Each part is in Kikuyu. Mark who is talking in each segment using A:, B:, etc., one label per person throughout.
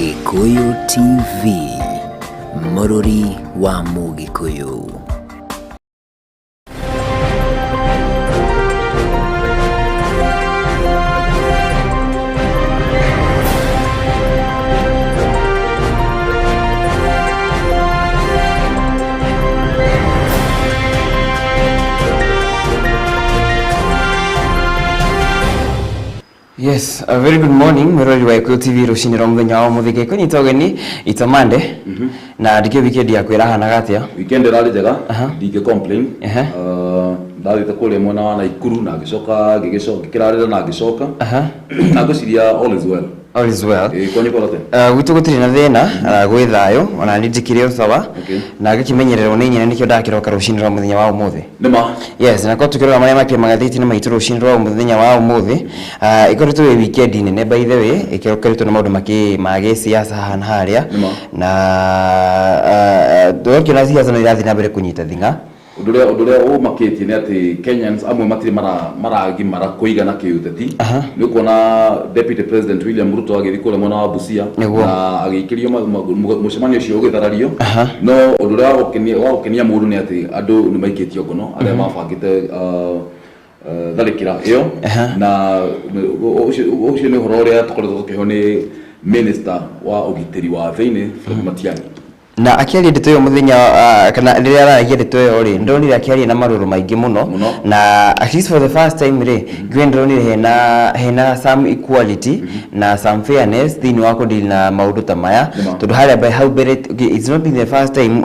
A: Gĩkũyũ TV, mũrũri wa Mũgĩkũyũ.
B: Yes, a very good morning mwiroreri wa Gĩkũyũ TV rũcinĩ rwa mũthenya wa ũmũthĩ. Ngĩkũnyita ũgeni it's a Monday na ndikĩũĩ weekend yaku ĩrahanaga atĩa.
C: Weekend ĩrarĩ njega, ndingĩ complain. Ndathiĩte kũrĩa mwena wa Naikuru na ngĩcoka ngĩkĩrarĩra na ngĩcoka na ngwĩciria all is well.
B: All is well.
C: Ĩĩ, kwanyu kwara atĩa?
B: Gwitũ gũtirĩ na thĩna, gwĩ thayũ, ona niĩ njĩkĩrĩ o sawa. Na ngĩkĩmenyererwo nĩ nyina nĩkĩo ndakĩroka rũcinĩ rwa mũthenya wa ũmũthĩ.
C: Nĩ ma.
B: Yes, na korwo tukĩrora marĩa makĩrĩ magathĩti-inĩ maitũ rũcinĩ rwa mũthenya wa ũmũthĩ, ĩkoretwo ĩ weekend nene by the way, ĩkoretwo na maũndũ makĩ ma gĩsiasa haha na harĩa.
C: Nĩ ma.
B: Na tũgakĩona siasa no irathiĩ na mbere kũnyita thing'a.
C: Ũndũ ũrĩa ũmakĩtie nĩ atĩ Kenyans amwe matirĩ maragimara kũigana kĩũteti. Nĩ ũkuona Deputy President William Ruto agĩthiĩ kũrĩa mwena wa Busia na agĩikĩrio mũcemanio ũcio ũgĩtharario. No ũndũ ũrĩa wa gũkenia mũndũ nĩ atĩ andũ nĩ maikĩtio ngono arĩa mabangĩte tharĩkĩra ĩyo, na ũcio nĩ ũhoro ũrĩa tũkoretwo tũkĩheo nĩ Minister wa ũgitĩri wa thĩinĩ, Fred Matiang'i.
B: Na akĩaria ndeto ĩyo mũthenya, kana rĩrĩa araragia ndeto ĩyo rĩ, ndĩronire akĩaria na marũrũ maingĩ mũno.
C: Mũno.
B: Na at least for the first time rĩ, ngiuga ndĩronire hena some equality na some fairness thĩinĩ wa kũdeal na maũndũ ta maya.
C: Nĩma.
B: Tondũ harĩa hau mbere, okay, it's not been the first time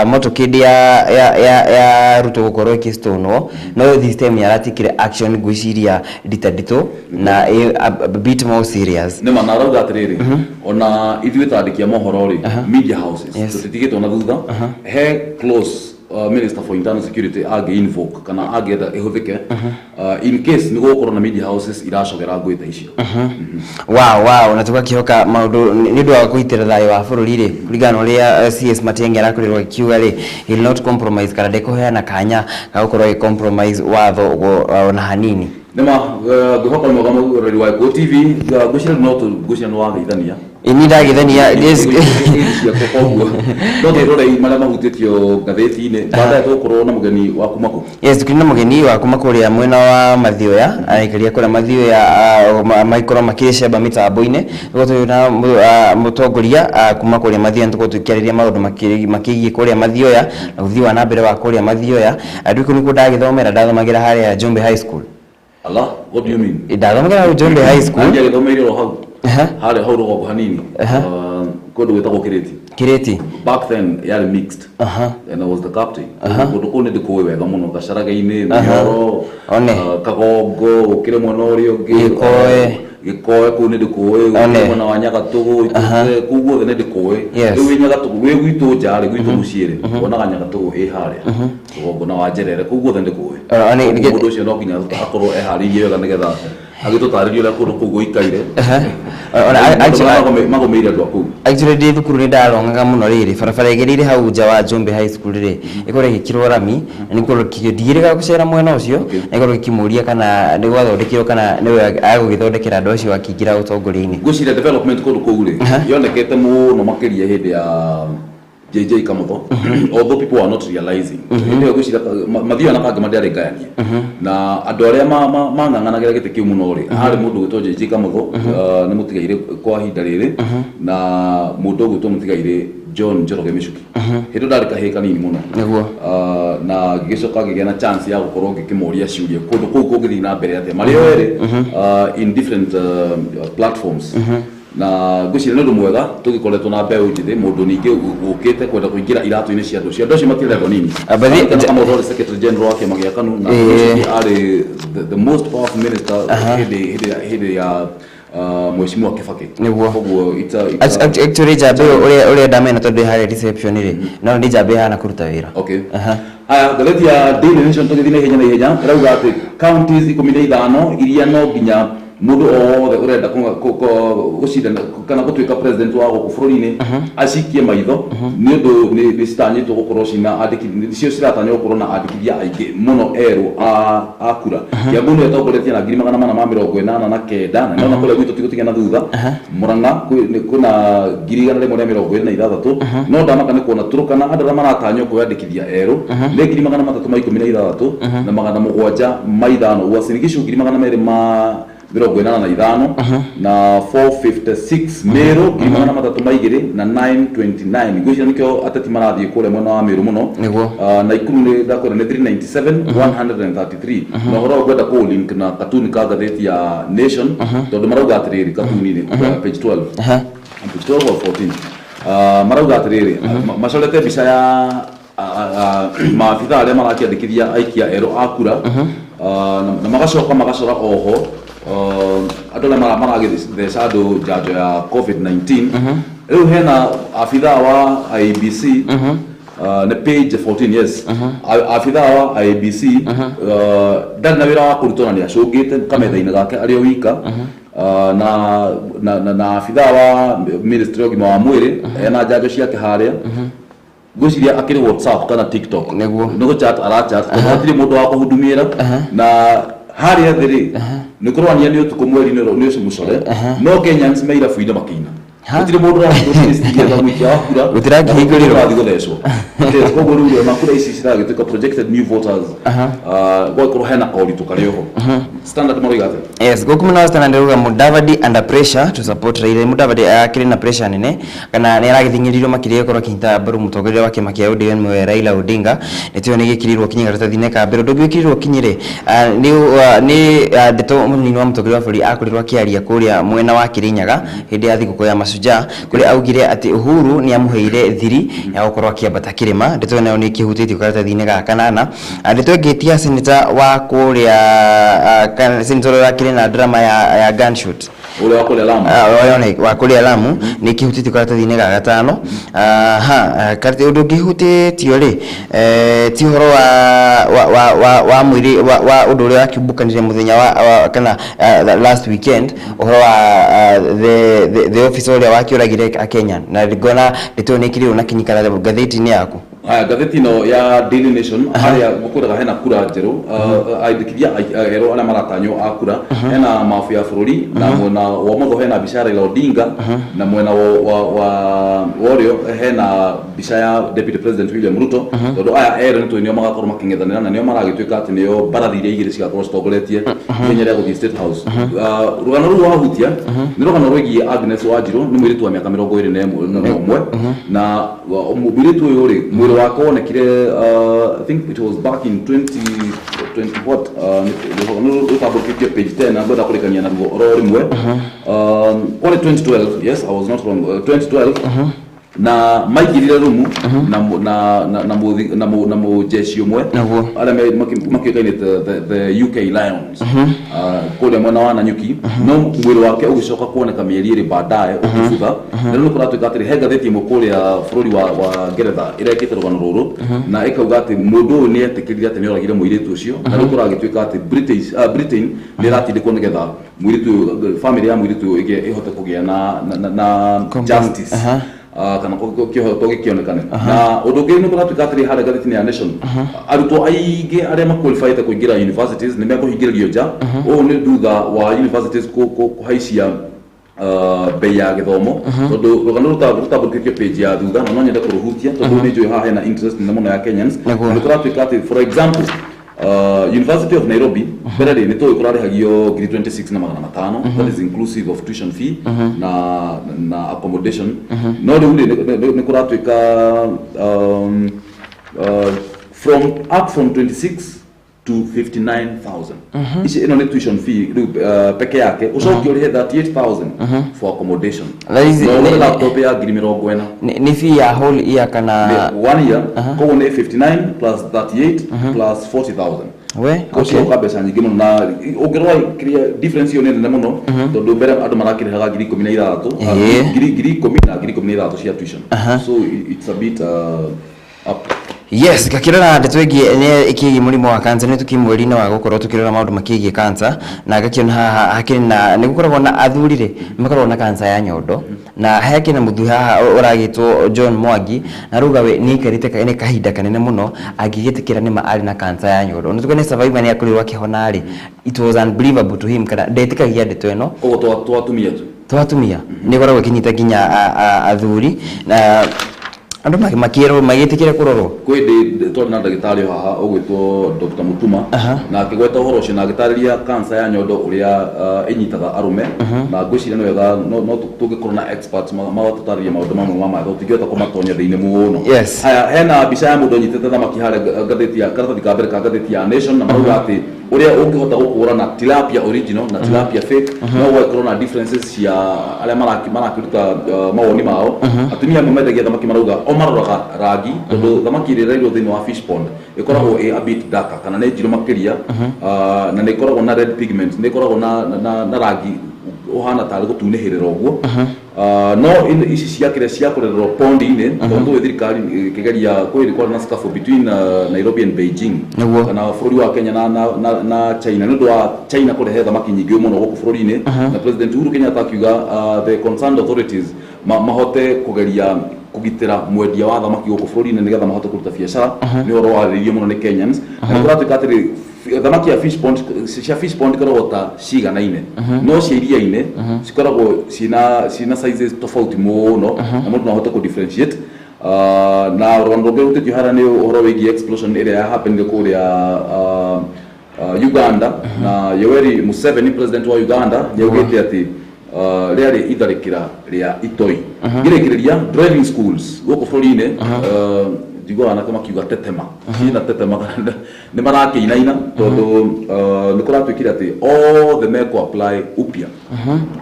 B: motorcade ya Ruto gũkorwo ĩkĩstonwo, no this time nĩ aratikire action, ngwĩciria ndita nditũ na a bit more serious.
C: Nĩma, na arauga atĩrĩrĩ, ona ithuĩ ta andĩki a mohoro rĩ, media houses, tũtitigĩtwo na thutha. He clause Minister for Internal Security angĩ invoke kana angĩenda ĩhũthĩke in case nĩ gũgũkorwo na media houses iracogera ngũĩ ta icio.
B: Wow, na tũgakĩhoka maũndũ nĩ ũndũ wa kũgitĩra thayũ wa bũrũri rĩ, kũringana na ũrĩa CS Matiang'i arakorirwo akiuga rĩ, he will not compromise kana ndekũheana kanya ga gũkorwo agĩ compromise watho ona hanini.
C: Nĩma, ngwĩhoka nĩ mwega, mũrori wa Gĩkũyũ TV. Ngwĩciria no ngwĩciria nĩ wageithania.
B: Ĩ, niĩ ndageithania, yes.
C: Ciakwa, koguo no twĩrorei marĩa mahutĩtio ngathĩti-inĩ. Baadaye tũgũkorwo na mũgeni wa kuma kũ?
B: Yes, tukĩrĩ na mũgeni wa kuma kũrĩa mwena wa Mathioya, araikaria kũrĩa Mathioya, magĩkorwo makĩcemba mĩtambo-inĩ. Tũkorwo twĩ na mũtongoria kuma kũrĩa Mathioya, nĩtũkorwo tũkĩarĩria maũndũ makĩgiĩ kũrĩa Mathioya na ũthii wa na mbere wa kũrĩa Mathioya. Andũ kũu nĩkuo ndagĩthomera, ndathomagĩra harĩa Njumbe High School.
C: Allah, what do you mean?
B: Ndathomagĩra hau Njumbe High School.
C: Nanjye agĩthomeire o hau harĩa hau rũgongo hanini. Kũndũ gwĩtagwo Kĩrĩti.
B: Kĩrĩti.
C: Back then yarĩ mixed and I was the captain. Kũndũ kũu nĩ ndĩkũĩ wega mũno, Gacharage-inĩ, Mĩoro,
B: One.
C: Kagongo, ũkĩre mwena ũrĩa ũngĩ.
B: Gĩkoe.
C: Gĩkoe kũu nĩ ndĩkũĩ.
B: One.
C: Ũkĩre mwena wa Nyagatũgũ, Ikũte, kũu guothe nĩ ndĩkũĩ. Rĩu wĩ Nyagatũgũ, wĩ gwitũ nja rĩ, gwitũ mũciĩ rĩ, wonaga Nyagatũgũ ĩ harĩa rũgongo na Wanjerere, kũu guothe nĩ ndĩkũĩ. Koguo mũndũ ũcio no nginya akorwo eharĩirie wega nĩgetha agĩtũtarĩrie ũrĩa kũndũ kũu gũikaire.
B: Ona
C: Maũndũ marĩa magũmĩire andũ a kũu.
B: Actually ndĩ thukuru nĩ ndarongaga mũno rĩrĩ barabara ĩgereire hau nja wa Njumbe High School rĩ, ĩkorwo ĩgĩkĩrwo rami na nĩkorwo ndiĩrĩga gũcera mwena ũcio, na ĩkorwo ĩkĩmũria kana nĩ gwathondekirwo kana nĩwe agũgĩthondekera andũ acio akĩingĩra ũtongoria-inĩ.
C: Ngwĩciria development kũndũ kũu rĩ, yonekete mũno makĩria hĩndĩ ya JJ Kamotho, although people are not realizing. Hĩndĩ ĩyo ngwĩciria Mathioya na Kangema ndĩarĩ ngayanie, na andũ arĩa mang'ang'anagĩra gĩtĩ kĩu mũno rĩ, harĩ mũndũ ũgwĩtwo JJ Kamotho, nĩ mũtigairĩ kwa ihinda rĩrĩ, na mũndũ ũgwĩtwo mũtigairĩ John Njoroge Michuki. Hĩndĩ ĩyo ndarĩ kahĩĩ kanini mũno. Na ngĩgĩcoka ngĩgĩa na chance ya gũkorwo ngĩkĩmoria ciũria kũndũ kũu kũngĩthiĩ na mbere atĩa marĩ o erĩ, in different platforms. Na ngwĩciria nĩ ũndũ mwega tũgĩkoretwo na mbeũ njĩthĩ, mũndũ ningĩ ũkĩte kwenda kũingĩra iratũ-inĩ cia andũ acio. Andũ acio matiarĩ andũ anini.
B: But
C: Kamotho arĩ secretary general wa kĩama gĩa KANU na ũcio arĩ the most powerful minister hĩndĩ ya Mheshimiwa Kibaki. Koguo it's a
B: Actually njamba ĩyo ũrĩa ndamena tondũ ĩ harĩa reception rĩ, no nĩ njamba ĩhana kũruta wĩra.
C: Okay. Haya, ngathĩti ya Daily Nation, tũgĩthiĩ na ihenya na ihenya, ĩrauga atĩ counties 15 iria no nginya Mundu o wothe urenda gucindana kana gutuika president wa guku bururi-ini acikie maitho ni undu ni citanyitwo gukorwo cina andiki nicio ciratanywo gukorwo na andikithia aingi muno eru a kura. Kiambu nĩyo ĩtongoretie na 489, na nĩona kũrĩa gwitũ tigũtiga na thutha. Murang'a kwĩna 126, no ndamaka nĩ kuona Turkana andũ arĩa maratanywo kwĩyandĩkithia erũ nĩ 316 na 705, Uasin Gishu 285 na 456, Meru 302 na 929. Ngwĩciria nĩkĩo ateti marathiĩ kũrĩa mwena wa Meru mũno. Naikuru nĩ ndakwĩra nĩ 397 133, na ũhoro ũyũ ngwenda kũũ link na katuni ka ngathĩti ya Nation, tondũ marauga atĩrĩrĩ katuni-inĩ page 12, page 12 or 14, marauga atĩrĩrĩ, macorete mbica ya maabitha arĩa marakĩandĩkithia aikia erũ a kura, na magacoka magacora oho andũ arĩa maragĩtheca andũ njanjo ya COVID-19. Rĩu hena abithaa wa IEBC, nĩ page 14, yes, abithaa wa IEBC ndarĩ na wĩra wa kũrutwo na nĩ acũngĩte kametha-inĩ gake arĩ o wika, na abithaa wa ministry ya ũgima wa mwĩrĩ ena njanjo ciake harĩa, ngwĩciria akĩrĩ WhatsApp kana TikTok nĩ gũchat arachat, tondũ hatirĩ mũndũ wa kũhudumĩra. Na harĩa thĩ rĩ, nĩ kũronania nĩ ũtukũ, mweri nĩ ũcio mũcore, no Kenyans me irabu-inĩ makĩina, gũtirĩ mũndũ ũrathiĩ mũikia wa kura.
B: Gũtirakĩhingũrĩrwo.
C: Ũrathiĩ gũthecwo. Yes, koguo rĩu ona kura ici ciragĩtuĩka projected new voters, gũgakorwo hena koritũ karĩ oho. Standard maroiga atĩa?
B: Yes, gũkũ mwena wa Standard rauga Mudavadi under pressure to support Raila. Mudavadi akĩrĩ na pressure nene kana nĩ aragĩthing'ĩrĩirio makĩria gũkorwo akĩnyita mbaru mũtongoria wa kĩama kĩa ODM we Raila Odinga. Nĩtũĩ nĩ gĩkĩrĩirwo kinyi karatathi-inĩ ka mbere. Ũndũ ũngĩ wĩkĩrĩirwo kinyi rĩ, nĩ ndeto mũnini wa mũtongoria wa bũrũri akorirwo akĩaria kũrĩa mwena wa Kirinyaga hĩndĩ ya thigũkũ ya Mashujaa, kũrĩa augire atĩ Uhuru nĩ amũheire thiri ya gũkorwo akĩambata kĩrĩma. Ndeto ĩyo nayo nĩ ĩkĩhutĩtio karatathi-inĩ ga kanana. Ndeto ĩngĩ ti ya senator wa kũrĩa, senator ũrĩa wakĩrĩ na drama ya gunshot.
C: Ũrĩa wa kũrĩa Lamu.
B: Wa kũrĩa Lamu nĩ kĩhutĩtio karatathi-inĩ ga gatano. Ha ũndũ ũngĩ hutĩtio rĩ, ti ũhoro wa mwĩrĩ wa ũndũ ũrĩa wakiumbũkanire mũthenya wa kana last weekend, ũhoro wa the officer ũrĩa wakĩũragire a Kenya, na ngona ndeto ĩyo nĩ ĩkĩrĩirwo na kinyi ngathĩti-inĩ yaku.
C: Aya, ngathĩti ĩno ya Daily Nation, harĩa gũkwĩraga hena kura njerũ, andĩkithia erũ arĩa maratanywo a kura, hena mabu ya bũrũri, na mwena wa ũmotho hena mbica ya Raila Odinga, na mwena wa ũrĩo hena mbica ya Deputy President William Ruto, tondũ aya erĩ nĩ tũĩ nĩo magakorwo makĩng'ethanĩra na nĩo maragĩtuĩka atĩ nĩo mbarathi iria igĩrĩ cigakorwo citongoretie ihenya rĩa gũthiĩ State House. Rũgano rũu wahutia nĩ rũgano rwĩgiĩ Agnes Wanjiru, nĩ mũirĩtu wa mĩaka 21, na mũirĩtu ũyũ rĩ, mwĩrĩ wake wonekire, I think it was back in 2020 what, nĩ rũtambũrũkĩtio page 10, na ngwenda kũrĩkania naruo oro rĩmwe. Kwarĩ 2012, yes, I was not wrong, 2012, na maingĩrire rumu na mũjeshi ũmwe arĩa makĩũkaine the UK Lions kũrĩa mwena wa Nanyuki, no mwĩrĩ wake ũgĩcoka kuoneka mĩeri 2 baadaye ũkĩbutha. Na rĩu nĩ kũratuĩka atĩrĩ, he ngathĩti ĩmwe kũrĩa bũrũri wa Ngeretha ĩrekĩte rũgano rũrũ na ĩkauga atĩ mũndũ ũyũ nĩ etĩkĩrire atĩ nĩ oragire mũirĩtu ũcio, na rĩu kũragĩtuĩka atĩ Britain nĩ ĩratindĩkwo nĩgetha mũirĩtu ũyũ, family ya mũirĩtu ũyũ ĩhote kũgĩa na justice, kana kĩhoto gĩkĩonekane. Na ũndũ ũngĩ nĩ kũratuĩka atĩrĩ, harĩa ngathĩti-inĩ ya Nation, arutwo aingĩ arĩa maqualifyĩte kũingĩra universities nĩ mekũhingĩrĩrio nja. Ũũ nĩ thutha wa universities kũhaicia bei ya gĩthomo, tondũ rũgano rũtambũrũkĩtio page ya thutha, na no nyende kũrũhutia tondũ nĩ njũĩ haha hena interest nene mũno ya Kenyans. Nĩ kũratuĩka atĩ, for example, University of Nairobi mbere rĩ, nĩ tũĩ kũrarĩhagio 26,500, that is inclusive of tuition fee na accommodation, no rĩu rĩ, nĩ kũratuĩka from up from 26 to 59,000. Ici ĩno nĩ tuition fee rĩu peke yake, ũcoke ũrĩhe 38,000 for accommodation.
B: That is-
C: No ũgũre laptop ya 40,000.
B: Nĩ fee ya whole year kana?
C: Nĩ one year, koguo nĩ 59 plus 38 plus 40,000.
B: We.
C: Ũcoka mbeca nyingĩ mũno, na ũngĩrora kĩrĩa difference ĩyo nĩ nene mũno, tondũ mbere andũ marakĩrĩhaga 16,000, 10,000 na 16,000 cia tuition, so it's a bit up.
B: Yes, ngakĩrora ndeto ĩngĩ nĩ ĩkĩgiĩ mũrimũ wa cancer. Nĩ tũkĩ mweri-inĩ wa gũkorwo tũkĩrora maũndũ makĩgiĩ cancer, na ngakĩona haha hakĩrĩ na nĩ gũkoragwo na athuri rĩ, nĩ makoragwo na cancer ya nyondo, na hakĩrĩ na mũthuri haha ũragĩtwo John Mwangi, na rauga we nĩ aikarĩte nĩ kahinda kanene mũno angĩgĩtĩkĩra nĩma arĩ na cancer ya nyondo. Na tuge nĩ survivor, nĩ akorirwo akĩhona rĩ, it was unbelievable to him, kana ndetĩkagia ndeto ĩno.
C: Koguo twa atumia tu?
B: To atumia, nĩ ĩkoragwo ĩkĩnyita nginya athuri, na andũ makĩrwo magĩtĩkĩre kũrorwo.
C: Kwĩ ndĩ twarĩ na ndagĩtarĩ o haha ũgwĩtwo Dr. Mutuma, na akĩgweta ũhoro ũcio na agĩtarĩria cancer ya nyondo ũrĩa ĩnyitaga arũme, na ngwĩciria nĩ wega no tũngĩkorwo na experts magatũtarĩria maũndũ mamwe ma maya, tondũ tũtingĩhota kũmatonya thĩinĩ mũno. Haya, hena mbica ya mũndũ anyitĩte thamaki harĩa ngathĩti ya karatathi ka mbere ka ngathĩti ya Nation, na marauga atĩ ũrĩa ũngĩhota gũkũrana tilapia original na tilapia fake, no gũgakorwo na differences cia arĩa marakĩruta mawoni mao. Atumia amwe mendagia thamaki marauga o maroraga rangi, tondũ thamaki ĩrĩa ĩrairwo thĩinĩ wa fish pond ĩkoragwo ĩ a bit darker, kana nĩ njirũ makĩria, na nĩ ĩkoragwo na red pigment, nĩ ĩkoragwo na rangi ũhana tarĩ gũtunĩhĩrĩra ũguo. No ici cia kĩrĩa cia kũrererwo pond-inĩ, tondũ tũĩ thirikari ĩkĩgeria kwĩ kwarĩ na scuffle between Nairobi and Beijing, kana bũrũri wa Kenya na China, nĩ ũndũ wa China kũrehe thamaki nyingĩ mũno gũkũ bũrũri-inĩ, na President Uhuru Kenyatta akiuga the concerned authorities mahote kũgeria kũgitĩra mwendia wa thamaki gũkũ bũrũri-inĩ nĩgetha mahote kũruta biacara. Nĩ ũhoro warĩrĩirio mũno nĩ Kenyans, na nĩ kũratuĩka atĩrĩ, thamaki ya fish pond, cia fish pond ikoragwo ta ciganaine, no cia iria-inĩ cikoragwo ciĩna sizes tofauti mũno, na mũndũ no ahote kũ differentiate. Na rũgano rũngĩ rũrutĩtio harĩa nĩ ũhoro wĩgiĩ explosion ĩrĩa ya happened kũrĩa Uganda, na Yoweri Museveni, president wa Uganda, nĩ augĩte atĩ rĩarĩ itharĩkĩra rĩa itoi. Ngĩrĩkĩrĩria, driving schools gũkũ bũrũri-inĩ, njiguaga anake makiuga tetema ciĩna tetema, nĩ marakĩinaina, tondũ nĩ kũratuĩkire atĩ othe mekũ apply upya,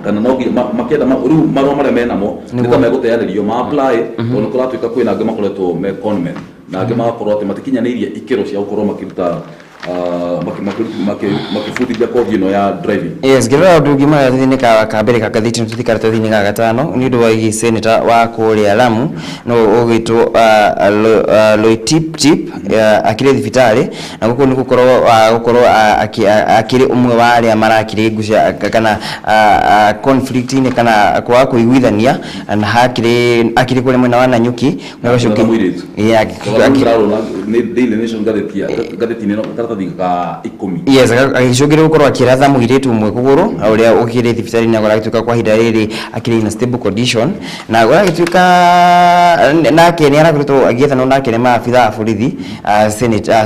C: kana no nginya makĩenda rĩu marũa marĩa menamo nĩ ta megũteanĩrio ma apply, tondũ nĩ kũratuĩka kwĩna angĩ makoretwo me conmen, na angĩ magakorwo atĩ matikinyanĩirie ikĩro cia gũkorwo makĩruta makĩbundithia kothi ĩno ya driving.
B: Yes, ngĩrora ũndũ ũngĩ maratathi-inĩ ka mbere ka ngathĩti, tũthiĩ karatathi-inĩ ga gatano, nĩ ũndũ wa wĩgiĩ senator wa kũrĩa Lamu, no ũgwĩtwo Loitiptip, akĩrĩ thibitarĩ, na gũkũ nĩ gũkorwo akĩrĩ ũmwe wa arĩa marakĩrĩ ngucia kana conflict-inĩ kana kwaga kũiguithania, na hakĩrĩ akĩrĩ kũrĩa mwena wa Nanyuki.
C: Na mũirĩtu. Nĩ Daily Nation, ngathĩti ya ngathĩti-inĩ ĩno, karatathi ga 10.
B: Yes, agĩcũngĩrĩria gũkorwo akĩratha mũirĩtu ũmwe kũgũrũ, ũrĩa ũkĩrĩ thibitarĩ-inĩ, na ũragĩtuĩka kwa ihinda rĩrĩ akĩrĩ in a stable condition, na ũragĩtuĩka nake nĩ arakoretwo agĩethanwo nake nĩ maabitha a borithi,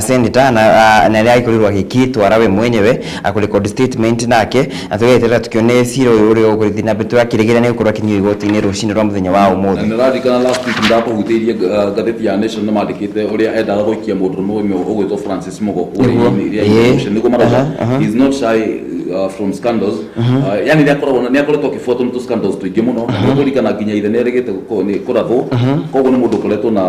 B: senator, na nĩ agĩkorirwo agĩkĩtwara we mwenyewe kũ record statement nake, na tũgeterera tũkĩone cira ũyũ ũrĩa ũgũthiĩ na mbere. Tũrakĩrĩgĩrĩra nĩ gũkorwo akinyio igoti-inĩ rũcinĩ rwa mũthenya wa
C: Na
B: ũmũthĩ.
C: Nĩ ũraririkana last week ndakũhutĩirie, ngathĩti ya Nation nĩ mandĩkĩte ũrĩa endaga gũikia mũndũrũme ũmwe ũgwĩtwo Francis Mugo kũrĩa iria-inĩ Ocean. Nĩguo marauga he is not shy from scandals, yani nĩ akoretwo akĩbuatwo nĩ tũ scandals tũingĩ mũno, na nĩ kũririkana nginya ithe nĩ erĩgĩte nĩ kũrathwo. Koguo nĩ mũndũ ũkoretwo na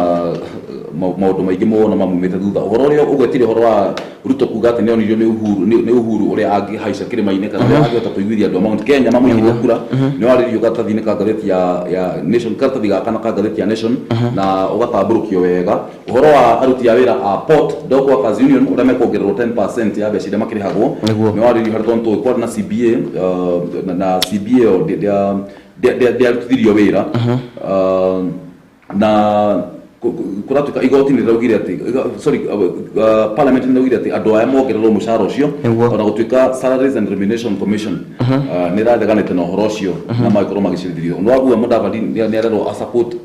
C: maũndũ maingĩ mũno mamumĩte thutha. Ũhoro ũrĩa ũgwetire, ũhoro wa Ruto kuga atĩ nĩ onirio nĩ Uhuru ũrĩa angĩhaica kĩrĩma-inĩ, kana ũrĩa angĩhota kũiguithia andũ a Mount Kenya mamũikĩrie kura, nĩ warĩrio karatathi-inĩ ka ngathĩti ya Nation, karatathi ga kana ka ngathĩti ya Nation, na ũgatambũrũkio wega ũhoro wa aruti a wĩra a Port Dock Workers Union ũrĩa mekuongererwo 10% ya mbeca iria makĩrĩhagwo. Nĩ warĩrio harĩa, tondũ kwarĩ na CBA, na CBA ĩyo ndĩarutithirio wĩra, na kũratuĩka igoti nĩ rĩraugire atĩ sorry, parliament nĩ rĩraugire atĩ andũ aya mongererwo mũcara ũcio, ona gũtuĩka Salaries and Remuneration Commission nĩ ĩrareganĩte na ũhoro ũcio na magĩkorwo magĩcirithĩrio. Ũndũ wa kuga Mudavadi nĩ arerwo a support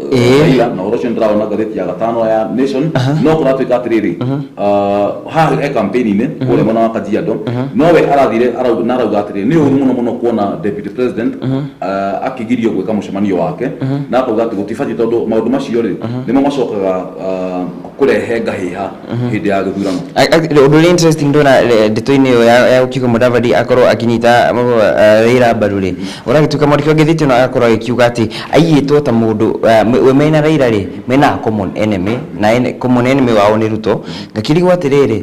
C: Raila, na ũhoro ũcio nĩ ndĩrawona ngathĩti ya gatano ya Nation. No kũratuĩka atĩrĩrĩ, haha e campaign-inĩ kũrĩa mwena wa Kajiado, nowe arathire na arauga atĩrĩrĩ, nĩ ũru mũno mũno kuona deputy president akĩgirio gwĩka mũcemanio wake, na akauga atĩ gũtibatiĩ, tondũ maũndũ macio rĩ, nĩmo macokaga kũrehe ngahĩha hĩndĩ ya gĩthurano.
B: Ũndũ ũrĩa interesting ndona ndeto-inĩ ĩyo ya gũkiuga Mudavadi akorwo akĩnyita Raila mbaru rĩ, ũragĩtuĩka mwandĩki wa ngathĩti ĩno agakorwo agĩkiuga atĩ aiyĩtwo ta mũndũ we mena Raila rĩ, mena a common enemy, na common enemy wao nĩ Ruto. Ngakĩrigwo atĩrĩrĩ,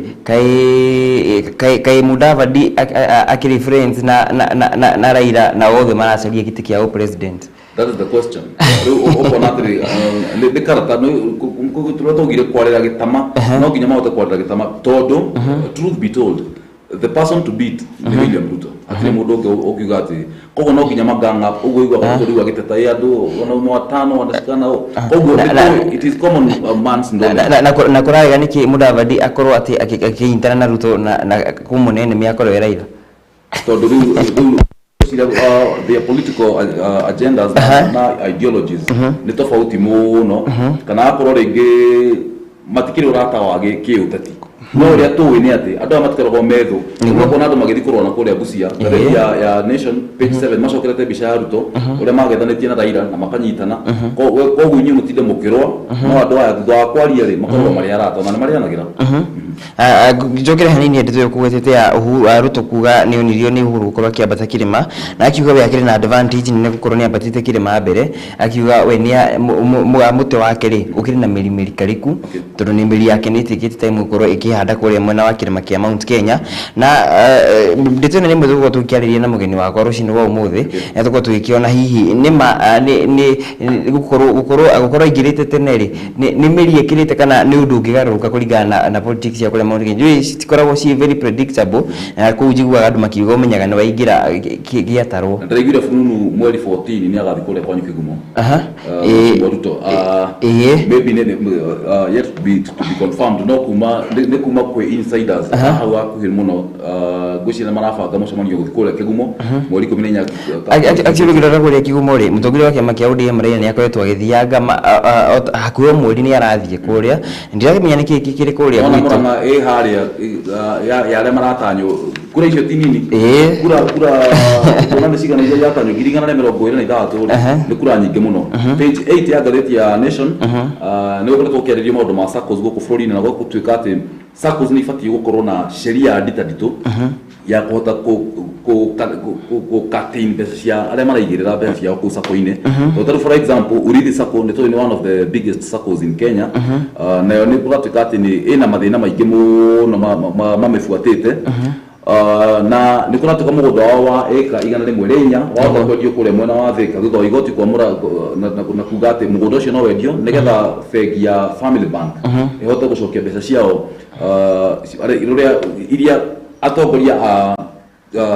B: kaĩ Mudavadi akĩrĩ friends na Raila, na othe maracaria gĩtĩ kĩa president?
C: That is the question. Rĩu ũkona atĩrĩ, nĩ karata tũrĩa twaugire kwarĩra gĩtama, no nginya mahote kwarĩra gĩtama, tondũ truth be told, the person to beat nĩ William Ruto. Hatirĩ mũndũ ũngĩ ũngiuga atĩ koguo no nginya maganga ũguo iguaga Ruto rĩu agĩteta ĩ andũ wanaume watano wanashikana, koguo it is common man's knowledge.
B: Na kũrarega nĩkĩ Mudavadi akorwo atĩ akĩnyitana na Ruto na kũmũnene mĩakorwo ĩ Raila?
C: Tondũ rĩu their political agendas na ideologies nĩ tofauti mũno, kana akorwo rĩngĩ matikĩrĩ ũrata wa kĩũteti, no ũrĩa tũĩ nĩ atĩ andũ aya matikoragwo methũ. Nĩguo andũ magĩthiĩ kũrũa na kũrĩa Busia, ngathĩti ya Nation page 7 macokerete mbica ya Ruto ũrĩa magethanĩtie na Raila na makanyitana. Koguo inyuĩ mũtinde mũkĩrũa, no andũ aya thutha wa kwaria rĩ, makoragwo marĩ arata na nĩ marĩanagĩra.
B: Njokere hanini ndeto ĩyo kũgwetete ya Ruto kuga nĩ onirio nĩ Uhuru gũkorwo akĩambata kĩrĩma, na akiuga we akĩrĩ na advantage nene gũkorwo nĩ ambatĩte kĩrĩma mbere. Akiuga we nĩ mũtĩ wake rĩ ũkĩrĩ na mĩri mĩrikariku, tondũ nĩ mĩri yake nĩ ĩtĩkĩte time gũkorwo ĩkĩhanda kũrĩa mwena wa kĩrĩma kĩa Mount Kenya. Na ndeto ĩno nĩ ĩmwe tũgũkorwo tũkĩarĩria na mũgeni wakwa rũcinĩ rwa ũmũthĩ, na tũkorwo tũgĩkĩona hihi nĩ ma nĩ gũkorwo aingĩrĩte tene rĩ, nĩ mĩri ĩkĩrĩte kana nĩ ũndũ ũngĩgarũrũka kũringana na politics cia kũrĩa Mount Kenya. Njũĩ citikoragwo ciĩ very predictable, na kũu njiguaga andũ makiuga ũmenyaga nĩ waingĩra gĩatarwo.
C: Na ndĩraiguire fununu mweri 14 nĩ agathiĩ kũrĩa kwanyu Kĩgumo. Mheshimiwa Ruto, maybe yet to be confirmed, no kuma nĩ kuma kwĩ insiders hau hakuhĩ mũno, ngwĩciria nĩ marabanga mũcemanio gũthiĩ kũrĩa Kĩgumo mweri 14.
B: Actually, ũngĩrora kũrĩa Kĩgumo rĩ, mũtongoria wa kĩama kĩa ODM Raila nĩ akoretwo agĩthianga hakuhĩ o mweri nĩ arathiĩ kũrĩa. Ndiramenya nĩkĩ kĩrĩ kũrĩa
C: Ona
B: gwitũ.
C: Mũrang'a ĩ harĩa ya arĩa maratanywo kura icio ti nini. Kura kuona nĩ cigana iria iratanywo, 126,000 rĩ, nĩ kura nyingĩ mũno. Page 8 ya ngathĩti ya Nation, nĩ gũkoretwo gũkĩarĩrio maũndũ ma SACCOs gũkũ bũrũri-inĩ, na gũtuĩka atĩ SACCOs nĩ ibatiĩ gũkorwo na sheria nditanditũ ya kũhota kũ curtain mbeca cia arĩa maraigĩrĩra mbeca ciao kũu sacco-inĩ. Tondũ tarĩu for example, Urithi Sacco nĩ tũĩ nĩ one of the biggest SACCOs in Kenya. Nayo nĩ kũratuĩka atĩ nĩ ĩna mathĩna maingĩ mũno mamĩbuatĩte. Na nĩ kũratuĩka mũgũnda wao wa ĩka 104 wahota kwendio kũrĩa mwena wa Thika thutha wa igoti kwamũra na kuga atĩ mũgũnda ũcio no wendio nĩgetha bengi ya Family Bank ĩhote gũcokia mbeca ciao, rũrĩa iria atongoria a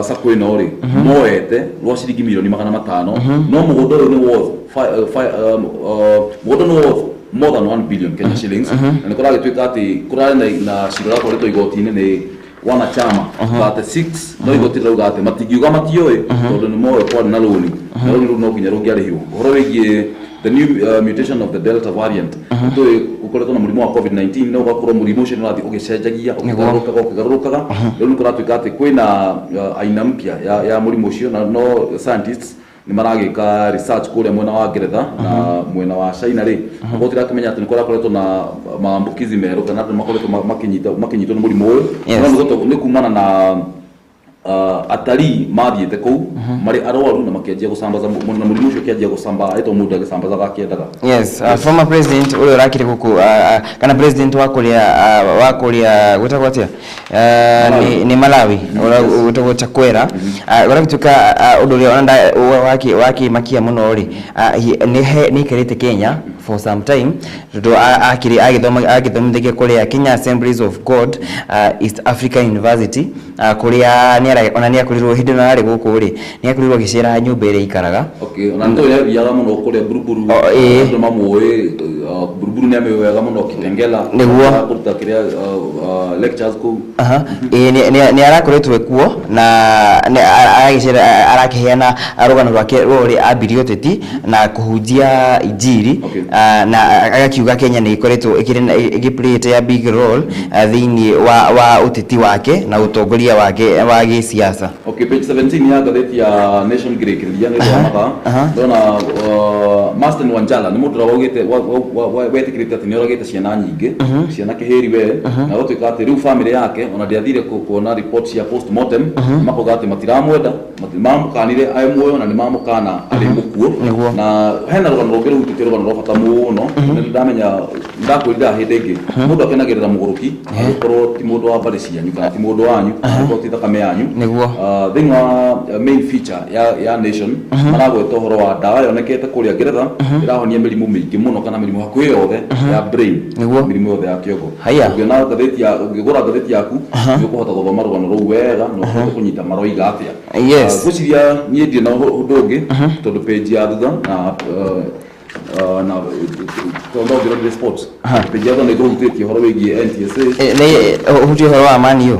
C: sacco ĩno rĩ moete rwa ciringi milioni 500. No mũgũnda ũyũ nĩ worth mũgũnda nĩ worth more than 1 billion Kenya shillings, na nĩ kũragĩtuĩka atĩ kũrarĩ na cira ũratwarĩtwo igoti-inĩ nĩ wanachama 36, no igoti rĩrauga atĩ matingiuga matiũĩ, tondũ nĩ moĩ kwarĩ na rũni, na rũni rũu no nginya rũngĩarĩhirwo. Ũhoro wĩgiĩ the new mutation of the Delta variant, tũĩ gũkoretwo na mũrimũ wa COVID-19, no ũgakorwo mũrimũ ũcio nĩ ũrathiĩ ũgĩcenjagia, ũkĩgarũrũkaga ũkĩgarũrũkaga. Rĩu nĩ kũratuĩka atĩ kwĩna aina mpya ya mũrimũ ũcio, na no scientists nĩ maragĩka research kũrĩa mwena wa Ngeretha na mwena wa China rĩ, koguo tũrakĩmenya atĩ nĩ kũrakoretwo na maambukizi merũ, kana andũ makoretwo makĩnyitwo nĩ mũrimũ ũyũ. No nĩ kumana na atarii mathiĩte kũu marĩ arwaru na makĩanjia gũsambaza na mũrimũ ũcio ũkĩanjia gũcamba ĩtwo mũndũ agĩsambazaga akĩendaga.
B: Yes, former president ũrĩa ũrakĩrĩ gũkũ, kana president wa kũrĩa gwĩtagwo atĩa? Nĩ Malawi, ũrĩa gwĩtagwo Chakwera. Ũragĩtuĩka ũndũ ũrĩa ona wakĩmakia mũno rĩ, nĩ aikarĩte Kenya for some time, tondũ akĩrĩ agĩthomithagia kũrĩa Kenya Assemblies of God, East African University, kũrĩa ona nĩ akorirwo hĩndĩ ĩno arĩ gũkũ rĩ, nĩ akorirwo agĩcera nyũmba ĩrĩa aikaraga.
C: Okay, ona nĩ tũĩ athiaga mũno kũrĩa Buruburu.
B: Oh, ĩĩ.
C: Andũ mamũĩ, Buruburu nĩ amĩũĩ wega mũno, Kitengela. Kũruta kĩrĩa lectures kũu.
B: Aha. Ĩĩ, nĩ arakoretwo kuo na aragĩcera, arakĩheana rũgano rwake rwa ũrĩa ambirie ũteti na kũhunjia injiri. Na agakiuga Kenya nĩ ĩkoretwo ĩkĩrĩ ĩgĩplayĩte a big role thĩinĩ wa ũteti wake na ũtongoria wake wa gĩsiasa.
C: Okay, page 17 ya ngathĩti ya Nation ngĩrĩkĩrĩria nĩ ũndũ wa mathaa. Ndona Marston Wanjala nĩ mũndũ ũrĩa waugĩte wetĩkĩrĩte atĩ nĩ oragĩte ciana nyingĩ, ciana kĩhĩri we, na gũtuĩka atĩ rĩu family yake ona ndĩathire kuona report cia postmortem, makoiga atĩ matiramwenda, mamũkanire arĩ muoyo na nĩ mamũkana arĩ mũkuũ. kuo.
B: Nĩguo.
C: Na hena rũgano rũngĩ rũhutĩtie, rũgano rwa bata mũno. Nĩ ndamenya ndakwĩrira hĩndĩ ĩngĩ, mũndũ akenagĩrĩra mũgũrũki angĩkorwo ti mũndũ wa mbarĩ cianyu kana ti mũndũ wanyu, angĩkorwo ti thakame yanyu.
B: Nĩguo.
C: Thĩinĩ wa main feature ya Nation maragweta ũhoro wa ndawa yonekete kũrĩa Ngeretha ĩrahonia mĩrimũ mĩingĩ mũno, kana mĩrimũ hakuhĩ yothe ya brain.
B: Nĩguo.
C: Mĩrimũ yothe ya kĩongo.
B: Haya.
C: Ũngĩona ngathĩti ya, ũngĩgũra ngathĩti yaku, nĩ ũkũhota gũthoma rũgano rũu wega na ũhote kũnyita maroiga atĩa.
B: Yes.
C: Ngwĩciria niĩ ndirĩ na ũndũ ũngĩ, tondũ page ya thutha na na tondũ no ngĩrorire sports, page ya thutha nĩ ngũhutĩtie ũhoro wĩgiĩ NTSA.
B: Nĩ ũhutie ũhoro wa Man U?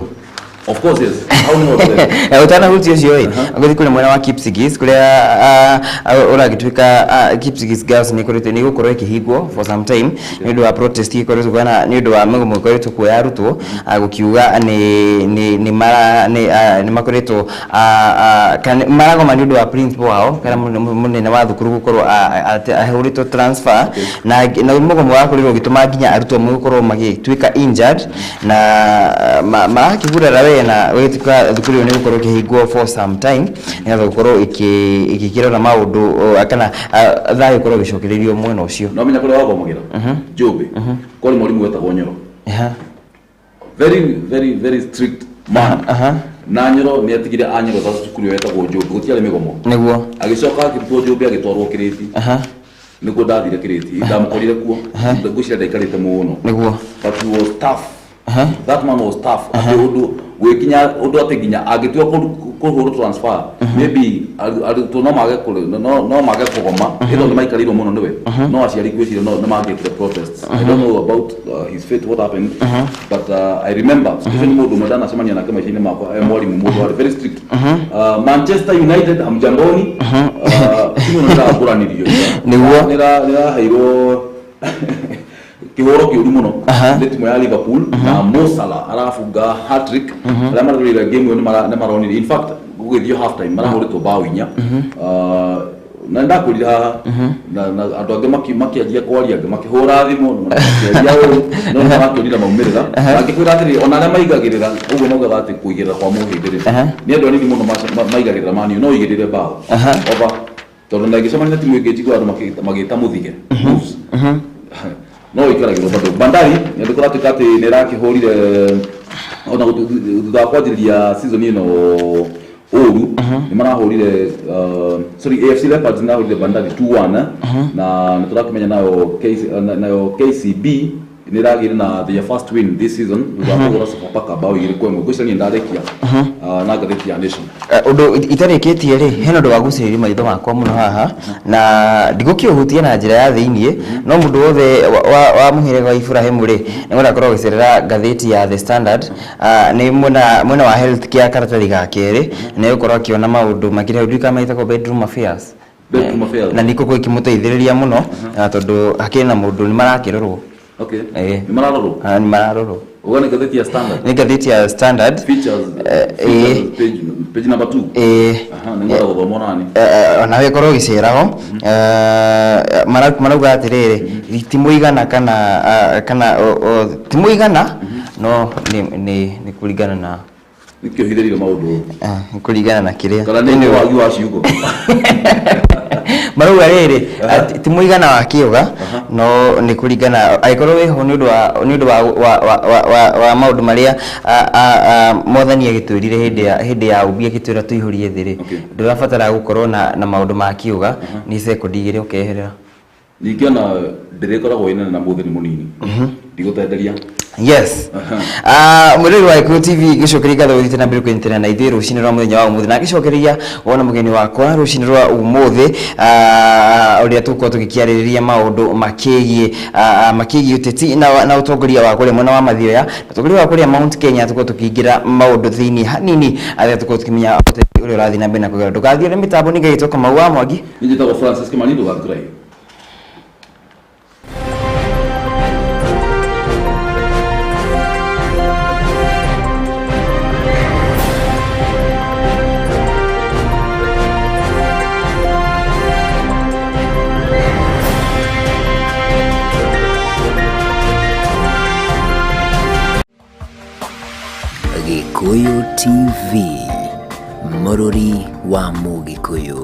C: Of course, yes, hau nĩho ndĩrenda.
B: Ũtanahutia ũcio ĩ, ngũthiĩ kũrĩa mwena wa Kipsigis kũrĩa ũragĩtuĩka Kipsigis Girls nĩ ĩkoretwo, nĩ ĩgũkorwo ĩkĩhingwo for some time nĩ ũndũ wa protest ikoretwo, kana nĩ ũndũ wa mĩgomo ĩkoretwo kuo ya arutwo, gũkiuga nĩ mara nĩ makoretwo kana maragoma nĩ ũndũ wa principal wao kana mũnene wa thukuru gũkorwo ahũrĩtwo transfer, na mũgomo wakorirwo ũgĩtũma nginya arutwo amwe gũkorwo magĩtuĩka injured na marakĩgurara we, na gũgĩtuĩka thukuru ĩyo nĩ gũkorwo ĩkĩhingwo for some time nĩgetha gũkorwo ĩgĩkĩrora maũndũ kana thayũ ũkorwo ũgĩcokererio mwena ũcio.
C: No menya kũrĩa wathomagĩra Njũmbĩ kwarĩ mwarimũ wetagwo Nyoro. Very, very, very strict man. Na Nyoro nĩ atigire anyoro ta cukuru ĩyo yetagwo Njũmbĩ gũtiarĩ mĩgomo. Agĩcoka akĩrutwo Njũmbĩ agĩtwarwo Kĩrĩti. Nĩkuo ndathire Kĩrĩti, ndamũkorire kuo, ngwĩciria ndaikarĩte mũno. But he was tough. That man was tough, atĩ ũndũ gwĩkinya ũndũ atĩ nginya angĩtua kũhũrwo transfer, maybe arutwo no mage kũgoma ĩtho nĩ maikarĩirwo mũno nĩwe, no aciari ngwĩciria no nĩ mangĩkire protests. I don't know about his fate, what happened, but I remember ũcio nĩ mũndũ ũmwe ndanacemania nake maica-inĩ makwa, mwarimũ mũndũ warĩ very strict. Manchester United, hamjamboni. Timu ĩno nĩrangũranirio. Nĩraheirwo kĩhũro kĩũru mũno nĩ timu ya Liverpool, na Mo Salah arabunga hat-trick. Arĩa marorire game ĩyo nĩ maronire, in fact gũgĩthiĩ half time marahũrĩtwo bao 4. Na nĩndakwĩrire haha na andũ angĩ makĩanjia kwaria, angĩ makĩhũra thimũ na makĩaria ũru, no nĩ marakĩonire maumĩrĩra. Na ngĩkwĩra atĩrĩrĩ, ona arĩa maigagĩrĩra ũguo maugaga atĩ kũigĩrĩra kwa mũhĩndĩ rĩ, nĩ andũ anini mũno maigagĩrĩra Man U, no ũigĩrĩre bao over, tondũ na ĩngĩcemania na timu ĩngĩ njiguaga andũ magĩta mũthige Wolves. No ĩikaragĩrwo bado. Bandari nĩ kũratuĩka atĩ nĩ ĩrakĩhũrire ona thutha wa kwanjĩrĩria season ĩno ũru, nĩ marahũrire, sorry, AFC Leopards nĩ marahũrire Bandari 2-1, na nĩ tũrakĩmenya nayo nayo KCB nĩ ĩragĩire na their first win this season thutha wa kũhũra Sofapaka bao 2-1. Ngwĩciria niĩ ndarĩkia na ngathĩti ya Nation.
B: Ũndũ itarĩkĩtie rĩ, hena ũndũ wagucĩrĩirie maitho makwa mũno haha na ndigũkĩũhutia na njĩra ya thĩiniĩ, no mũndũ wothe wa mũhĩrĩga wa Iburahĩmu rĩ, nĩ akorwo agĩcerera ngathĩti ya The Standard, nĩ mwena wa health care, karatathi ga kerĩ, nĩ egũkorwo akĩona maũndũ makĩrĩ hau. Ndiũĩ kana metagwo bedroom affairs.
C: Bedroom affairs.
B: Na nĩkũ gũkĩmũteithĩrĩria mũno, tondũ hakĩrĩ na mũndũ nĩ marakĩrorwo.
C: Nĩ mararorwo.
B: Nĩ mararorwo.
C: Uga nĩ ngathĩti ya Standard?
B: Nĩ ngathĩti ya Standard.
C: Features,
B: Ĩĩ.
C: features page number 2.
B: Ĩĩ.
C: Aha, nĩ ngwenda gũthoma onani.
B: Onawe ĩkorwo ũgĩceraho. Marauga atĩrĩrĩ, ti mũigana kana ti mũigana, no nĩ kũringana na
C: Nĩkĩo hithĩrĩire maũndũ.
B: Nĩ kũringana na kĩrĩa.
C: Kana nĩ wagi wa ciugo.
B: Marauga rĩrĩ, atĩ ti mũigana wa kĩũga, no nĩ kũringana angĩkorwo wĩho nĩ ũndũ wa maũndũ marĩa mwathani agĩtwĩrire hĩndĩ ya ũmbi, agĩtwĩra tũihũrie thĩ rĩ, ndũrabatara gũkorwo na maũndũ ma kĩũga, nĩ sekondi 2 ũkeherera.
C: Ningĩ ona ndĩrĩkoragwo ĩ nene na mũthĩ nĩ mũnini, ndigũtenderia.
B: Yes. Mwĩrori wa Gĩkũyũ TV, gĩcokeria ngatho gũthiĩte na mbere kũnyitanĩra na ithuĩ rũcinĩ rwa mũthenya wa ũmũthĩ, na ngĩcokereria wona mũgeni wakwa rũcinĩ rwa ũmũthĩ, ũrĩa tũgũkorwo tũgĩkĩarĩrĩria maũndũ makĩgiĩ ũteti na ũtongoria wa kũrĩa mwena wa Mathioya, ũtongoria wa kũrĩa Mount Kenya. Tũkorwo tũkĩingĩra maũndũ thĩinĩ hanini arĩa tũkorwo tũkĩmenya ũteti ũrĩa ũrathiĩ na mbere na kũgera. Ndũgathiĩ ũrĩ mĩtambo ningĩ gĩtwo Kamau wa Mwangi.
C: Niĩ njĩtagwo Francis Kimani, ndũgatũrahi.
A: Gĩkũyũ TV, mũrũri wa Mũgĩkũyũ.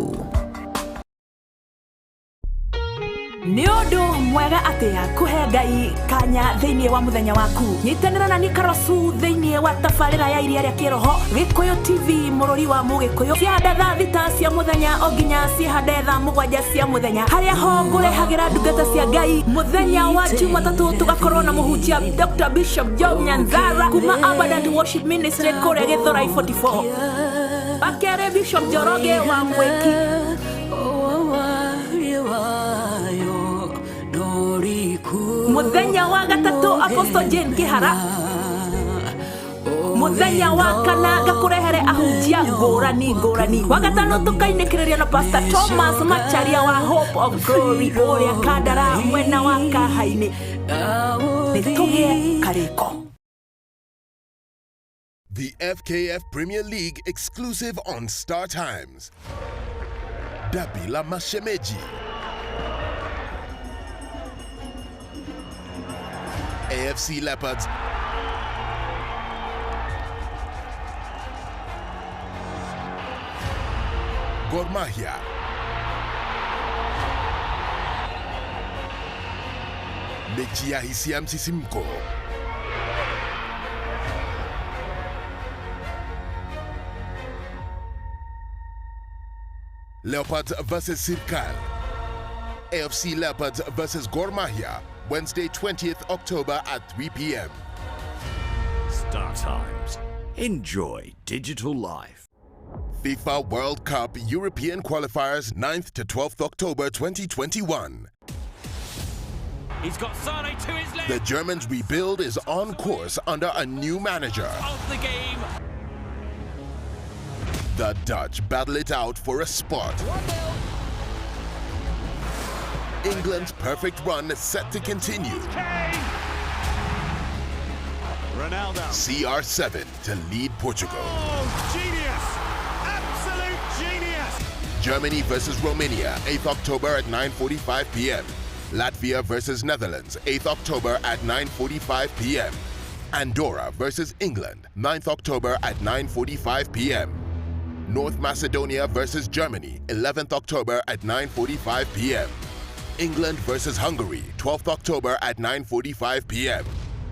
D: Nĩ ũndũ mwega atĩa kũhe Ngai kanya thĩinĩ wa mũthenya waku. Nyitanĩra na Nikarosu thĩinĩ wa tabarĩra ya iria rĩa kĩroho, Gĩkũyũ TV, mũrũri wa Mũgĩkũyũ, ciahanda thaa 6 cia mũthenya o nginya cihande thaa 7 cia mũthenya, harĩa ho ngũrehagĩra ndungata cia Ngai. Mũthenya wa Jumatatũ tũgakorwo na mũhunjia Dr. Bishop Job Nyanzara kuma Abundant Worship Ministry kũrĩa Gĩthũrai 44. Wakerĩ, Bishop Njoroge wa Mwĩki. Mũthenya wa gatatũ, Apostle Jane Kĩhara. Mũthenya wa kana ngakũrehere ahunjia ngũrani ngũrani. Wa gatano tũkainĩkĩrĩria na Pastor Thomas Macharia wa Hope of Glory kũrĩa Kandara mwena wa Kahainĩ. Nĩ tũgĩe karĩko.
E: The FKF Premier League exclusive on Star Times. Dabi la Mashemeji. AFC Leopards Gor Mahia. Mechi ya hisia, msisimko. Leopards versus Sirkal. AFC Leopards versus Gor Mahia, Wednesday, 20th October at 3 p.m.
F: Star Times. Enjoy digital life.
E: FIFA World Cup European Qualifiers, 9th to 12th October 2021.
G: He's got Sane to his left.
E: The Germans' rebuild is on course under a new manager.
G: Of the game.
E: The Dutch battle it out for a spot. England's perfect run is set to continue.
H: Ronaldo.
E: CR7 to lead Portugal.
H: Oh, genius! Absolute genius!
E: Germany versus Romania, 8th October at 9:45 p.m. Latvia versus Netherlands, 8th October at 9:45 p.m. Andorra versus England, 9th October at 9:45 p.m. North Macedonia versus Germany, 11th October at 9:45 p.m. England versus Hungary, 12th October at 9:45 p.m.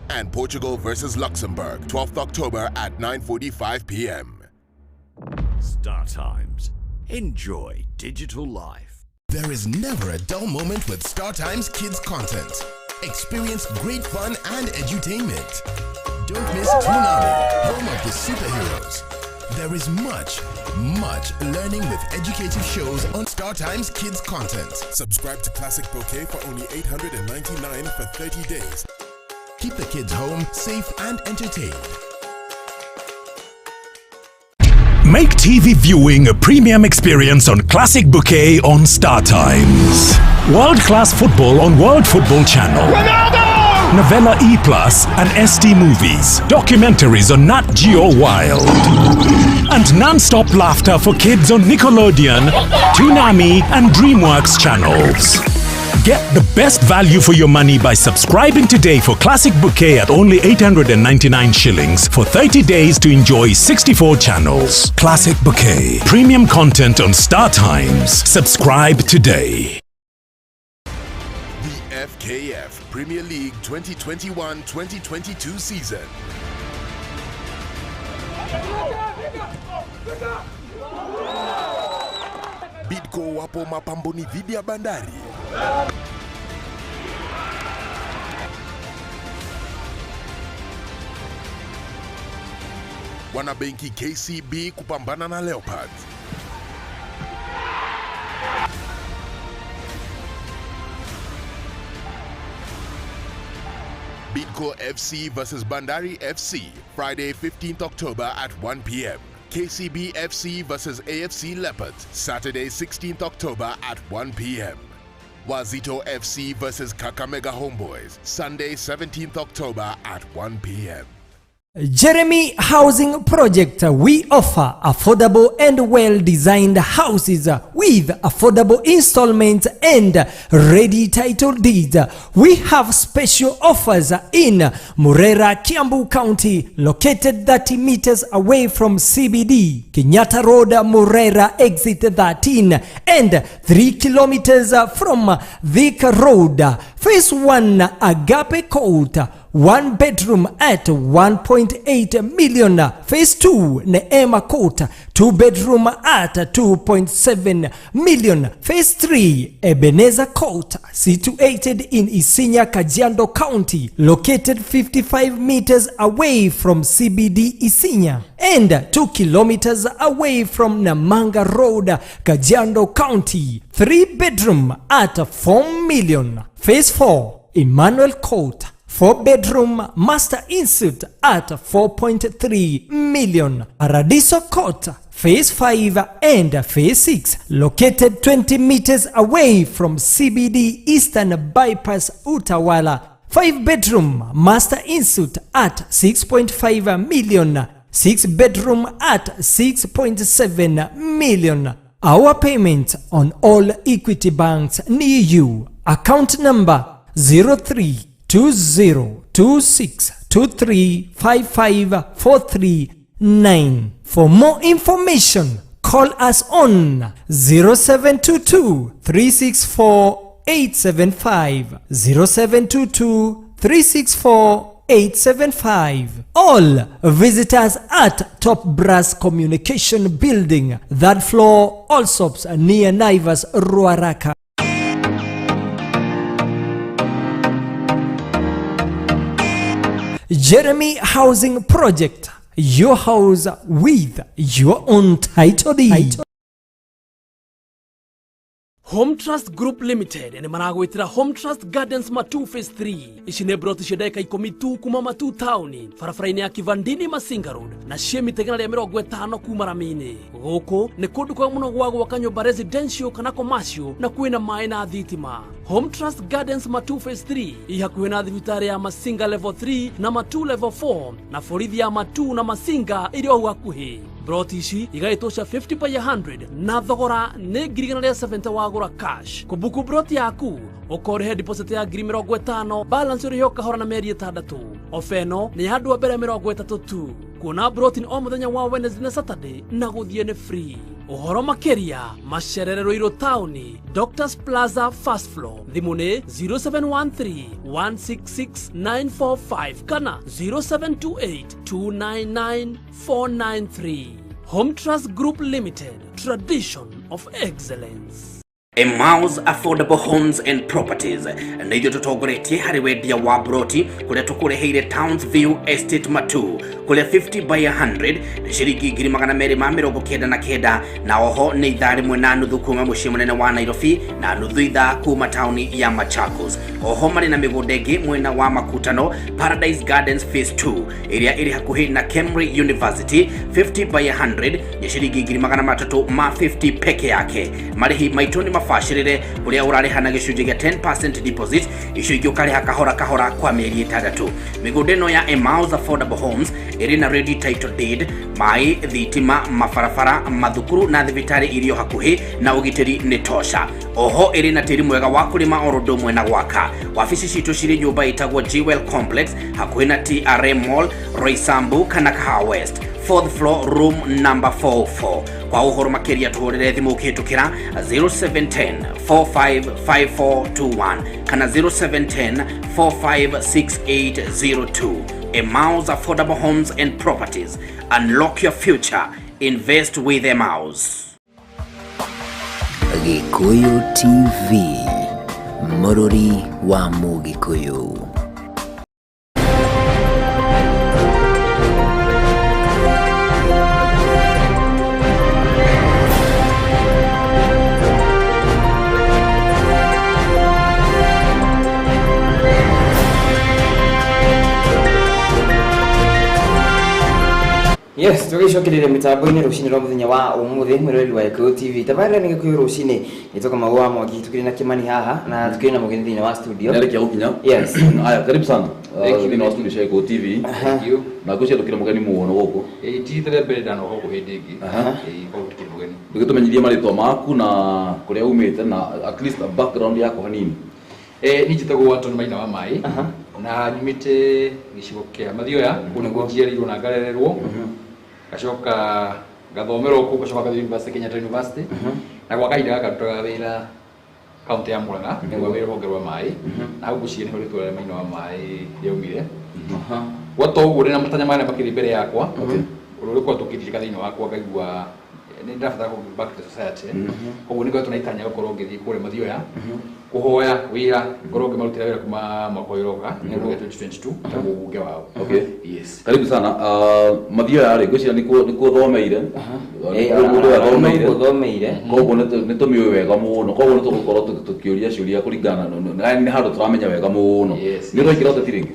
E: And Portugal versus Luxembourg, 12th October at 9:45 p.m.
F: Star Times. Enjoy digital life.
E: There is never a dull moment with Star Times Kids content. Experience great fun and edutainment. Don't miss Toonami, home of the superheroes. There is much, much learning with educative shows on Star Times Kids content. Subscribe to Classic Bouquet for only 899 for 30 days. Keep the kids home, safe and entertained.
I: Make TV viewing a premium experience on Classic Bouquet on Star Times. World class football on World Football Channel.
H: Ronaldo!
I: Novella E Plus and ST Movies. Documentaries on Nat Geo Wild. And non-stop laughter for kids on Nickelodeon, Toonami, and DreamWorks channels. Get the best value for your money by subscribing today for Classic Bouquet at only 899 shillings for 30 days to enjoy 64 channels. Classic Bouquet. Premium content on Star Times. Subscribe today.
E: The FKF Premier League 2021-2022 season. Bidco wapo mapamboni dhidi ya Bandari. Wanabenki KCB kupambana na Leopards. Bidco FC versus Bandari FC, Friday, 15th October at 1 p.m. KCB FC versus AFC Leopards, Saturday, 16th October at 1 p.m. Wazito FC versus Kakamega Homeboys, Sunday, 17th October at 1 p.m.
J: Jeremy Housing Project. We offer affordable and well-designed houses with affordable installments and ready title deeds. We have special offers in Murera, Kiambu County, located 30 meters away from CBD, Kenyatta Road, Murera, exit 13, and 3 kilometers from Thika Road. Phase 1, Agape Court, 1 bedroom at 1.8 million. Phase 2, Neema Court, 2 bedroom at 2.7 million. Phase 3, Ebenezer Court, situated in Isinya, Kajiado County, located 55 meters away from CBD Isinya and 2 kilometers away from Namanga Road, Kajiado County, 3 bedroom at 4 million. Phase 4, Emmanuel Court, 4 bedroom master ensuite at 4.3 million. Paradiso Court, Phase 5 and Phase 6, located 20 meters away from CBD Eastern Bypass Utawala, 5 bedroom master ensuite at 6.5 million, 6 bedroom at 6.7 million. Our payment on all Equity banks near you. Account number 032026235543 9. For more information, call us on 0722 364 875, 0722 364 875. All visitors at Top Brass Communication Building, third floor, Allsops, near Naivas, Ruaraka. Jeremy Housing Project, your house with your own title deed.
K: Home Trust Group Limited nĩ maragwĩtĩra Home Trust Gardens Matu Phase 3. Ici nĩ broti cia ndagĩka 10 tu kuma Matu taũni, barabara-inĩ ya Kivandini Masinga Road, na ciĩ mita 150 kuma rami-inĩ. Gũkũ nĩ kũndũ kwega mũno gwa gwaka nyũmba residential kana commercial, na kwĩna maĩ na thitima. Home Trust Gardens Matu Phase 3 ĩ hakuhĩ na thibitarĩ ya Masinga Level 3 na Matu Level 4, na borithi ya Matu na Masinga ĩrĩ o hau hakuhĩ. Broti ici igaĩtwo cia 50 by 100 na thogora nĩ 170,000 wagũra cash. Kũbuku broti yaku ũkorĩhe deposit ya 50,000, balance ũrĩhe o kahora na mĩeri 6. Ofa ĩno nĩ ya andũ a mbere 30 tu. Kuona broti nĩ o mũthenya wa Wednesday na Saturday, na gũthiĩ nĩ free. Ũhoro makĩria macerere Ruiru taũni, Doctors Plaza, first floor. Thimũ nĩ 0713 166 945 kana 0728 299 493. Home Trust Group Limited, tradition of excellence.
L: Emmaus Affordable Homes and Properties nĩ ithuĩ tũtongoretie harĩ wendia wa broti, kũrĩa tũkũreheire Towns View Estate Matu, kũrĩa 50 by 100 nĩ ciringi 299,000, na oho nĩ ithaa 1.5 kuma mũciĩ mũnene wa Nairobi na nuthu ithaa kuma taũni ya Machakos. Oho marĩ na mĩgũnda ĩngĩ mwena wa Makutano, Paradise Gardens Phase 2, ĩrĩa ĩrĩ hakuhĩ na Kemri University, 50 by 100 nĩ ciringi 350,000 peke yake. Marĩhi maitũ nĩ mabacĩrĩre, kũrĩa ũrarĩha na gĩcunjĩ gĩa 10% deposit, icio ingĩ ũkarĩha kahora kahora kwa mĩeri 6. Mĩgũnda ĩno ya Emmaus Affordable Homes ĩrĩ na ready title deed, maĩ, thitima, mabarabara, mathukuru na thibitarĩ irio hakuhĩ, na ũgitĩri nĩ tosha. Oho ĩrĩ na tĩri mwega wa kũrĩma oro ũndũ ũmwe na gwaka. Wabici citũ cirĩ nyũmba ĩtagwo Jewel Complex, hakuhĩ na TRM Mall, Roysambu kana Kahawa West, fourth floor, room number 44. Kwa ũhoro makĩria tũhũrĩre thimũ ũkĩhĩtũkĩra 0710 455421 kana 0710 456802. Emmaus Affordable Homes and Properties. Unlock your future. Invest with Emmaus.
A: Gikuyu TV, mũrũri wa Mũgĩkũyũ.
B: Yes, tũgĩcokereria mĩtambo-inĩ rũcinĩ rwa mũthenya wa ũmũthĩ, mwĩroreri wa Gĩkũyũ TV. Tabarĩra nĩ Gĩkũyũ rũcinĩ, nĩtũka Maua wa Mwangi, tukĩrĩ na Kĩmani haha na tukĩrĩ na mũgeni thĩinĩ wa studio.
C: Nĩarĩkia gũkinya.
B: Yes.
C: Aya, karibu sana.
M: Thank you.
C: Thĩinĩ wa studio cia Gĩkũyũ TV.
M: Thank you.
C: Na ngwĩciria tũkĩrĩ mũgeni mũno gũkũ.
M: Ĩĩ, ti rita rĩa mbere ndanoka gũkũ hĩndĩ ĩngĩ. Ĩĩ, koguo tũkĩrĩ mũgeni.
C: Ndũgĩtũmenyithie marĩtwa maku na kũrĩa umĩte na at least a background yaku hanini.
M: Niĩ njĩtagwo Anton Maina wa Maĩ na nyumĩte gĩcigo kĩa Mathioya, kũu nĩkuo njiarĩirwo na ngarererwo, ngacoka ngathomera kũu, ngacoka ngathiĩ university, Kenyatta University, na gwa kahinda gaka ndutaga wĩra kaunti ya Murang'a, nĩguo wĩ rũhonge rwa maĩ, na hau ngwĩciria nĩho rĩtwa rĩa Maina wa Maĩ rĩaumire. Gwata ũguo ndĩna matanya marĩa makĩrĩ mbere yakwa, ũndũ ũrĩa ũkoretwo ũkĩndirika thĩinĩ wakwa, ngaigua nĩ ndĩrabatara kũ give back to society. Koguo nĩ ngoretwo na itanya gũkorwo ngĩthiĩ kũrĩa Mathioya kũhoya wĩra, ngorwo ngĩmarutĩra wĩra kuma mwaka ũyũ ũroka, nĩguo 2022, ta mũmbunge wao.
C: Okay.
M: Yes.
C: Karibu sana. Mathioya rĩ, ngwĩciria nĩkuo thomeire. Nĩkuo mũndũ athomeire.
B: Nĩkuo thomeire.
C: Koguo nĩ tũmĩũĩ wega mũno. Koguo nĩ tũgũkorwo tũkĩũria ciũria kũringana na nĩ handũ tũramenya wega mũno.
M: Yes.
C: Nĩ ũraingĩra ũteti rĩngĩ?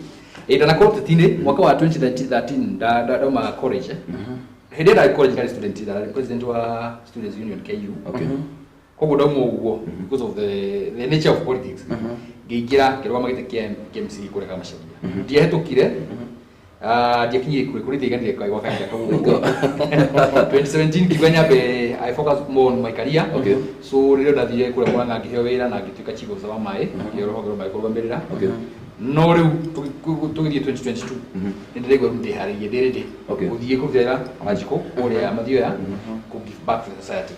M: Ĩĩ, ndanakorwo ũteti-inĩ mwaka wa 2013, ndauma college. Hĩndĩ ĩrĩa ndarĩ college ndarĩ student, ndarĩ president wa Students Union KU. Koguo ndauma ũguo, because of the nature of politics, ngĩingĩra ngĩrũgama gĩtĩ kĩa KMC kũrĩa Kamacharia. Ndiahĩtũkire, ndiakinyire kũrĩ kũrĩ ndiaiganire gwa kahinda kau ũguo. 2017 ngiuga nyambe I focus more on my career. So rĩrĩa ndathire kũrĩa Murang'a ngĩheo wĩra na ngĩtuĩka chief officer wa maĩ, ngĩheo rũhonge rwa maĩ kũrũgamĩrĩra. No rĩu tũgĩthiĩ 2022 nĩ ndĩraigua rĩu ndĩharĩirie, ndĩ ready gũthiĩ kũrutĩra Wanjikũ kũrĩa Mathioya, kũ give back to the society.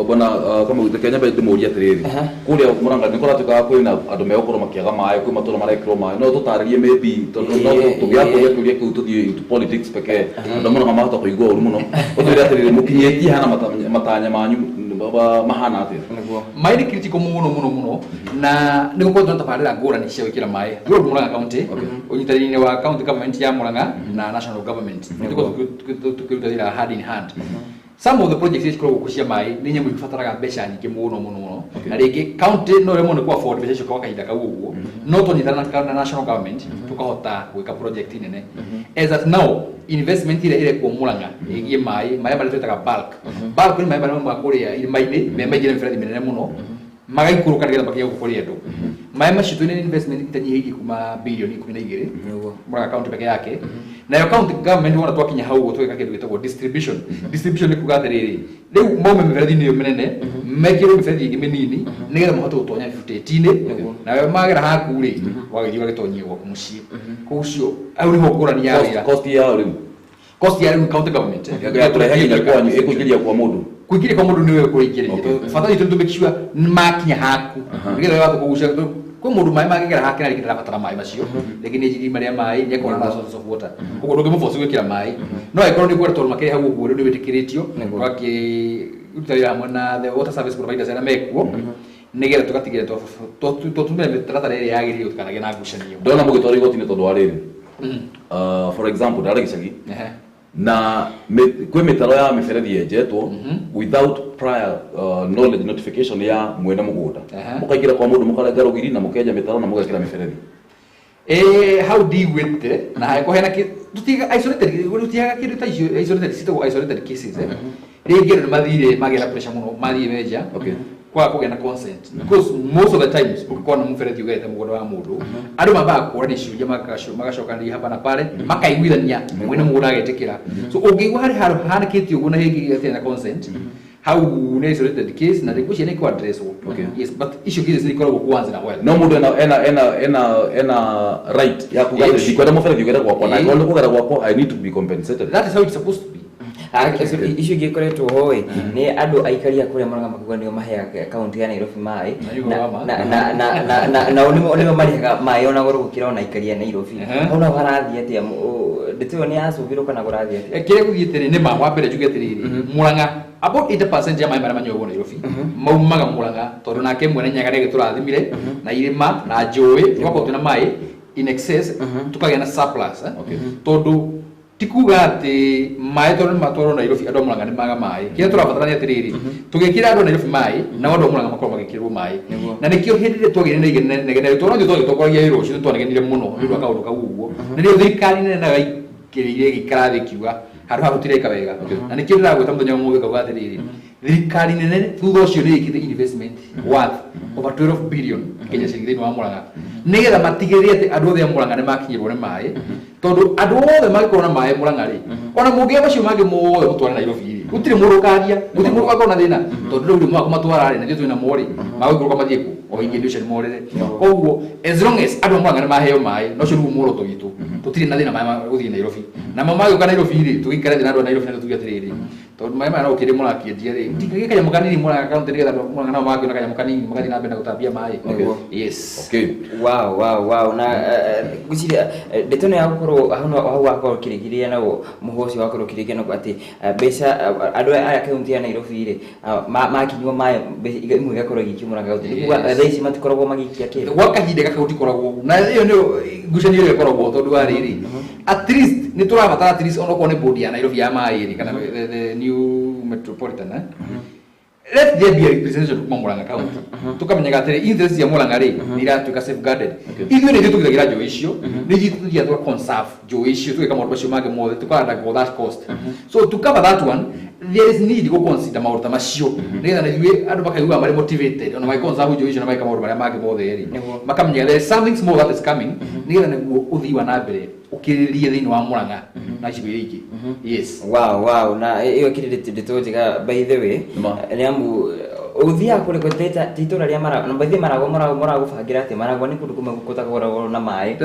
C: Bwana kama reke nyambe ndĩmũrie atĩrĩrĩ, kũrĩa Murang'a nĩ kũratuĩkaga kwĩna andũ megũkorwo makĩaga maĩ, kwĩ matũra marekĩrwo maĩ, no tũtarĩrie maybe, tondũ no tũngĩakũria kĩũria kĩu tũthiĩ into politics pekee, andũ a Murang'a mahota kũigua ũru mũno. Ũtwĩre atĩrĩrĩ, mũkinyĩtie hana matanya manyu mahana atĩa?
M: Maĩ nĩ critical mũno mũno mũno, na nĩ gũkoretwo na tabarĩra ngũrani cia gwĩkĩra maĩ throughout Murang'a County, ũnyitanĩri-inĩ wa county government ya Murang'a na national government. Nĩ tũkoretwo tũkĩruta wĩra hand in hand. Some of the projects iria cikoragwo kuo cia maĩ nĩ nyamũ ibataraga mbeca nyingĩ mũno mũno mũno, na rĩngĩ county no rĩmwe nĩ ku afford mbeca icio kwa kahinda kau ũguo, no twanyitana na national government tũkahota gwĩka project nene. As at now, investment ĩrĩa ĩrekwo Murang'a ĩgiĩ maĩ, maĩ marĩa twĩtaga bulk, bulk nĩ maĩ marĩa maumaga kũrĩa irĩma-inĩ me maingĩ na mĩberethi mĩnene mũno, magaikũrũka nĩgetha makinye gũkũ kũrĩ andũ. Maĩ macio twĩna investment itanyihĩirie kuma bilioni 12 Murang'a County peke yake. Nayo county government wona twakinya hau ũguo tũgeka kĩndũ gĩtagwo distribution. Distribution nĩ kuga atĩrĩrĩ, rĩu maume mĩberethi-inĩ ĩyo mĩnene mekĩrwo mĩberethi ĩngĩ mĩnini nĩgetha mahote gũtonya buteti-inĩ, nawe magera haku rĩ, wagĩthiĩ ũgagĩtonyia gwaku mũciĩ. Koguo ũcio hau nĩho ngũrani ya wĩra.
C: Cost ya rĩu?
M: Cost ya rĩu county government
C: ya kũrehe nginya kwanyu, ĩkũingĩria kwa mũndũ?
M: Kũingĩria kwa mũndũ nĩwe kũingĩria, bata witũ nĩ tũ make sure nĩ makinya haku, nĩgetha watũ kũgucia kwĩ mũndũ maĩ mangĩgera hake na rĩngĩ ndarabatara maĩ macio, rĩngĩ nĩ irima rĩa maĩ, nĩ akorwo na source of water, koguo ndũngĩmũforce gwĩkĩra maĩ. No angĩkorwo nĩ ũkwenda, tondũ makĩrĩ hau ũguo rĩu nĩ wĩtĩkĩrĩtio, ũgakĩruta wĩra hamwe na the water service providers arĩa mekuo, nĩgetha tũgatigĩrĩra twatũmĩra mĩtaratara ĩrĩa yagĩrĩire tũtikanagĩe na ngucanio.
C: Ndona mũgĩtwara igoti-inĩ tondũ wa rĩrĩ, for example, ndarĩ gĩcagi na kwĩ mĩtaro ya mĩberethi yenjetwo without prior knowledge, notification ya mwene mũgũnda. Mũkaingĩra kwa mũndũ, mũkarenga rũgiri na mũkenja mĩtaro na mũgekĩra mĩberethi.
M: Hau ndigwĩte na hangĩkorwo hena tũtiga isolated, tũtigaga kĩndũ ta icio isolated, citagwo isolated cases. Rĩngĩ andũ nĩ mathire magĩa na pressure mũno, mathiĩ menja kwaga kũgĩa na consent, because most of the times ũngĩkorwo na mũberethi ũgerete mũgũnda wa mũndũ, andũ mambaga kũrania ciũria, magacokanĩria hapa na pale, makaiguithania, mwene mũgũnda agetĩkĩra. So ũngĩigua harĩ handũ hanĩkĩte ũguo na hĩngĩ gĩtarĩ na consent, hau nĩ isolated case na rĩngĩ ũcio nĩ kũ address. Yes, but icio cases nĩ ikoragwo once in a while.
C: No mũndũ ena right ya kuga atĩ ndikwenda mũberethi ũgere gwakwa, na angĩkorwo nĩ kũgera gwakwa, I need to be compensated.
M: That is how it's supposed to be.
B: Icio ingĩ ikoretwo ho ĩ nĩ andũ aikari a kũrĩa Murang'a makiuga nĩo maheaga kaunti ya Nairobi maĩ, nao nĩo marĩhaga maĩ ona goro gũkĩra ona aikari a Nairobi. Hau naho harathiĩ atĩa? Ndeto ĩyo nĩ yacũthĩrwo kana kũrathiĩ atĩa?
M: Kĩrĩa gũthiĩte rĩ, nĩ ma wa mbere njuge atĩrĩrĩ, Murang'a about 80% ya maĩ marĩa manyuagwo Nairobi maumaga Murang'a, tondũ nake mwene Nyaga nĩ agĩtũrathimire na irĩma na njũĩ, tũgakorwo twĩna maĩ in excess, tukagĩa na surplus. Tondũ ti kuga atĩ maĩ tondũ nĩ matwarwo Nairobi andũ a Murang'a nĩ maga maĩ. Kĩrĩa tũrabatara nĩ atĩrĩrĩ, tũgĩkĩra andũ a Nairobi maĩ, nao andũ a Murang'a makorwo magĩkĩrwo maĩ. Na nĩkĩo hĩndĩ ĩrĩa twagĩire na inegene, tondũ ithuĩ twagĩtongoragia wĩra ũcio, nĩ twanegenire mũno nĩ ũndũ wa kaũndũ kau ũguo. Na nĩrĩo thirikari nene nayo yaingĩrĩire, ĩgĩikara thĩ ĩkiuga Handũ ha gũtireka wega, na nĩkĩo ndĩragwĩta mũthenya ũmũthĩ ngauga atĩrĩrĩ, thirikari nene thutha ũcio nĩ ĩkĩte investment worth over 12 billion Kenya ciringi thĩinĩ wa Murang'a, nĩgetha matigĩrĩre atĩ andũ othe a Murang'a nĩ makinyĩrwo nĩ maĩ, tondũ andũ othe mangĩkorwo na maĩ Murang'a rĩ, ona mũngĩoya macio mangĩ mothe mũtware Nairobi rĩ, gũtirĩ mũndũ ũkagia, gũtirĩ mũndũ ũgakorwo na thĩna, tondũ rĩu rĩ mwaka matwara rĩ, na ithuĩ twĩna mo rĩ, magũikũrũka mathiĩ kũ o ingĩ indo icio nĩ morĩre. Koguo as long as andũ a Murang'a nĩ maheo maĩ, na ũcio nĩguo muoroto witũ, tũtirĩ na thĩna maĩ ma gũthiĩ Nairobi. Namo magĩũka Nairobi rĩ, tũgĩikare thĩ na andũ a Nairobi na tũtuge atĩrĩrĩ, tondũ maĩ maya no ũkĩrĩ mũrakĩendia rĩ, mũtikĩgĩe kanyamũ kanini Murang'a kaunti, nĩgetha andũ a Murang'a nao magakĩona kanyamũ kanini magathiĩ na mbere na gũtambia maĩ. Yes.
B: Wow, na ngwĩciria ndeto ĩno ya gũkorwo hau no hau wakorwo ũkĩrĩkĩrĩria naguo mũhwa ũcio wakorwo ũkĩrĩkia naguo atĩ mbeca andũ aya kaunti ya Nairobi rĩ, makinywo maĩ, mbeca imwe igakorwo igĩikio Murang'a kaunti. Nĩ kuga thaa ici matikoragwo magĩikia kĩndũ?
M: Gwa kahinda gaka gũtikoragwo na ĩyo nĩyo ngucanio ĩrĩa ĩkoragwo, tondũ wa rĩrĩ, at least nĩ tũrabatara, at least onokorwo nĩ board ya Nairobi ya maĩ rĩ, kana the new metropolitan, eh? Let there be a representation kuma Murang'a County, tukamenyaga atĩrĩ, interest cia Murang'a rĩ, nĩ iratuĩka safeguarded. Ithuĩ nĩ ithuĩ tũgitagĩra njũĩ icio, nĩ ithuĩ tũthiaga tũga conserve njũĩ icio, tũgeka maũndũ macio mangĩ mothe, tuka undergo that cost. So to cover that one, there is need go consider maũndũ ta macio, nĩgetha na ithuĩ andũ makaiguaga marĩ motivated ona magĩ conserve njũĩ icio na magĩka maũndũ marĩa mangĩ mothe rĩ, makamenya there is something small that is coming, nĩgetha nĩguo ũthii wa na mbere ũkĩrĩrĩrie thĩinĩ wa Murang'a na icigo iria ingĩ. Yes.
B: Wow, na ĩyo ĩkĩrĩ ndeto njega, by the way, nĩ amu ũthiaga kũrĩ ti itũra rĩa Maragwa, na by the way, Maragwa mũragũbangĩra atĩ Maragwa nĩ kũndũ kũmwe gũtakoragwo na maĩ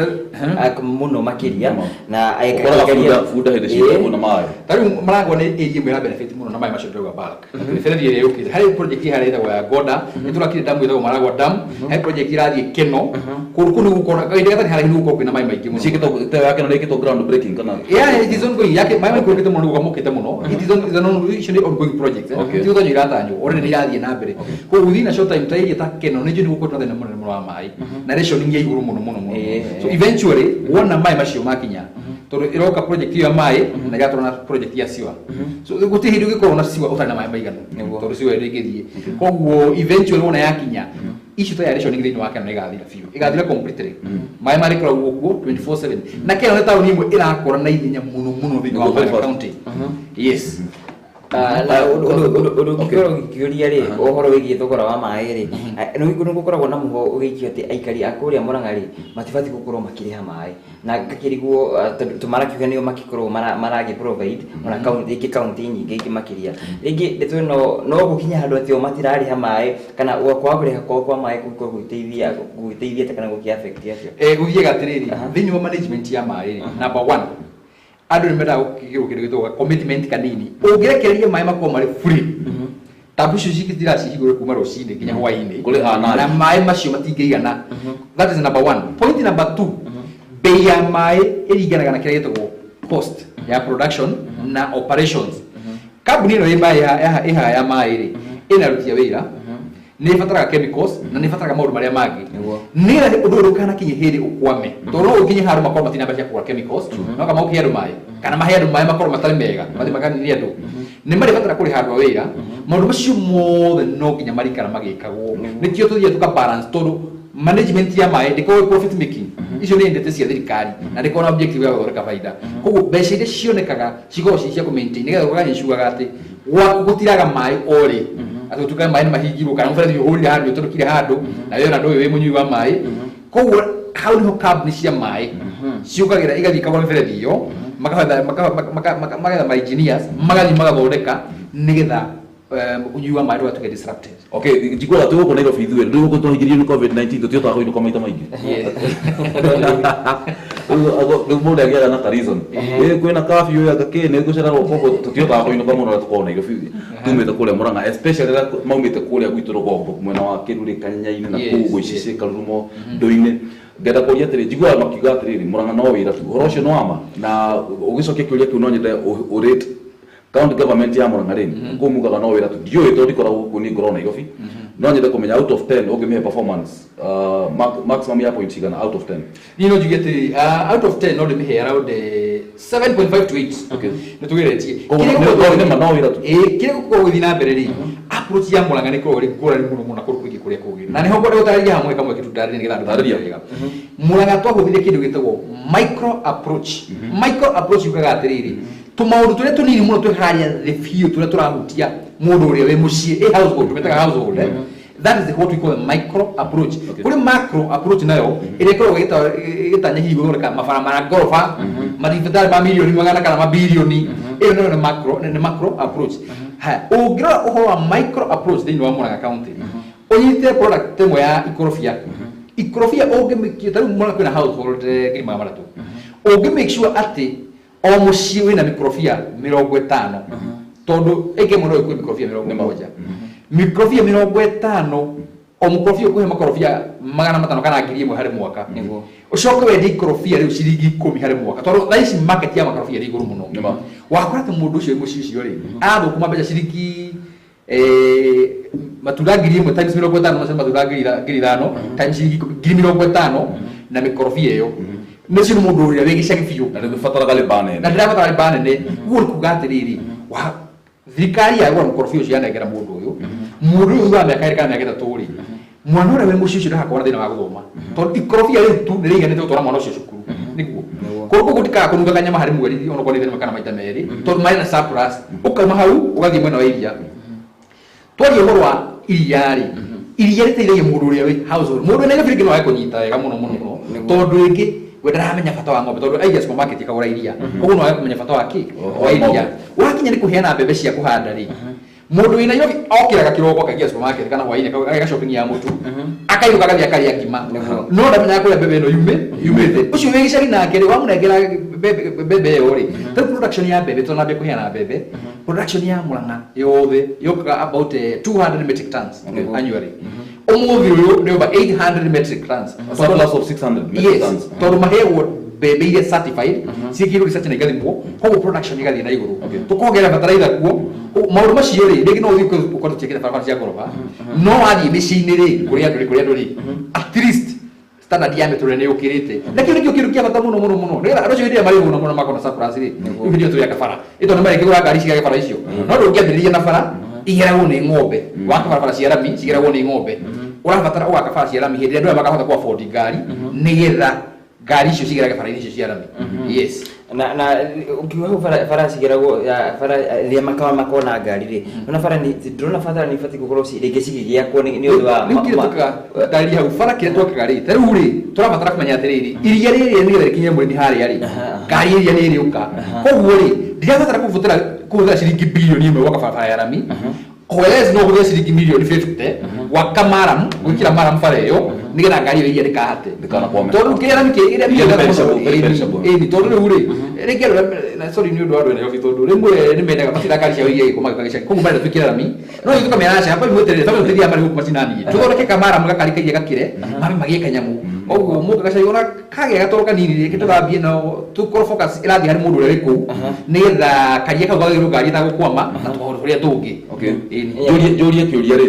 B: mũno makĩria na
C: Ũkoraga bunda hĩndĩ ciothe kwĩna maĩ.
M: Ta rĩu Maragwa nĩ area ĩmwe ya benefit mũno na maĩ macio ndĩrauga bulk. Mĩberethi ĩrĩa yũkĩte, harĩ project harĩa ĩtagwo ya Goda, nĩ tũrakire damu ĩtagwo Maragwa Dam, harĩ project irathiĩ Keno, kũndũ kũu nĩ gũkorwo kahinda gatarĩ haraihu nĩ gũkorwo kwĩna maĩ maingĩ mũno.
C: Ciĩkĩtwo te yake na ĩkĩtwo ground breaking kana?
M: Yeah, it is ongoing. Yake maĩ maikũrũkĩte mũno, nĩguo mokĩte mũno. It is on, is an on, icio nĩ ongoing project. Ti gũtanywo iratanywo, already nĩ irathiĩ na mbere. Koguo within a short time, ta area ta Keno, nĩ njũĩ nĩ gũkorwo na thĩna mũnene mũno wa maĩ. Na rationing ya igũrũ mũno mũno mũno. So eventually wona maĩ macio makinya, tondũ ĩroka project ĩyo ya maĩ na ĩgatwarana na project ya siwa. So gũtirĩ hĩndĩ ũngĩkorwo na siwa ũtarĩ na maĩ maiganu, tondũ siwa ndĩngĩthiĩ. Koguo eventually wona yakinya, issue ta ya rationing thĩinĩ wa Keno ĩgathira biũ, ĩgathira completely. Maĩ marĩkoragwo kuo 24/7, na Keno nĩ taũni ĩmwe ĩrakũra na ihenya mũno mũno thĩinĩ wa
C: Nĩguo, very
M: Murang'a
C: fast.
M: County. Yes.
B: Na ũndũ ũngĩkorwo ũgĩkĩũria rĩ, ũhoro wĩgiĩ thogora wa maĩ rĩ, nĩ gũkoragwo na mũhwa ũgĩikio atĩ aikari a kũrĩa Murang'a rĩ, matibatiĩ gũkorwo makĩrĩha maĩ, na ngakĩrigwo, tondũ tũmarakiuga nĩo makĩkorwo maragĩ provide ona kaunti rĩngĩ, kaunti nyingĩ ingĩ makĩria, rĩngĩ ndeto ĩno no gũkinya handũ atĩ o matirarĩha maĩ, kana kwaga kũrĩha kwao kwa maĩ gũkorwo gũgĩteithia atĩa kana gũkĩ affect atĩa?
M: Gũthiaga atĩrĩrĩ, thĩinĩ wa management ya maĩ rĩ, number one, andũ nĩ mendaga gũkĩgĩrwo kĩndũ gĩtagwo commitment kanini. Ũngĩrekereria maĩ makorwo marĩ free, tabu icio citiracihingũrwo kuma rũcinĩ nginya hwainĩ.
C: Kũrĩ hanaji.
M: Na maĩ macio matingĩigana. That is number one. Point number two, bei ya maĩ ĩringanaga na kĩrĩa gĩtagwo cost ya production na operations. Kambuni ĩno ĩ maĩ ĩhaha ya maĩ rĩ, ĩna aruti a wĩra, nĩ ĩbataraga chemicals na nĩ ĩbataraga maũndũ marĩa mangĩ, nĩgetha ũndũ ũyũ ndũkanakinye hĩndĩ ũkwame, tondũ no ũkinye handũ makorwo matina mbeca cia kũgũra chemicals, no kama ũkĩhe andũ maĩ kana mahe andũ maĩ makorwo matarĩ mega, mathiĩ makanine andũ, nĩ marĩbatara kũrĩha andũ a wĩra. Maũndũ macio mothe no nginya marikara magĩkagwo. Nĩkĩo tũthiaga tũka balance, tondũ management ya maĩ ndĩkoragwo ĩ profit making. Icio nĩ ndete cia thirikari na ndĩkoragwo na objective ya gũthondeka baida. Koguo mbeca iria cionekaga cikoragwo ci cia kũ maintain, nĩgetha ũgagĩcuaga atĩ gwaku gũtiraga maĩ o rĩ, atĩ gũtuĩka maĩ nĩ mahingirwo kana mũberethi ũhũrire handũ, ũtũrũkire handũ, na we ona ndũĩ wĩ mũnyui wa maĩ. Koguo hau niho kambuni cia maĩ ciũkagĩra, igathiĩ ikagũra mĩberethi ĩyo, magetha ma engineers magathiĩ magathondeka, nĩgetha ũnyui wa maĩ ndũgatuĩke disrupted.
C: Okay, njiguaga twĩ gũkũ Nairobi ithuĩ rĩu gũkũ twahingĩrio nĩ COVID-19, tũtihotaga kũinũka maita maingĩ. Rĩu mũndũ agĩaga na ka reason. Kwĩna curfew ya gakĩ nĩ gũcererwo, koguo tũtihotaga kũinũka mũno rĩrĩa tũkoragwo Nairobi tumĩte kũrĩa Murang'a, especially rĩrĩa maumĩte kũrĩa gwitũ rũgongo mwena wa Kĩrurĩ, Kanyanya-inĩ na kũu Gũicicĩ, Karurumo, Ndũ-inĩ. Ngenda kũria atĩrĩ, njiguaga makiuga atĩrĩrĩ, Murang'a no wĩra tu. Ũhoro ũcio nĩ wa ma? Na ũgĩcokia kĩũria kĩu, no nyende ũrate county government ya Murang'a rĩ, kũu mugaga no wĩra tu. Ndiũĩ tondũ ndikoragwo gũkũ, niĩ ngoragwo Nairobi. No nyende kũmenya out of 10 ũngĩmĩhe performance maximum ya point cigana out of 10?
M: Niĩ no njuge atĩrĩ, out of 10 no ndĩmĩhe around 7.5 to 8. Nĩ tũgeretie.
C: Koguo
M: Kĩrĩa
C: nĩ ma no wĩra tu.
M: Ĩĩ, kĩrĩa gũkorwo gũgĩthiĩ na mbere rĩ, approach ya Murang'a nĩ ĩkoragwo ĩrĩ ngũrani mũno mũno na kũndũ kũingĩ kũrĩa kũngĩ, na nĩho ngwenda gũtarĩria hamwe kamwe tu ndarĩrie nĩgetha andũ
C: Tarĩria.
M: mamenye wega. Murang'a twahũthĩrire kĩndũ gĩtagwo micro approach. Micro approach yugaga atĩrĩrĩ, Tũmaũndũ tũrĩa tũnini mũno twĩ harĩa thĩ biũ tũrĩa tũrahutia mũndũ ũrĩa wĩ mũciĩ, ĩ household, tũmĩtaga household, eh? That is what we call the micro approach. Kũrĩ macro approach nayo ĩrĩa ĩkoragwo ĩgĩtanya hihi gũthondeka mabara ma ngoroba, mathibitarĩ ma mirioni magana kana mabirioni. Ĩyo nayo nĩ macro, nĩ macro approach. Haya, ũngĩrora ũhoro wa micro approach thĩinĩ wa Murang'a County, ũnyite product ĩmwe ya ikorobia, ikorobia ũngĩmĩkia, ta rĩu Murang'a kwĩna household 300,000, ũngĩ make sure atĩ o mũciĩ wĩna mĩkorobia 50, tondũ ĩngĩ ĩmwe no ĩkue mĩkorobia 70, mĩkorobia 50, o mũkorobia ũkũhe makorobia 500 kana 1,000 harĩ mwaka. Ũcoke wendie ikorobia rĩu ciringi 10 harĩ mwaka, tondũ thaa ici market ya makorobia ĩrĩ igũrũ mũno. Wakora atĩ mũndũ ũcio wĩ mũciĩ ũcio rĩ, arathũkũma mbeca ciringi matunda 1,000 times 50, macio matunda 5,000 times ciringi 10, 50,000 na mĩkorobia ĩyo. Nĩcio nĩ mũndũ ũrĩa wĩ gĩcagi biũ.
C: Na ndĩbataraga rĩba nene.
M: Na ndĩrabatara rĩba nene. Ũguo nĩ kuga atĩrĩrĩ, wa thirikari yagũra mũkorobia ũcio yanengera mũndũ ũyũ, mũndũ ũyũ thutha wa mĩaka 2 kana mĩaka 3 rĩ, mwana ũrĩa wĩ mũciĩ ũcio ndagakorwo na thĩna wa gũthoma, tondũ ikorobia rĩu tu nĩ rĩiganĩte gũtwara mwana ũcio cukuru. Nĩguo koguo gũtikaga kũnunga kanyama harĩ mweri, onokorwo nĩ rĩmwe kana maita merĩ, tondũ marĩ na surplus. Ũkauma hau ũgathiĩ mwena wa iria. Twaria ũhoro wa iria rĩ, iria rĩteithagia mũndũ ũrĩa wĩ household. Mũndũ wĩna Nairobi rĩngĩ no age kũnyita wega mũno mũno mũno, tondũ rĩngĩ we ndaramenya bata wa ng'ombe, tondũ aiga supermarket akagũra iria, koguo no age kũmenya bata wa kĩ wa iria. Wakinya nĩ kũheana mbembe cia kũhanda rĩ, mũndũ wĩ Nairobi okĩraga kĩroko akaingia supermarket kana hwaĩ-inĩ ageka shopping ya mũtu, akainũka agathiĩ akarĩa ngima, no ndamenyaga kũrĩa mbembe ĩno yumĩte. Ũcio wĩ gĩcagi nake rĩ, wamũnengera mbembe ĩyo rĩ, tarĩu production ya mbembe, tũnambia kũheana mbembe, production ya Murang'a yothe yũkaga about 200 metric tons annually. Ũmũthĩ ũyũ nĩ over 800 metric tons.
C: A surplus of 600 metric
M: Yes,
C: tons.
M: tondũ maheagwo mbembe iria certified, ciĩkĩirwo research na igathimwo, koguo production ĩgathiĩ na igũrũ. Tũkongerera bataraitha kuo. Maũndũ macio rĩ, rĩngĩ no ũthiĩ ũkorwo tũtiĩkĩte barabara cia ngoroba, no wathiĩ mĩciĩ-inĩ rĩ, kũrĩa andũ rĩ, kũrĩa andũ rĩ, at least standard ya mĩtũrĩre nĩ yũkĩrĩte. Na kĩu nĩkĩo kĩndũ kĩa bata mũno mũno mũno, nĩgetha andũ acio hĩndĩ ĩrĩa marĩ hũna mũno makona surplus rĩ, rĩu hĩndĩ ĩyo tũrĩaka bara ĩ, tondũ nĩmarĩkĩgũra ngari cigake bara icio. No ndũngĩambĩrĩria na bara igeragwo nĩ ng'ombe, waka barabara cia rami cigeragwo nĩ ng'ombe, ũrabatara ũgaka bara cia rami hĩndĩ ĩrĩa andũ aya makahota kũ afford ngari, nĩgetha ngari icio cigerage bara-inĩ icio cia rami. Yes.
B: Na ukiuga hau bara, bara cigeragwo ya bara rĩrĩa makawa makona ngari rĩ, ona bara ni ndĩrona bara nĩ ibatiĩ gũkorwo rĩngĩ cigĩgĩakwo nĩ ũndũ wa
M: Rĩu kĩrĩa twakaga ndarĩria hau bara, kĩrĩa twakaga rĩ, ta rĩu rĩ, tũrabatara kũmenya atĩrĩrĩ, iria rĩrĩ nĩgetha rĩkinye mũrĩmi harĩa rĩ, ngari ya iria nĩ ĩrĩũka. Koguo rĩ, ndirabatara kũhũthĩra ciringi bilioni 1 gwaka barabara ya rami, whereas no hũthĩre ciringi mirioni 50 gwaka maramu, gwĩkĩra maramu bara ĩyo, nĩgetha ngari ĩyo iria ndĩkahate.
C: Ndĩkanakwame.
M: Tondũ kĩrĩa rami kĩ ĩrĩa
C: Iria nĩ perishable, very perishable.
M: Ĩni, tondũ rĩu rĩ, rĩngĩ andũ na sorry nĩ ũndũ wa andũ a Nairobi, tondũ rĩmwe nĩ mendaga matira ngari ciao iria gĩko magĩũka gĩcagi, koguo marenda twĩkĩre rami, no ithuĩ tũkamera aca, hapa mweterere, tondũ tũthiaga marĩ gũkũ macinani, tũthondeke kamaramu gakari kairia gakĩre mabe magĩe kanyamũ. Koguo mũka gacagi ona kagĩa gatoro kanini rĩngĩ tũthambie, no tũkorwo focus ĩrathiĩ harĩ mũndũ ũrĩa wĩ kũu, nĩgetha karia kau gagĩrwo ngari ĩtagũkwama na tũmaũndũ tũrĩa tũngĩ. Ĩni.
C: Njũrie kĩũria rĩ,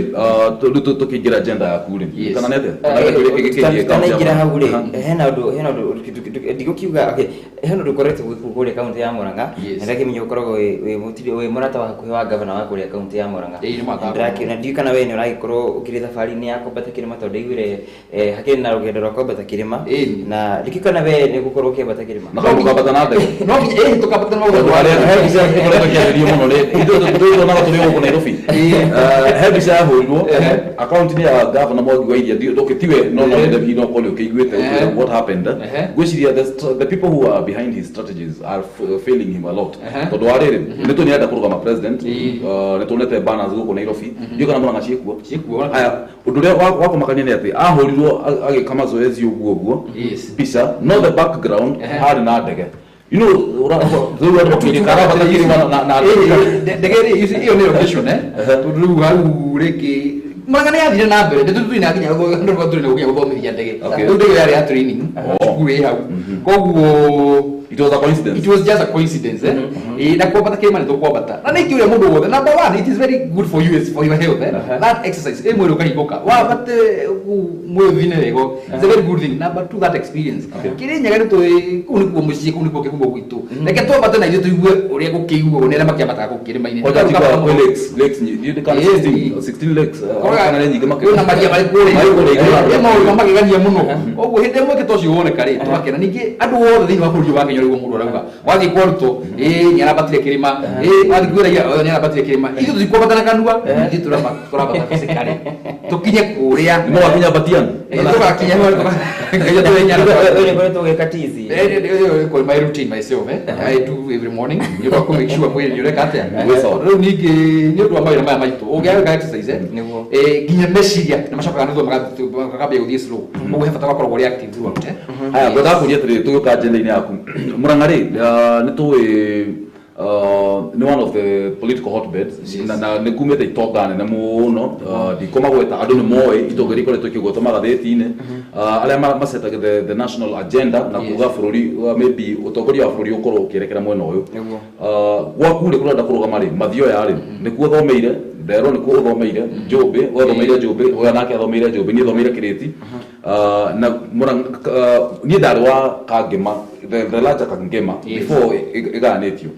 C: rĩu tũkĩingĩra agenda yaku rĩ, kana nĩ atĩa? Kana kĩũria kĩngĩ kĩgiĩ kaunti ya
B: Tutanaingĩra
C: Murang'a?
B: hau rĩ, hena ũndũ ndigũkiuga, okay, hena ũndũ ũkoretwo gwĩkwo kũrĩa kaunti ya Murang'a. Na ndakĩmenya ũkoragwo wĩ mũrata wa hakuhĩ wa gavana wa kũrĩa kaunti ya Murang'a.
M: Ĩĩ, nĩ mũrata wakwa.
B: Ndĩrakĩona ndiũĩ kana we nĩ ũragĩkorwo ũkĩrĩ thabarĩ-inĩ ya kwambata kĩrĩma, tondũ ndaiguire hakĩrĩ na rũgendo rwa kwambata kĩrĩma. Na ndikĩũĩ kana we nĩ ũgũkorwo ũkĩambata kĩrĩma.
C: Na kau mũkambata na ndege?
M: No nginya, ĩĩ, tũkambata na
C: Tondũ harĩa he mbica tũkoretwo tũkĩarĩrio mũno nĩ ithuĩ tuonaga tũrĩ gũkũ Nairobi. He mbica yahũrirwo akaunti-inĩ ya gavana Mwangi wa Iria, okay, tiwe, no nyende hihi no ũkorwo nĩ ũkĩiguĩte ũkwĩra what happened. Ngwĩciria the people who are behind his strategies are failing him a lot, tondũ wa rĩrĩ, nĩ tũĩ nĩarenda kũrũgama president. Nĩ tuonete banners gũkũ Nairobi, ndiũĩ kana Murang'a ciĩkuo.
M: Ciĩkuo.
C: Haya, ũndũ ũrĩa wa kũmakania nĩ atĩ ahũrirwo agĩka mazoezi ũguo ũguo mbica, no the background harĩ na ndege. Rĩu andũ makĩũria karabata kĩrĩma na ndege.
M: Ndege rĩ, ĩyo nĩ location, tondũ rĩu hau rĩngĩ Murang'a nĩ yathire na mbere, ndĩ tũthiĩ na nginya andũ tũrĩ na gũkinya gũthomithia ndege. Rĩu ndege yarĩ ya training, cukuru ĩ hau. Koguo
C: It was a coincidence.
M: It was just a coincidence, eh? Na kwambata kĩrĩma nĩ tũkwambata. Na nĩ kĩũria mũndũ wothe. Number one, it is very good for you, for your health, eh? That exercise, mwĩrĩ ũkahingũka. Wambate Mwĩthine wega. It's a very good thing. Number two, that experience. Kĩrĩnyaga nĩ tũĩ kũu nĩkuo mũciĩ, kũu nĩkuo kĩhumo gwitũ. Reke twambate na ithuĩ tũigue ũrĩa gũkĩiguagwo nĩ arĩa makĩambataga kũu kĩrĩma-inĩ.
C: Kwanja tiga kwĩ lakes, lakes ndiũĩ kana 16 lakes, kana nĩ nyingĩ makĩria.
M: Kwĩna maria marĩ kũrĩa.
C: Marĩ kũrĩa igũrũ.
M: Ĩ maũndũ magegania mũno. Koguo hĩndĩ ĩmwe kĩto ũcio woneka rĩ, tũgakena. Ningĩ andũ othe thĩinĩ wa bũrũri wa Kenya ũrĩa mũndũ arauga, wathiĩ kwa Ruto, ĩ nĩ arambatire kĩrĩma, ĩ wathiĩ kwĩ Raila, nĩ arambatire kĩrĩma. Ithuĩ tũtikwambata na kanua, ithuĩ tũrambata physically. Tũkinye kũrĩa.
C: Nĩ mũgakinya Batian?
M: Tũgakinya
B: Ũyũ nĩkoretwo ũgĩka tizi.
M: My routine myself, I do every morning. Nĩ ũndũ wa kũ make sure mwĩrĩ nĩ ũreka atĩa.
C: Wĩ sawa.
M: Rĩu ningĩ nĩ ũndũ wa mawĩra maya maitũ, ũngĩaga gwĩka exercise, nginya meciria nĩ macokaga nĩ thutha makambia gũthiĩ slow. Ũguo he bata wakoragwo ũrĩ active throughout.
C: Haya, ngwendaga kũria atĩrĩrĩ, tũgĩũka agenda-inĩ yaku. Mũrang'a rĩ, nĩ tũĩ nĩ one of the political hotbeds na nĩ kumĩte itonga nene mũno, ndikũmagweta, andũ nĩ moĩ itonga iria ikoretwo ikĩgwetwo magathĩti-inĩ, arĩa macetaga the national agenda na kuga bũrũri, maybe ũtongoria wa bũrũri ũkorwo ũkĩerekera mwena ũyũ. Gwaku rĩ, kũrenda kũrũgama rĩ, Mathioya rĩ, nĩkuo ũthomeire, nderwo nĩkuo ũthomeire Njũmbĩ, we ũthomeire Njũmbĩ, ũyũ nake athomeire Njũmbĩ, niĩ thomeire Kĩrĩti. Na niĩ ndarĩ wa Kangema, the larger Kangema before ĩgayanĩtio.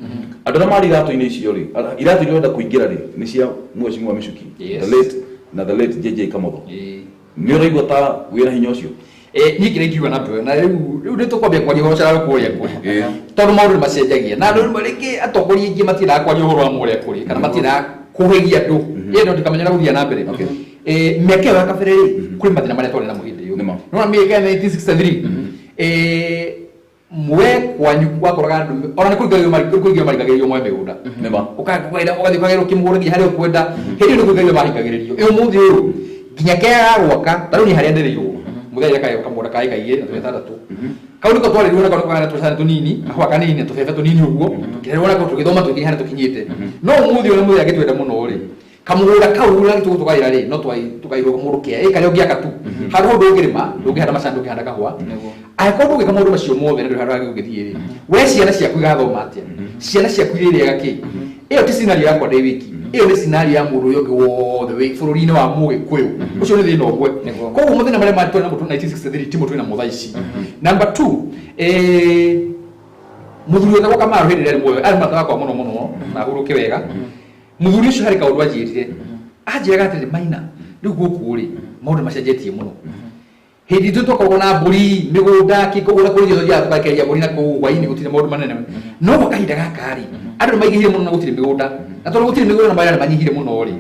C: Andũ arĩa marĩ iratũ-inĩ icio rĩ, iratũ iria ũrenda kũingĩra rĩ, nĩ cia Mheshimiwa Michuki, the late na the late JJ Kamotho. Nĩ ũraigua ta wĩna hinya ũcio?
M: Niĩ kĩrĩa ingiuga na ndũĩ, na rĩu nĩ tũkwambia kwaria ũhoro ũcio kũrĩa kũrĩ. Tondũ maũndũ nĩ macenjagia. Na andũ rĩngĩ atongoria aingĩ matiendaga kwaria ũhoro wa mũrĩa kũrĩ, kana matiendaga kũhĩgia andũ. Ĩĩ no ndikamenya ũrĩa gũthiaga na mbere. Mĩaka ĩyo ya kabere rĩ, kwĩ mathĩna marĩa twarĩ namo hĩndĩ ĩyo. Nĩwona mĩaka ya 1963, mwe kwanyu wakoraga andũ ona nĩ kũringagĩrĩrio maringagĩrĩrio mwe mĩgũnda. Ũgathiĩ ũkagĩrwo kĩmũgũnda nginya harĩa ũkwenda. Hĩndĩ ĩyo nĩ kũringagĩrĩrio maringagĩrĩrio. Ĩ ũmũthĩ ũyũ nginya kĩaga gwaka, ta rĩu niĩ harĩa ndereirwo, mũthenya kaĩ kamũgũnda ka ĩka igĩrĩ na tũrĩa ithathatũ. Kau nĩko twarĩirwo nako nĩko karĩa tũcani tũnini, kahũa kanini na tũbebe tũnini ũguo, tũkĩrerwo nako tũgĩthoma tũgĩkinya harĩa tũkinyĩte. No ũmũthĩ ũyũ mũthenya angĩtwenda mũno rĩ, kamũgũnda kau ũrĩa tũgũtũgaĩra rĩ, no tũgaĩrwo mũndũ kĩa ĩka karĩa ũngĩaka tu. Handũ hau ndũngĩrĩma, ndũngĩhanda macani, ndũngĩhanda kahũa. Angĩkorwo ndũngĩka maũndũ macio mothe na ndũrĩ handũ hangĩ ũngĩthiĩ rĩ, we ciana ciaku igathoma atĩa? Ciana ciaku irĩrĩaga kĩ? Ĩyo ti scenario yakwa ndĩ wiki. Ĩyo nĩ scenario ya mũndũ ũrĩa ũngĩ wothe wĩ bũrũri-inĩ wa Mũgĩkũyũ. Ũcio nĩ thĩna ũmwe. Koguo mathĩna marĩa matwĩ namo 1963 timo twĩ namo thaa ici. Number two, mũthuri wetagwo Kamaru hĩndĩ ĩrĩa arĩ muoyo, arĩ mũrata wakwa mũno mũno, na ahurũke wega. Mũthuri ũcio harĩ kaũndũ anjĩrire. Anjĩraga atĩrĩ, Maina, rĩu gũkũ rĩ, maũndũ macenjetie mũno. Hĩndĩ itũ twakoragwo na mbũri, mĩgũnda, kĩ, koguo na kũrĩ irio tũthiaga tũgakeria mbũri na kũu hwaĩ-inĩ gũtirĩ maũndũ manene. No gwa kahinda gaka rĩ, andũ nĩ maingĩhire mũno na gũtirĩ mĩgũnda. Na tondũ gũtirĩ mĩgũnda na mawĩra nĩ manyihire mũno rĩ,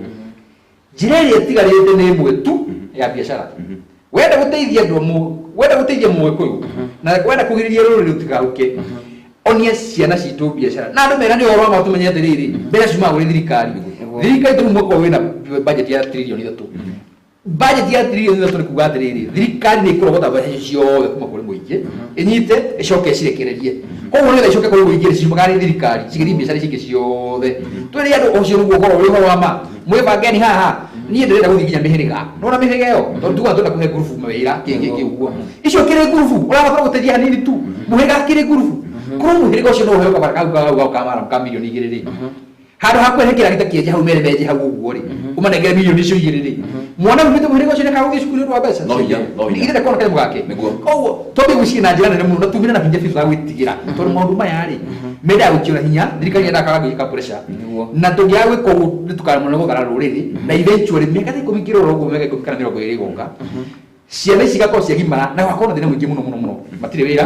M: njĩra ĩrĩa ĩtigarĩte nĩ ĩmwe tu ya biacara. Wenda gũteithia andũ wenda gũteithia Mũgĩkũyũ, na wenda kũgirĩrĩria rũrĩrĩ rũtigahuke, onia ciana citũ biacara. Na andũ mera nĩ ũhoro wa ma tũmenye atĩrĩrĩ, mbeca ciumaga kũrĩ thirikari. Thirikari tondũ mwaka ũyũ wĩna budget ya tririoni ithatũ. Budget ya tririoni ithatũ nĩ kuga atĩrĩrĩ, thirikari nĩ ĩkũrogota mbeca icio ciothe kuma kũrĩ mũingĩ, ĩnyite, ĩcoke ĩcirekererie. Koguo nĩgetha icoke kũrĩ mũingĩ, ciumaga harĩ thirikari, cigĩthiĩ biacara ici ingĩ ciothe. Twĩre andũ ũcio nĩguo ũkorwo ũrĩ ũhoro wa ma. Mwĩbangeni haha, niĩ ndĩrenda gũthiĩ nginya mĩhĩrĩga. Nĩwona mĩhĩrĩga ĩyo? Tondũ tugaga twenda kũhe ngurubu mawĩra, kĩ, kĩ, kĩ, ũguo. Icio kĩrĩ ngurubu, ũrabatara gũteithia hanini tu. Mũhĩrĩga kĩrĩ ngurubu. Korwo mũhĩrĩga ũcio no ũheo kabara kau kau ka mara ka milioni igĩrĩ rĩ, handũ ha kwerekera gĩta kĩenje hau mere menje hau ũguo rĩ, ũmanengere milioni icio igĩrĩ rĩ, mwana umĩte mũhĩrĩga ũcio nĩakagũthiĩ cukuru nĩ ũndũ wa mbeca.
C: No hinya, no hinya.
M: Ithe ndakona kanyamũ gake.
C: Nĩguo.
M: Koguo twambie gwĩciria na njĩra nene mũno na tumire na hinya biũ tũtagwĩtigĩra, tondũ maũndũ maya rĩ, mendaga gũikio na hinya, thirikari yendaga kwaga gwĩka pressure. Na tũngĩaga gwĩka ũguo nĩtũkaremwo nĩ gũthara rũrĩrĩ, na eventually mĩaka ta ikũmi ngĩrora ũguo, mĩaka ikũmi kana mĩrongo ĩrĩ ĩgoka, ciana ici igakorwo ciagimara na gũgakorwo na thĩna mũingĩ mũno mũno mũno. Matirĩ wĩra,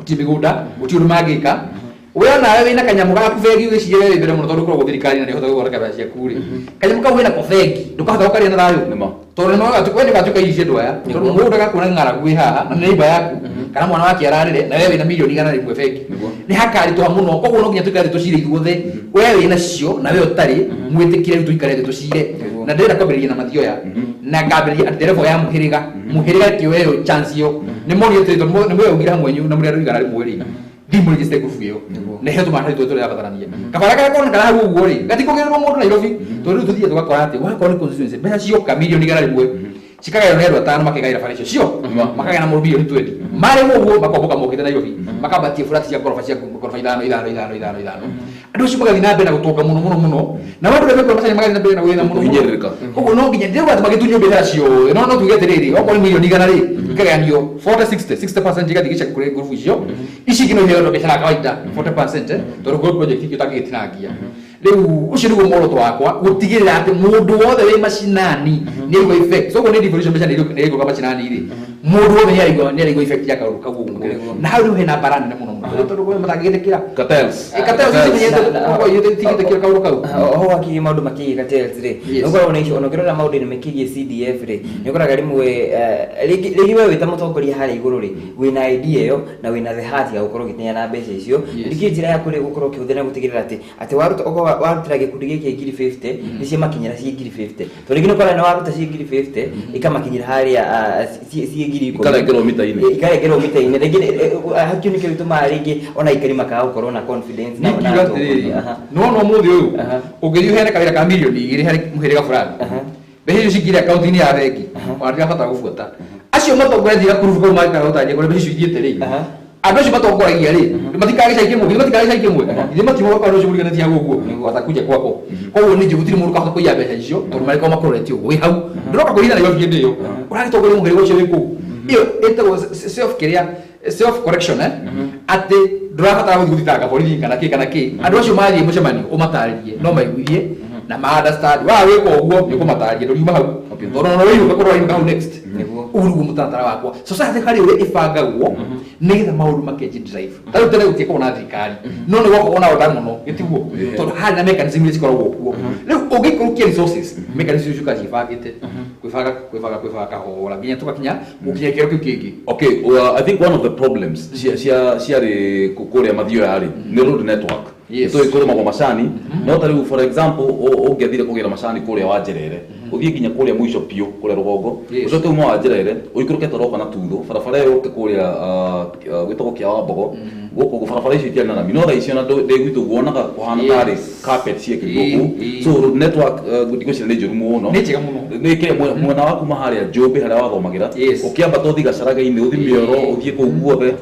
M: gũtirĩ mĩgũnda, gũtirĩ ũndũ mangĩka. We onawe wĩna kanyamũ gaku bengi ũgĩciria we wĩ mbere mũno tondũ ũkoragwo thirikari na nĩ ũhotaga gũthondeka mbeca ciaku rĩ. Kanyamũ kau wĩnako bengi, ndũkahota gũkarĩa na thayũ. Tondũ nĩ moigaga we ndũgatuĩka irio cia andũ aya. Tondũ mũndũ agakuona ng'aragu ĩ haha na nĩ neighbor yaku, kana mwana wake ararĩre na we wĩna milioni igana rĩmwe bengi. Nĩ hakaritũha mũno, koguo no nginya tũikare thĩ tũcire ithuothe. We wĩnacio na we ũtarĩ, mwĩtĩkĩre rĩu tũikare thĩ tũcire. Na ndĩrenda kwambĩrĩria na Mathioya, na ngambĩrĩria at the level ya mũhĩrĩga. Mũhĩrĩga kĩoe ĩyo chance ĩyo. Nĩ monire atĩrĩ, tondũ nĩ mweugire hamwe inyuĩ na mũrĩ andũ igana rĩmwe rĩ, thiĩ mũregister ngurubu ĩyo. Na heo tũmaratathi tũrĩa tũrabatarania. Kabara karĩa konekana hau ũguo rĩ, gatikũgĩrĩrwo mũndũ Nairobi. Tondũ rĩu tũthiĩ tũgakora atĩ wakorwo nĩ constituency, mbeca cioka milioni igana rĩmwe, cikagaĩrwo nĩ andũ atano makĩgaĩra bara icio cio, makagĩa na mũndũ milioni 20. Marĩ ũguo makomboka mokĩte Nairobi, makambatia flat cia ngoroba cia ngoroba ithano, ithano, ithano, ithano, ithano. Andũ acio magathiĩ na mbere na gũtonga mũno mũno mũno, na andũ arĩa mekũra macani magathiĩ na mbere na gwĩthĩna mũno mũno.
C: Kũhinyĩrĩrĩka.
M: Koguo no nginya ndĩrauga atĩ magĩtunywo biacara ciothe, no tuge atĩrĩrĩ, okorwo nĩ mirioni 100 rĩ, ikagayanio 40 60, 60% igathiĩ gĩcagi kũrĩ ngurubu icio, ici ingĩ no iheo andũ biacara ya kawaida 40%, tondũ kũrĩ project ingĩ ũtangĩgĩtinangia. Rĩu ũcio nĩguo muoroto wakwa, gũtigĩrĩra atĩ mũndũ wothe wĩ macinani nĩ aigua effect. So okorwo nĩ devolution mbeca nĩ iraigua macinani rĩ, mũndũ wothe nĩ araigua effect ya kaũndũ kau ũguo. Na hau rĩu hena mbara nene mũno mũno, tondũ kwĩ matangĩgĩtĩkĩra.
C: Cartels.
M: Cartels itigĩtĩkĩra kaũndũ kau.
B: Oho wakirie maũndũ makĩgiĩ cartels rĩ, nĩũkoragwo na issue, ona ũkĩrora maũndũ-inĩ makĩgiĩ CDF rĩ, nĩũkoraga rĩmwe rĩngĩ we wĩ ta mũtongoria harĩa igũrũ rĩ, wĩna idea ĩyo na wĩna the heart ya gũkorwo ũgĩteng'era na mbeca icio. Ningĩ njĩra yaku rĩ, gũkorwo ũkĩhũthĩra gũtigĩrĩra atĩ waruta, okorwo warutĩra gĩkundi gĩkĩ ngiri 50, nĩ ciamakinyĩra ciĩ ngiri 50. Tondũ rĩngĩ nĩũkoraga nĩ waruta ciĩ ngiri 50, ikamakinyĩra harĩa ciĩ ngiri 10.
C: Ikarengerwo mita-inĩ.
B: Ikarengerwo mita-inĩ. Rĩngĩ kĩu nĩkĩo gĩtũmaga rĩngĩ ona aikari makaga gũkorwo na confidence na
M: Nĩ ngiuga atĩrĩrĩ, nĩwona ũmũthĩ ũyũ ũngĩthiĩ ũheane kawĩra ka mirioni 2 harĩ mũhĩrĩga fulani, mbeca icio cingĩre akaunti-inĩ ya bengi, ona ndirabatara gũbuata. Acio matongoretie gakurubu kau mangĩkaga gũtarĩria kũrĩa mbeca icio ithiĩte rĩ, andũ acio matongoragia rĩ, matikaga gĩcagi kĩmwe, githĩ matikaga gĩcagi kĩmwe, githĩ matiumaga kwa andũ acio mũriganĩtie hau ũguo, watakuja kwako. Koguo nĩ njũĩ gũtirĩ mũndũ ũkahota kũiya mbeca icio, tondũ marĩkorwo makũroretie ũguo wĩ hau. Ndũroka kũiya Nairobi hĩndĩ ĩyo, ũragĩtongoria mũhĩrĩga ũcio wĩ kũu. Ĩyo ĩtagwo self kĩrĩa, self correction, atĩ ndũrabatara gũthiĩ gũthitanga borithi kana kĩ kana kĩ. Andũ acio mathiĩ mũcemanio ũmatarĩrie, no maiguithie na ma understand. Waga gwĩka ũguo nĩ ũkũmatarĩria, ndũriuma hau, tondũ ona ũrainũka kũrĩa ũrainũka hau next. Ũguo nĩguo mũtaratara wakwa. Society harĩ ũrĩa ĩbangagwo nĩgetha maũndũ makenji drive. Ta rĩu tene gũtiakoragwo na thirikari, no nĩ gwakoragwo na order mũno, gĩtiguo, tondũ harĩ na mechanism iria cikoragwo kuo. Rĩu ũngĩikũrũkia resources, mechanism icio ciũkaga ciĩbangĩte, kwĩbanga kwĩbanga kwĩbanga kahora nginya tũgakinya gũkinya gĩkĩro kĩu kĩngĩ.
C: Okay, I think one of the problems ciarĩ kũrĩa Mathioya rĩ, nĩ road network. Tũĩ kũrĩmagwo macani, no ta rĩu for example ũngĩathire kũgĩra macani kũrĩa Wanjerere, ũthiĩ nginya kũrĩa mũico biũ kũrĩa rũgongo, ũcoke ume Wanjerere ũikũrũke toroka na Tuthu, barabara ĩyo yũke kũrĩa gwĩtagwo Kĩa wa Mbogo, gũkũ ũguo barabara icio itiarĩ na rami, no thaa ici ona ndĩ gwitũ wonaga kũhana tarĩ carpet ciĩkĩrirwo kũu. So road network ndigwĩciria nĩ njũru mũno.
M: Nĩ njega mũno.
C: Nĩ kĩrĩa mwena wa kuma harĩa Njũmbĩ harĩa wathomagĩra, ũkĩambata ũthiĩ Gacaraga-inĩ, ũthiĩ Mĩoro, ũthiĩ kũu guothe,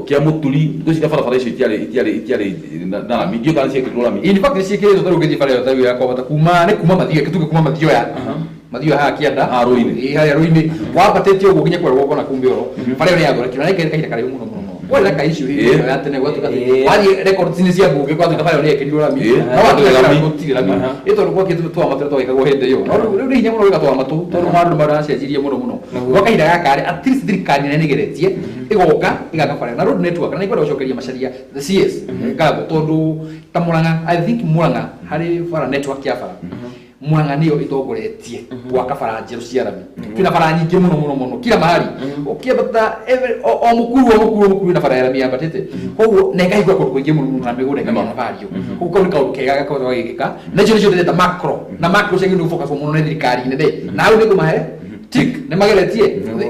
C: Kĩa Mũturi, ngwĩciria barabara icio itiarĩ na rami, ndiũĩ kana ciĩkĩrirwo rami.
M: In fact ciĩkĩrĩtwo ta rĩu ũngĩthiĩ bara ĩyo ta rĩu ya kwambata kuma nĩ kuma Mathioya, tuge kuma Mathioya, Mathioya haha kĩanda,
C: rũĩ-inĩ.
M: Ĩĩ, harĩa rũĩ-inĩ, wambatĩte ũguo nginya kũrĩa rũgongo na kũu Mĩoro, bara ĩyo nĩ yathondekirwo na ĩkaira kahinda karaihu mũno mũno mũno. Kwarĩ na ka issue hĩndĩ ĩyo ya tene gwatuĩka atĩ wathiĩ records-inĩ cia mbunge gwatuĩka bara ĩyo nĩ yekĩrirwo rami, no watuĩka
C: Rami.
M: gũtirĩ rami. Ĩ tondũ gwakĩtwo twamatũ twagĩkagwo hĩndĩ ĩyo. No rĩu nĩ hinya mũno gwĩka twamatũ, tondũ maũndũ maracenjirie mũno mũno. Gwa kahinda gaka rĩ, at least thirikari nene nĩ ĩgeretie, ĩgoka ĩgaka bara na road network, na nĩngwenda gũcokeria Macharia the CS ngatho, tondũ ta Murang'a, I think Murang'a harĩ bara network ya bara, Murang'a nĩyo ĩtongoretie gwaka bara njerũ cia rami. Twĩna bara nyingĩ mũno mũno mũno kila mahali, ũkĩambata o mũkuru o mũkuru o mũkuru na bara ya rami yambatĩte, koguo na ĩkahingũra kũndũ kũingĩ mũno mũno na mĩgũnda ĩkagĩa na value. Koguo kau nĩ kaũndũ kega gakoragwo gagĩkĩka, na icio nĩcio ndĩreta macro, na macro ciagĩrĩirwo nĩ gũfocus mũno nĩ thirikari nene, na hau nĩ ngũmahe tick, nĩ mageretie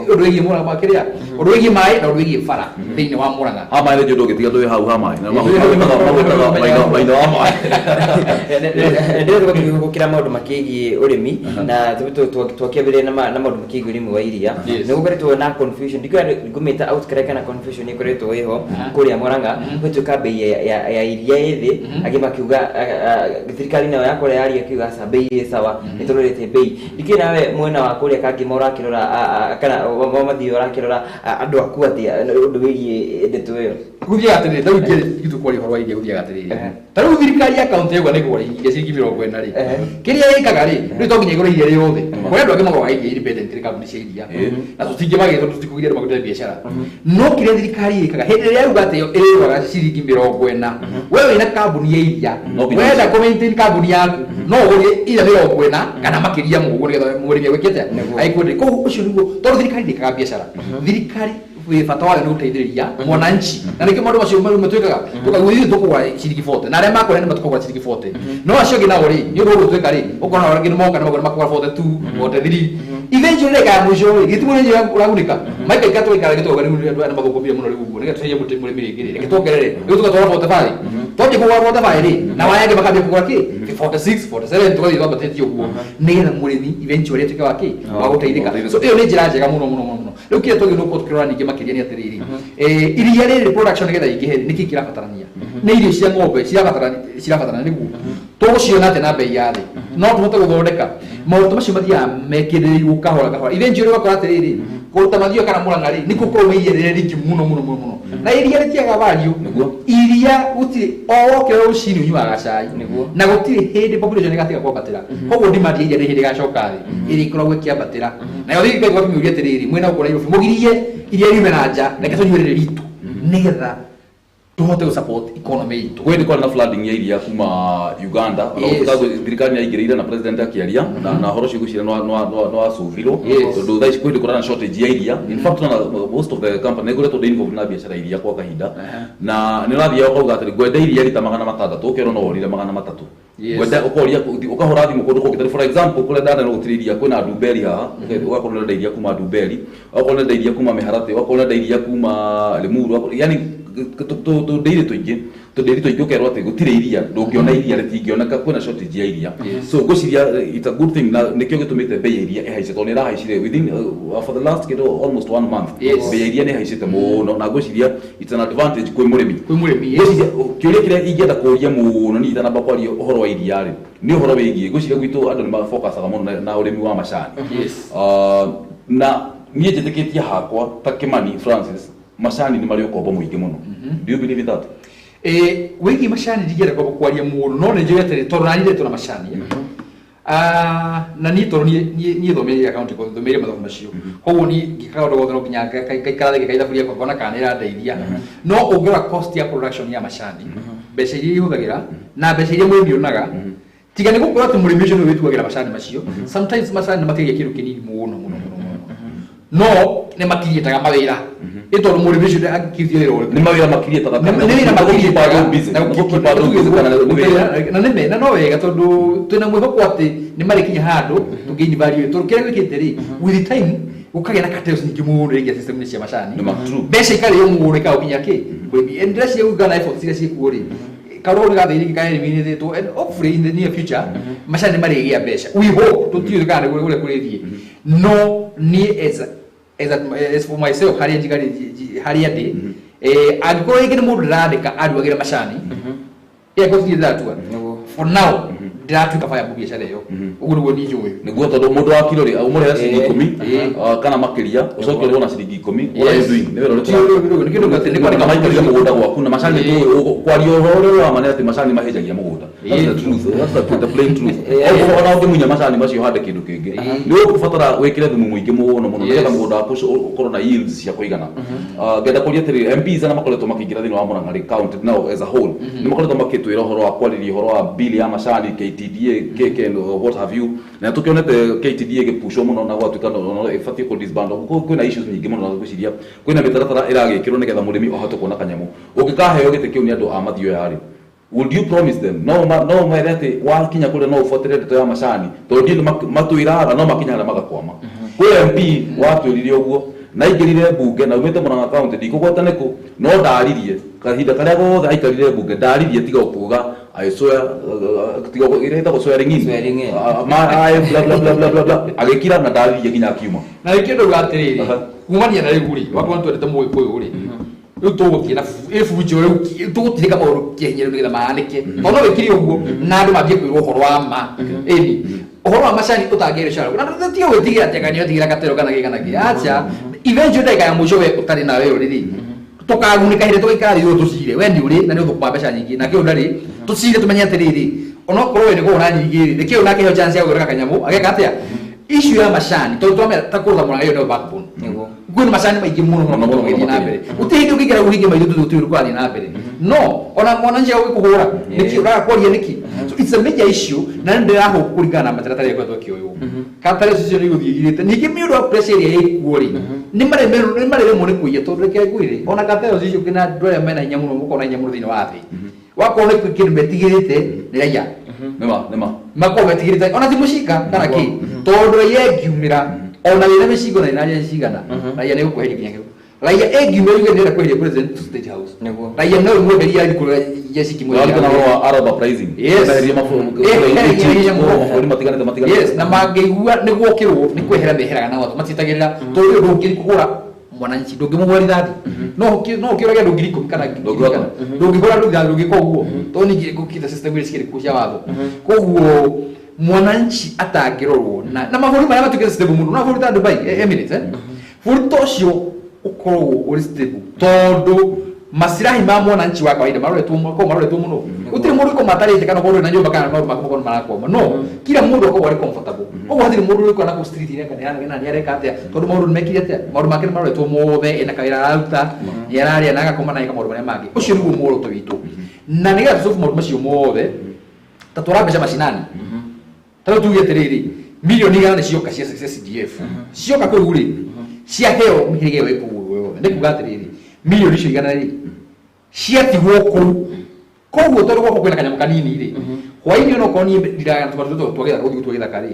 M: ũndũ wĩgiĩ Murang'a makĩria, ũndũ wĩgiĩ maĩ na ũndũ wĩgiĩ bara thĩinĩ wa Murang'a.
C: Ha maĩ nĩ ũndũ ũngĩtiga ndũĩ hau ha maĩ. Na magwĩtaga maina wa maĩ.
B: Ndĩrenda gũkĩra maũndũ makĩgiĩ ũrĩmi, na twakĩambĩrĩria na maũndũ makĩgiĩ ũrĩmi wa iria. Nĩ gũkoretwo na confusion, ndikũĩ ngũmĩta outcry kana confusion ĩkoretwo ĩho kũrĩa Murang'a, gũtuĩka bei ya iria ĩ thĩ, angĩ makiuga thirikari nayo ya kũrĩa yaria ĩkiuga aca bei ĩ sawa, nĩ tũrorete bei. Ndikĩũĩ nawe mwena wa kũrĩa Kangema ũrakĩrora, kana wa Mathioya ũrakĩrora andũ aku atĩa ũndũ wĩgiĩ ndeto ĩyo?
M: Gũthiaga atĩrĩrĩ, ta rĩu ingĩ kwaria ũhoro wa iria gũthiaga atĩrĩrĩ, ta rĩu thirikari ya kaunti yauga nĩ kũgũra iria ciringi 40 rĩ, kĩrĩa ĩkaga rĩ, rĩu to nginya ĩgũre iria rĩothe. Kũrĩ andũ angĩ magũraga iria independent nĩ kambuni cia iria, na tũtingĩmagĩra tondũ tũtikũgiria andũ marute biacara. No kĩrĩa thirikari ĩkaga hĩndĩ ĩrĩa yauga atĩ ĩrĩgũraga ciringi 40, we wĩna kambuni ya iria, wenda kũ maintain kambuni yaku, no ũgũrie iria 40 kana makĩria mũguo nĩgetha mũrĩmi agwĩke atĩa, agĩkwenderie. Koguo ũcio nĩguo, tondũ thirikari ndĩkaga biacara, thirikari bata wayo nĩ gũteithĩrĩria mwananchi, na nĩkĩo maũndũ macio matwĩkaga tũkaigua ithuĩ tũkũgũra ciringi 40 na arĩa makũrĩa nĩ matukũgũra ciringi 40, no acio angĩ nao rĩ, nĩ ũndũ ũguo twĩka rĩ, ũkona arĩa angĩ nĩ moka nĩ makũgũra 42, 43, eventually ndagĩka ya mũico rĩ, gĩtimo nĩ ũragunĩka maikaika tũgaikara gĩtũga rĩu andũ aya nĩ mathũkũmire mũno rĩu ũguo, nĩgetha tũcenjie mũrĩmi rĩngĩ rĩ, reke tuongerere rĩu tũgatwara 45, twambie kũgũra 45 rĩ, na waya angĩ makambia kũgũra kĩ 46, 47, tũgathiĩ twambatĩtie ũguo nĩgetha mũrĩmi eventually atuĩke wa kĩ wa gũteithĩka. So ĩyo nĩ njĩra njega mũno mũno mũno. Rĩu kĩrĩa twagĩrĩirwo gũkorwo tũkĩrora ningĩ makĩria nĩ atĩrĩrĩ, iria rĩrĩ production nĩgetha ingĩhe nĩkĩ kĩrabatarania, nĩ irio cia ng'ombe cirabatarania nĩguo tũgũciona atĩa na bei ya thĩ, no tũhote gũthondeka maũndũ macio mathiaga mekĩrĩirwo kahora kahora. Eventually ũgakora atĩrĩrĩ, kũruta mathio kana Murang'a rĩ, nĩkuo kũrauma iria rĩrĩa rĩingĩ mũno mũno mũno mũno, na iria rĩtiaga value. Iria gũtirĩ o wokĩra rũcinĩ ũnyuaga cai, na gũtirĩ hĩndĩ population ĩgatiga kwambatĩra. Koguo demand ya iria ndĩrĩ hĩndĩ ĩgacoka thĩ, ĩrĩa ĩkoragwo ĩkĩambatĩra. Nayo thirikari ĩgakĩmĩũria atĩrĩrĩ, mwĩna gũkũ Nairobi mũgirie iria riume na nja, reke tũnyue rĩrĩ ritũ nĩgetha tũhote gũ support economy itũ.
C: Kwĩ hĩndĩ kwarĩ na flooding ya iria kuma Uganda, ona gũtuĩka thirikari nĩ yaingĩrĩire na president akĩaria na ũhoro ũcio ngwĩciria nĩ wacovirwo, tondũ thaa ici kwĩ hĩndĩ kũrarĩ na shortage ya iria. In fact, ona most of the company nĩ ngoretwo ndĩ involved na biacara ya iria kwa kahinda, na nĩ ũrathiaga ũkauga atĩrĩ, ngwenda iria rita 600, ũkerwo no worire 300. Ngwenda ũkoria, ũkahũra thimũ kũndũ kũngĩ, for example kũrĩa ndaneno gũtirĩ iria, kwĩna Ndumberi haha, ũgakorwo ũrenda iria kuma Ndumberi, ũgakorwo ũrenda iria kuma Mĩharatĩ, ũgakorwo ũrenda iria kuma Limuru, yani tũndĩirĩ tũingĩ, tũndĩri tũingĩ, ũkerwo atĩ gũtirĩ iria, ndũngĩona iria, rĩtingĩoneka, kwĩna shortage ya iria. So ngwĩciria it's a good thing, na nĩkĩo gĩtũmĩte bei ya iria ĩhaice, tondũ nĩ ĩrahaicire within for the last kĩndũ almost one month. Bei ya iria nĩ ĩhaicĩte mũno, na ngwĩciria it's an advantage kwĩ mũrĩmi.
M: Kwĩ mũrĩmi, yes.
C: Ngwĩciria kĩũria kĩrĩa ingĩenda kũria mũno niĩ itanamba kwaria ũhoro wa iria rĩ, nĩ ũhoro wĩgiĩ, ngwĩciria gwitũ andũ nĩ mafocusaga mũno na ũrĩmi wa macani. Na niĩ njĩtĩkĩtie hakwa ta Kimani Francis, macani nĩ marĩ ũkombo mũingĩ mũno. Do you believe in that?
M: Wĩgiĩ macani ndingĩenda kwamba kwaria mũno, no nĩ njũĩ atĩrĩ, tondũ nani ndetwo na macani. Na niĩ tondũ niĩ thomeire accounting, thomeire mathomo macio, koguo niĩ ngĩkaga ũndũ wothe no nginya ngaikara thĩ ngĩka ithabu rĩakwa ngona kana nĩ ĩrandeithia. No ũngĩrora cost ya production ya macani, mbeca iria ihũthagĩra na mbeca iria mũrĩmi onaga, tiga nĩ gũkorwo atĩ mũrĩmi ũcio nĩwe wĩtuagĩra macani macio, sometimes macani nĩ matigagia kĩndũ kĩnini mũno mũno mũno mũno, no nĩ makiriĩtaga mawĩra, ĩ tondũ mũrĩmi ũcio angĩkĩrutia wĩra ũrĩkũ?
C: Nĩ mawĩra makiriĩtaga.
M: Nĩ wĩra makiriĩtaga.
C: Nĩ wĩra.
M: Na nĩ na no wega, tondũ twĩna mwĩhoko atĩ nĩ marĩkinya handũ tũngĩ value, tondũ kĩrĩa gwĩkĩte rĩ, with time gũkagĩa na cartels nyingĩ mũno rĩngĩ system-inĩ cia macani.
C: Nĩ ma, true.
M: Mbeca ikarĩo mũno ikaga gũkinya kĩ mũrĩmi. And ndĩreciria Uganda na efforts iria ciĩkuo rĩ, karũrũ nĩ gathĩ rĩngĩ kaeliminĩtwo, and hopefully in the near future macani nĩ marĩgĩa mbeca. We hope, tũtiũĩ kana nĩ ũrĩa kũrĩthiĩ, no niĩ as for myself, harĩa njigarĩ harĩa ndĩ, angĩkorwo rĩngĩ nĩ mũndũ ndĩrandĩka aruagĩre macani, ĩ angĩkorwo ndĩratua, for now ndĩratuĩka viable biacara ĩyo. Ũguo nĩguo niĩ njũĩ.
C: Nĩguo, tondũ mũndũ wa kiro rĩ, ũmũrĩha ciringi 10 kana makĩria, ũcoke ũrĩhwo na ciringi 10. What are you doing? Nĩ wĩra ũrĩkũ?
M: Nĩ kĩndũ atĩ nĩ kwandĩka.
C: Maikarire mũgũnda gwaku na macani. Tũĩ kwaria ũhoro ũrĩa wa ma nĩ atĩ macani mahĩnjagia mũgũnda. That's the truth. That's the plain truth. Okorwo ona ũngĩmunya macani macio ũhande kĩndũ kĩngĩ, nĩ ũgũbatara wĩkĩre thumu mũingĩ mũno mũno nĩgetha mũgũnda waku ũcio ũkorwo na yields cia kũigana. Ngenda kũria atĩrĩrĩ, MPs arĩa makoretwo makĩingĩra thĩinĩ wa Murang'a rĩ county now as a whole, nĩ makoretwo makĩtwĩra ũhoro wa kwarĩria ũhoro wa bill ya macani, KTDA, KK and what have you, na tũkĩonete KTDA ĩgĩpushwo mũno na gwatuĩka no ĩbatiĩ kũ disband. Kwĩna issues nyingĩ mũno, na ngwĩciria kwĩna mĩtaratara ĩragĩkĩrwo nĩgetha mũrĩmi ahote kuona kanyamũ. Ũngĩkaheo gĩtĩ kĩu nĩ andũ a Mathioya rĩ, would you promise them, no mere atĩ wakinya kũrĩa no ũbuatĩre ndeto ya macani? Tondũ ndiĩ matwĩraga no makinya harĩa magakwama. Kwĩ MP watwĩrire ũguo na aingĩrire mbunge na umĩte Murang'a county, ndikũgweta nĩkũ, no ndaririe kahinda karĩa gothe aikarire mbunge, ndaririe tiga kuga "I swear", tiga ĩrĩa ĩtagwo swearing in.
B: Swearing in.
C: Ah, bla bla bla bla bla bla, agĩkira na ndaririe nginya akiuma.
M: Na nĩkĩo ndauga atĩrĩrĩ, kumania na rĩu rĩ, wakorwo twendete mũgĩkũyũ rĩ, rĩu tũgũthiĩ na ĩbunjo rĩu, tũgũtirĩka maũndũ kĩhinya rĩu nĩgetha maanĩke, tondũ no wĩkire ũguo na andũ mambie kwĩrwo ũhoro wa ma, ĩni ũhoro wa macani ũtangĩrĩ caro na tiga gwĩtigĩra atĩ anga nĩotigĩra gatero kana gĩ kana kĩ. Acha, eventually ndagĩka ya mũico we ũtarĩ nawe ũrĩ rĩ, tũkagunĩka hĩndĩ tũgaikara thĩ ũũ tũcire, we nĩ ũrĩ na nĩ ũthũkũma mbeca nyingĩ nake ũyũ ndarĩ. Tũcire tũmenye atĩrĩrĩ, onokorwo we nĩ kũgũra nyingĩ rĩ, nĩkĩo nake heo chance ya gũthondeka kanyamũ ageka atĩa. Issue ya macani, tondũ twamera ta kũrũga Murang'a, ĩyo nĩyo backbone. Kwĩna macani maingĩ mũno mũno
C: Mũno, mũno,
M: mũno na
C: makĩria.
M: mbere. Gũtirĩ hĩndĩ ũngĩingĩra ũhinge maitho tondũ gũtirĩ ũndũ kũrathiĩ na mbere, no ona mwananchi agũkũhũra nĩkĩ ũraga kwaria nĩkĩ? So it's a major issue, na nĩ ndĩrahũka kũringana na mataratara ĩrĩa ĩkoretwo ĩkĩoywo katara icio nĩ igũthiĩ igirĩte. Ningĩ nĩ ũndũ wa pressure ĩrĩa ĩkuo rĩ, nĩ maremwo nĩ kũiya, tondũ reke ngwĩre, ona katara icio kĩna andũ arĩa mena hinya mũno, mũkorwo na hinya mũno thĩinĩ wa thĩ, wakorwo nĩ kĩndũ metigĩrĩte nĩ raia.
C: Nĩma nĩma.
M: Makorwo metigĩrĩte ona ti mũcinga kana kĩ, tondũ raia ĩngiumĩra ona wĩna mĩcingo na ĩna njeci cigana, raia nĩ gũkweheria nginya kĩu. Raia ĩngiumĩra yuge nĩrenda kweheria president to State House, raia no ĩmweheria kũrĩa jeshi
C: Ũrarikana
M: kĩmweheria.
C: ũhoro wa Arab uprising?
M: Yes.
C: Meherie
M: Hinya mũno.
C: mabũrũri matiganĩte matiganĩte.
M: Yes, na mangĩigua nĩ gwokĩrwo nĩ kwehera meheraga na watho matietagĩrĩra, tondũ ũyũ ndũngĩthiĩ kũhũra Mwananchi ndũngĩmũhũra rithathi, no ũkĩũrage andũ 10,000 kana 1,000, ndũngĩhũra andũ rithathi, ndũngĩka ũguo tondũ ningĩ gũkĩte system iria cikĩrĩ kuo cia watho. Koguo mwananchi atangĩrorwo na mabũrũri marĩa matuĩkĩte stable mũno, na bũrũri ta Dubai, Emirates, bũrũri ta ũcio ũkoragwo ũrĩ stable tondũ masirahi ma mwananchi wa kawaida maroretwo maroretwo mũno. Gũtirĩ mũndũ ũkorwo matarĩte kana ũkorwo na nyũmba kana maũndũ make makorwo marakwama, no kila mũndũ akorwo arĩ comfortable. Koguo hatirĩ mũndũ ũrĩkora na kũu street-inĩ kana nĩ areka atĩa, tondũ maũndũ nĩmekire atĩa, maũndũ make nĩmaroretwo mothe, ena kawĩra araruta, nĩ ararĩa na agakoma na ageka maũndũ marĩa mangĩ. Ũcio nĩguo muoroto witũ, na nĩgetha tũcoke maũndũ macio mothe ta twara mbeca macinani, ta rĩu tuge atĩrĩrĩ, 100,000,000 nĩ cioka cia CDF, cioka kũu rĩ, ciaheo mĩhĩrĩga ĩyo ĩ kũu yothe, nĩ kuga atĩrĩrĩ, 100,000,000 rĩ ciatigwo kũu. Koguo tondũ gwakwa kwĩna kanyamũ kanini rĩ, hwaĩ-inĩ onokorwo niĩ ndiraga tũmatunda tũtũ twa gĩthaka, gũthiĩ gũtua gĩthaka rĩ,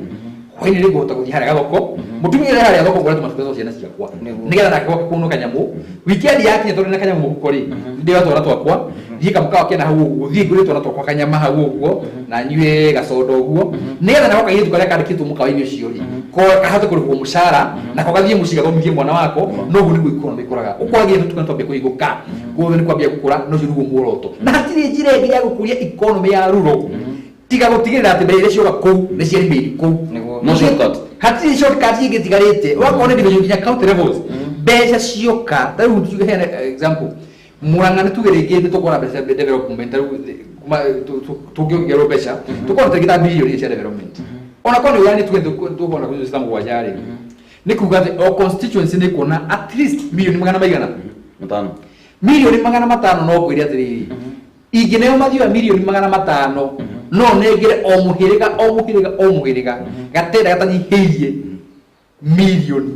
M: hwaĩ-inĩ nĩ ngũhota gũthiĩ harĩa gathoko, mũtumia ũrĩa harĩa thoko ngũre tũmatunda twa ciana ciakwa nĩgetha nake gwake kuonwo kanyamũ. Weekend yakinya, tondũ ndĩna kanyamũ mũhuko rĩ, ndĩoya twana twakwa thiĩ kamũkawa kena hau ũguo, thiĩ ngũre twana twakwa kanyama hau ũguo na nyue gacondo ũguo, nĩgetha nako kairĩtu karĩa kandĩkĩtwo mũkawa-inĩ ũcio rĩ, ko kahote kũrĩhwo mũcara, nako gathiĩ mũciĩ gathomithie mwana wako. Noguo nĩguo economy ĩkũraga. Ũkoragia tũtukana twambia kũhingũka, guothe nĩ kwambia gũkũra, na ũcio nĩguo muoroto, na hatirĩ njĩra ĩngĩ ya gũkũria economy ya rural tiga gũtigĩrĩra atĩ mbeca iria cioka kũu nĩ cia remain kũu.
C: No shortcut.
M: Hatirĩ shortcut ĩngĩ ĩtigarĩte. Wakorwo nĩ division nginya county levels, mbeca cioka, ta rĩu tuge heane example, Murang'a nĩ tuge rĩngĩ nĩ tũkuona mbeca cia development, ta rĩu tũngĩongererwo mbeca tũkorwo tũrĩngĩ ta bilioni cia development, ona korwo nĩ ũrĩa nĩ tuge tũkuona constituency ta 7 rĩ, nĩ kuga atĩ o constituency nĩ kuona at least milioni magana maigana?
C: 5.
M: 500,000,000. No ngwĩre atĩrĩrĩ, ingĩneo mathioya 500,000,000, no nengere o mũhĩrĩga, o mũhĩrĩga, o mũhĩrĩga gatenda gatanyihĩirie milioni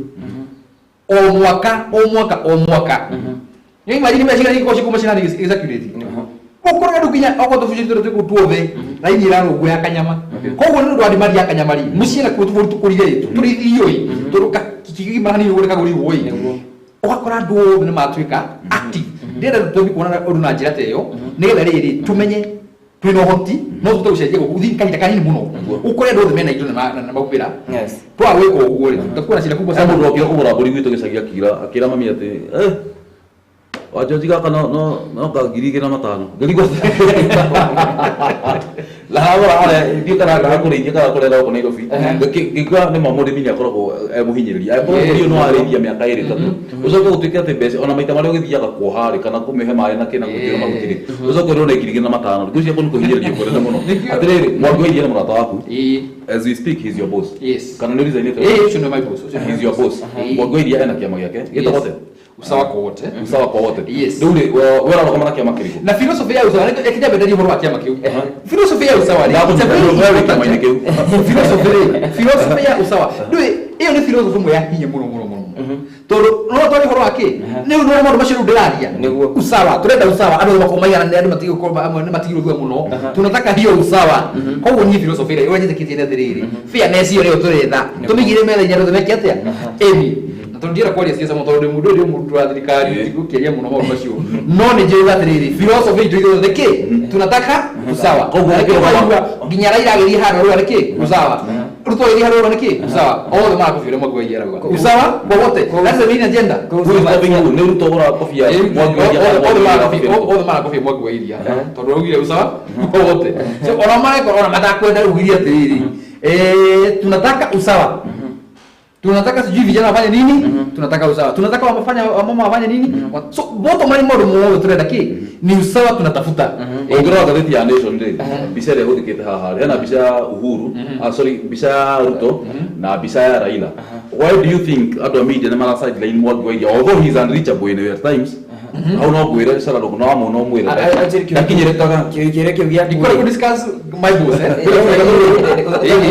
M: o mwaka, o mwaka, o mwaka. Nĩ imagine mbeca cigana ingĩkorwo cikuma cinani gĩcirculate ũkorwo andũ nginya okorwo tũbuci tũrĩa twĩ kũu tuothe raini ĩrarũngwo ya kanyama. Koguo nĩ ũndũ wa demand ya kanyama rĩ, mũciĩ nakuo tũbũrũri tũkũrire rĩ, tũrĩithio ĩ, tondũ kĩgima hanini ũguo nĩkagũrirwo ĩ, ũgakora andũ othe nĩ matuĩka active. Ndĩrenda tũthiĩ kuona ũndũ na njĩra ta ĩyo, nĩgetha rĩrĩ tũmenye twĩna ũhoti no tũhote gũcenjia gũkũ gũthiĩ kahinda kanini mũno, ũkore andũ othe mena indo na maumĩra. Twaga gwĩka ũguo rĩ, tũkuona cira kubwa.
C: He mũndũ okire kũgũra mbũri gwitũ gĩcagi, akĩra mami atĩ Wanjoji gaka no ka 2,500. Ngĩrigwo na hagũra harĩa ithuĩ kana kũrĩithia kana kũrera gũkũ Nairobi. Ngĩigua nĩ ma mũrĩmi nĩ akoragwo e mũhinyĩrĩria, angĩkorwo mbũri ĩyo no arĩithia mĩaka 2 3, ũcoke gũtuĩke atĩ mbeca ona maita marĩa ũgĩthiaga kuoha rĩ, kana kũmĩhe maĩ na kĩna kũngĩra mahuti rĩ, ũcoke ũrĩo na 2,500. Ngwĩciria kũu nĩ kũhinyĩrĩrio kũnene mũno. Atĩrĩrĩ, Mwangi wa Iria nĩ mũrata waku. As we speak, he's your boss.
M: Yes.
C: Kana nĩ resignĩte?
M: Ĩĩ, ũcio nĩ my boss, ũcio nĩ my
C: He's your
M: boss.
C: boss. Mwangi wa Iria ena kĩama gĩake gĩtagwo atĩa?
M: Usawa kwa Wote.
C: Usawa kwa Wote.
M: Yes.
C: Rĩu rĩ, we ũrarũgama na kĩama kĩrĩkũ?
M: Na philosophy ya usawa, reke njambe ndarie ũhoro wa kĩama kĩu. Philosophy ya usawa rĩ,
C: Ndakũnyita,
M: it's a very
C: we wĩ
M: important-
C: kĩama-inĩ kĩu.
M: Philosophy rĩ, philosophy ya usawa ndũĩ, ĩyo nĩ philosophy ĩmwe ya hinya mũno mũno mũno, tondũ no twari ũhoro wa kĩ nĩ ũndũ wa maũndũ macio rĩu ndĩraria. Usawa, turenda usawa, andũ makorwo maigananĩre, andũ matige gũkorwo amwe nĩ matigirwo thutha mũno. Tunataka hiyo usawa. Koguo niĩ philosophy ĩrĩa ũrĩa njĩtĩkĩtie nĩ atĩrĩrĩ, fairness ĩyo nĩyo tũretha, tũmĩigĩre metha-inĩ, andũ othe meke atĩa ĩni. Na tondũ ndienda kwaria ciaca mũno, tondũ ndĩ mũndũ, ndĩ mũndũ wa thirikari, ndigũkĩaria mũno maũndũ macio, no nĩ njũĩ atĩrĩrĩ, philosophy itũ ithuothe nĩ kĩ? Tunataka usawa.
C: Koguo
M: Na nĩkĩo
C: ũkĩrũgama-
M: waigua nginya Raila agĩthiĩ handũ arauga nĩkĩ usawa, Ruto agĩthiĩ handũ arauga nĩkĩ usawa, othe marakobia ũrĩa Mwangi wa Iria arauga, usawa kwa wote. That's the main agenda.
C: Who is copying who? Nĩ Ruto ũgũraga kobi ya Mwangi wa Iria kana
M: Othe
C: Mwangi wa Iria
M: marakobia
C: kobi ya Ruto?
M: Othe marakobia Mwangi wa Iria, tondũ augire usawa kwa wote. So ona mareka ona matakwenda ugire atĩrĩrĩ, tunataka usawa, tunataka sijui vijana wafanye nini, tunataka usawa, tunataka wafanya wamama wafanye nini. So bottom line, maũndũ mothe turenda kĩ? Ni usawa tunatafuta.
C: Ũngĩrora ngathĩti ya Nation rĩ, mbica ĩrĩa ĩhũthĩkĩte haha rĩ, hena mbica ya Uhuru, sorry, mbica ya Ruto na mbica ya Raila. Why do you think andũ a media nĩ mara sideline Mwangi wa Iria, although he is unreachable in at times? Hau no ngwĩre Sarah, no amwe no mwĩre ndakinyĩrĩkaga.
B: Kĩũria kĩu gĩaku
M: Ndikwenda ku discuss my boss.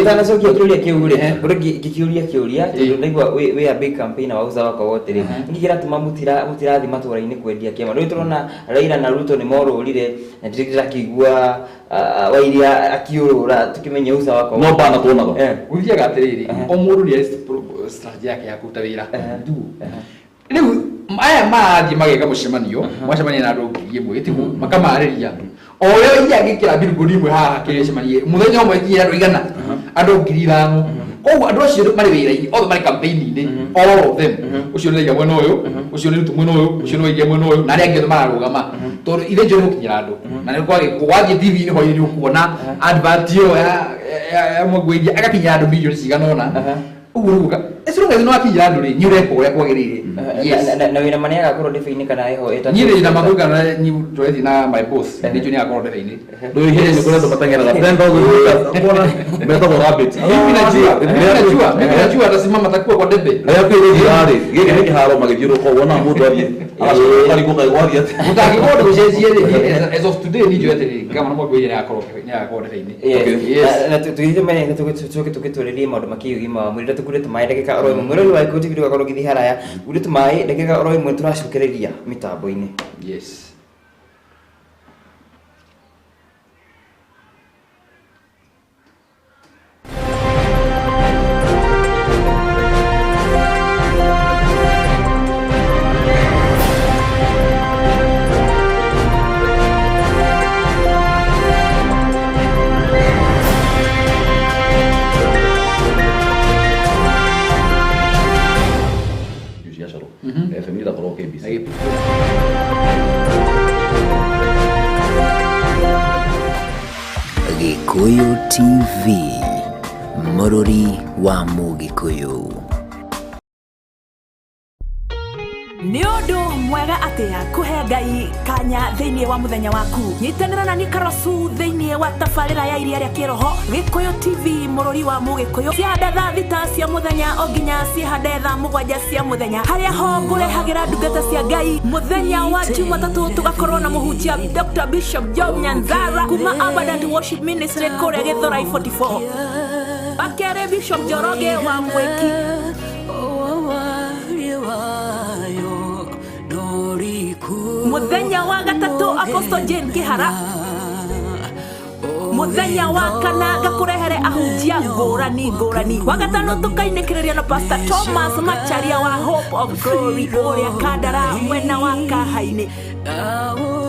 B: Utanacokia kĩũria kĩu rĩ, ũrĩa ngĩkĩũria kĩũria, tondũ ndaigua wĩ a big campaigner wa usawa kwa wote rĩ, nĩkĩ kĩratũma mũtirathiĩ matũra-inĩ kwendia kĩama? Rĩu tũrona Raila na Ruto nĩ morũrire, na ndĩrakĩigua Wairia akiũrũra, tũkĩmenye usawa kwa
C: No
B: wote.
C: bana tuonaga.
M: Gũthiaga atĩrĩrĩ, o mũndũ nĩ arĩ strategy yake ya kũruta wĩra. Rĩu aya marathiĩ mageka mũcemanio, macemania na andũ 1,000 gĩtiguo, makamarĩria o ũrĩa iria angĩkĩra billboard imwe haha kĩrĩcemanie mũthenya ũmwe nginya andũ 100, andũ 5,000. Koguo andũ acio marĩ wĩra-inĩ othe marĩ campaign-inĩ, all of them, ũcio nĩ Raila mwena ũyũ, ũcio nĩ Ruto mwena ũyũ, ũcio nĩ Waithia mwena ũyũ, na arĩa angĩ othe mararũgama, tondũ ithe njũĩ nĩ gũkinyĩra andũ na nĩ kwagĩ TV-inĩ hwaĩ-inĩ nĩ ũkuona advert ĩyo ya Mwangi Wa Iria agakinyĩra andũ milioni cigana ũna. Ũguo nĩguo as long as nĩ wakinyĩra andũ rĩ, nĩ ũreka ũrĩa kwagĩrĩire. Yes.
B: Na wĩna ma nĩ agakorwo ndebe-inĩ kana ĩho ĩtatũ?
M: Niĩ ndĩ na makũringana na nyi tũrethiĩ na my boss, nĩ njũĩ nĩ agakorwo ndebe-inĩ.
C: Ihenya nĩ kũrĩ andũ mateng'eraga 10,000 meters, kuona metagwo rabbit.
M: Mimi najua atasimama, atakuwa kwa debe.
C: Rĩrĩa kwĩrĩgĩra rĩ, gĩkĩ nĩ kĩharo magĩthiũrũrũka ũguo na mũndũ athiĩ agacoka akarigwo kaĩ gwathiĩ atĩa.
M: Mũtangĩkorwo ndũgũcenjie rĩ, as of today nĩ njũĩ atĩrĩ, gavana Mwangi Wa Iria nĩ agakorwo ndebe-inĩ.
B: Yes. Na tũgĩthiĩ mbere na tũcoke tũgĩtwarĩrie maũndũ makĩgiĩ ũgima wa mwĩrĩ, tũkure tũmaĩ ndagĩka oro ĩmwe. Mwĩrori wa Gĩkũyũ TV, ndũgakorwo ũgĩthiĩ haraya, ure tũmaĩ ndagĩka oro ĩmwe, tũracokereria mĩtambo-inĩ.
M: Yes.
C: Cia Coro FM irakorwo KBC.
A: Gĩkũyũ TV, mũrũri wa Mũgĩkũyũ.
D: Nĩ ũndũ mwega atĩa kũhe Ngai kanya thĩinĩ wa mũthenya waku. Nyitanĩra na Nikarosu thĩinĩ wa tabarĩra ya Iria rĩa Kĩroho, Gĩkũyũ TV, mũrũri wa Mũgĩkũyũ, ciahanda thaa 6 cia mũthenya o nginya cihande thaa 7 cia mũthenya, harĩa ho ngũrehagĩra ndungata cia Ngai. Mũthenya wa Jumatatũ tũgakorwo na mũhunjia Dr Bishop Job Nyanzara kuma Abundant Worship Ministry kũrĩa Gĩthũrai 44, wakerĩ Bishop Njoroge wa Mwĩki. Muthenya wa gatatũ Apostle Jane Kihara. Muthenya wa kana ngakũrehere ahunjia ngũrani ngũrani. Wa gatano tũkainĩkĩrĩria na Pastor Thomas Macharia wa Hope of Glory kũrĩa Kandara mwena wa Kahainĩ.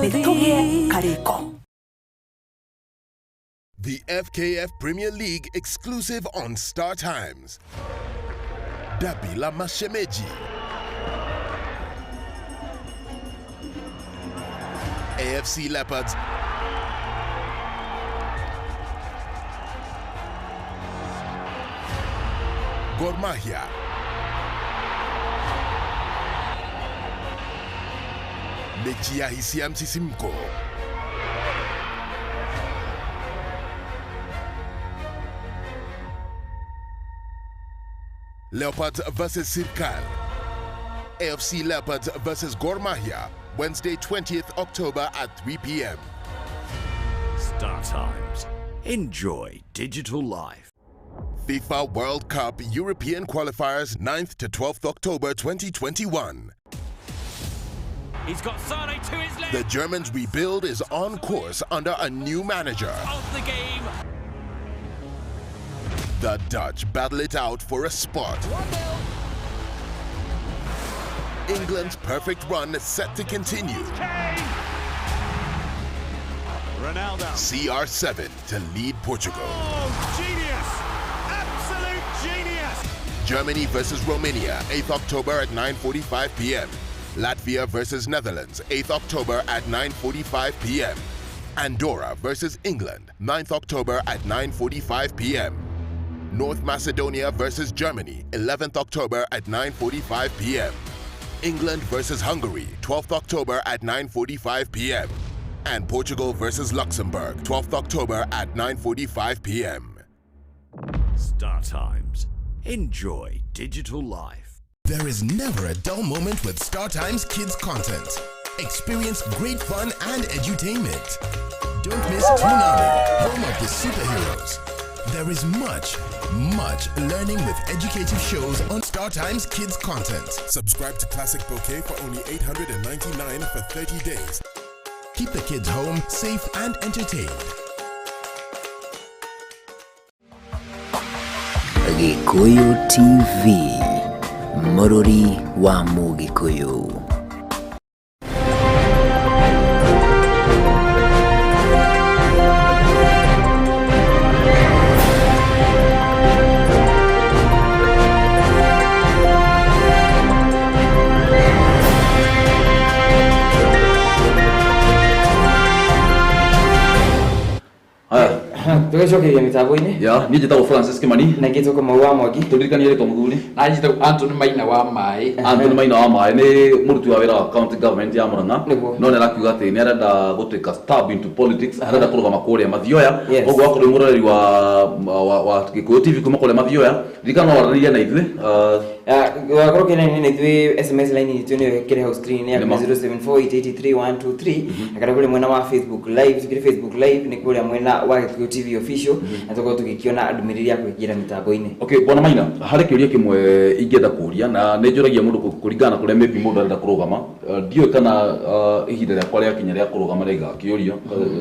D: Nĩ tũgĩe karĩko.
E: The FKF Premier League exclusive on Star Times. Dabi la Mashemeji. AFC Leopards Gor Mahia. Mechi ya hisia, msisimko. Leopards versus Sirkal. AFC Leopards versus Gor Mahia, Wednesday, 20th October at 3 p.m.
F: Star Times. Enjoy digital life.
E: FIFA World Cup European Qualifiers, 9th to 12th October 2021.
G: He's got Sane to his left.
E: The Germans' rebuild is on course under a new manager.
G: Of the game.
E: The Dutch battle it out for a spot. England's perfect run is set to continue.
H: Ronaldo.
E: CR7 to lead Portugal.
H: Oh, genius! Absolute genius!
E: Germany versus Romania, 8th October at 9:45 p.m. Latvia versus Netherlands, 8th October at 9:45 p.m. Andorra versus England, 9th October at 9:45 p.m. North Macedonia versus Germany, 11th October at 9:45 p.m. England versus Hungary, 12th October at 9:45 p.m. And Portugal versus Luxembourg, 12th October at 9:45 p.m.
F: Star Times. Enjoy digital life.
E: There is never a dull moment with Star Times Kids content. Experience great fun and edutainment. Don't miss Toonami, home of the superheroes. There is much, much learning with educative shows on Star Times Kids content. Subscribe to Classic Bouquet for only 899 for 30 days. Keep the kids home, safe and entertained.
A: Gĩkũyũ TV, mũrũri wa Mũgĩkũyũ.
B: Tũgĩcokeria mĩtambo-inĩ.
C: Ya, niĩ njĩtagwo Francis Kimani.
B: Na ngĩtwo Kamau wa Mwangi.
C: Tũririkanie rĩtwa mũthuri.
M: Na njĩtagwo Anthony Maina wa Maĩ.
C: Anthony Maina wa Maĩ nĩ mũruti wa wĩra wa county government ya Murang'a. No nĩ arakiuga atĩ nĩ arenda gũtuĩka stab into politics, arenda kũrũgama kũrĩa Mathioya. Koguo wakorwo wĩ mũroreri wa Gĩkũyũ TV kuma kũrĩa Mathioya, ririkana no waranĩrie na ithuĩ.
B: Wakorwo kĩraini na ithuĩ, SMS line itũ nĩyo ĩkĩrĩ hau screen ya 074883123, na kana kũrĩa mwena wa Facebook Live, tukĩrĩ Facebook Live nĩ kũrĩa mwena wa Gĩkũyũ TV Official, na tũkorwo tũgĩkĩona ndũmĩrĩri ya kũingĩra mĩtambo-inĩ.
C: Okay, bwana Maina, harĩ kĩũria kĩmwe ingĩenda kũria, na nĩ njũragia mũndũ kũringana na kũrĩa maybe mũndũ arenda kũrũgama. Ndiũĩ kana ihinda rĩakwa rĩakinya rĩa kũrũgama rĩgakĩũrio,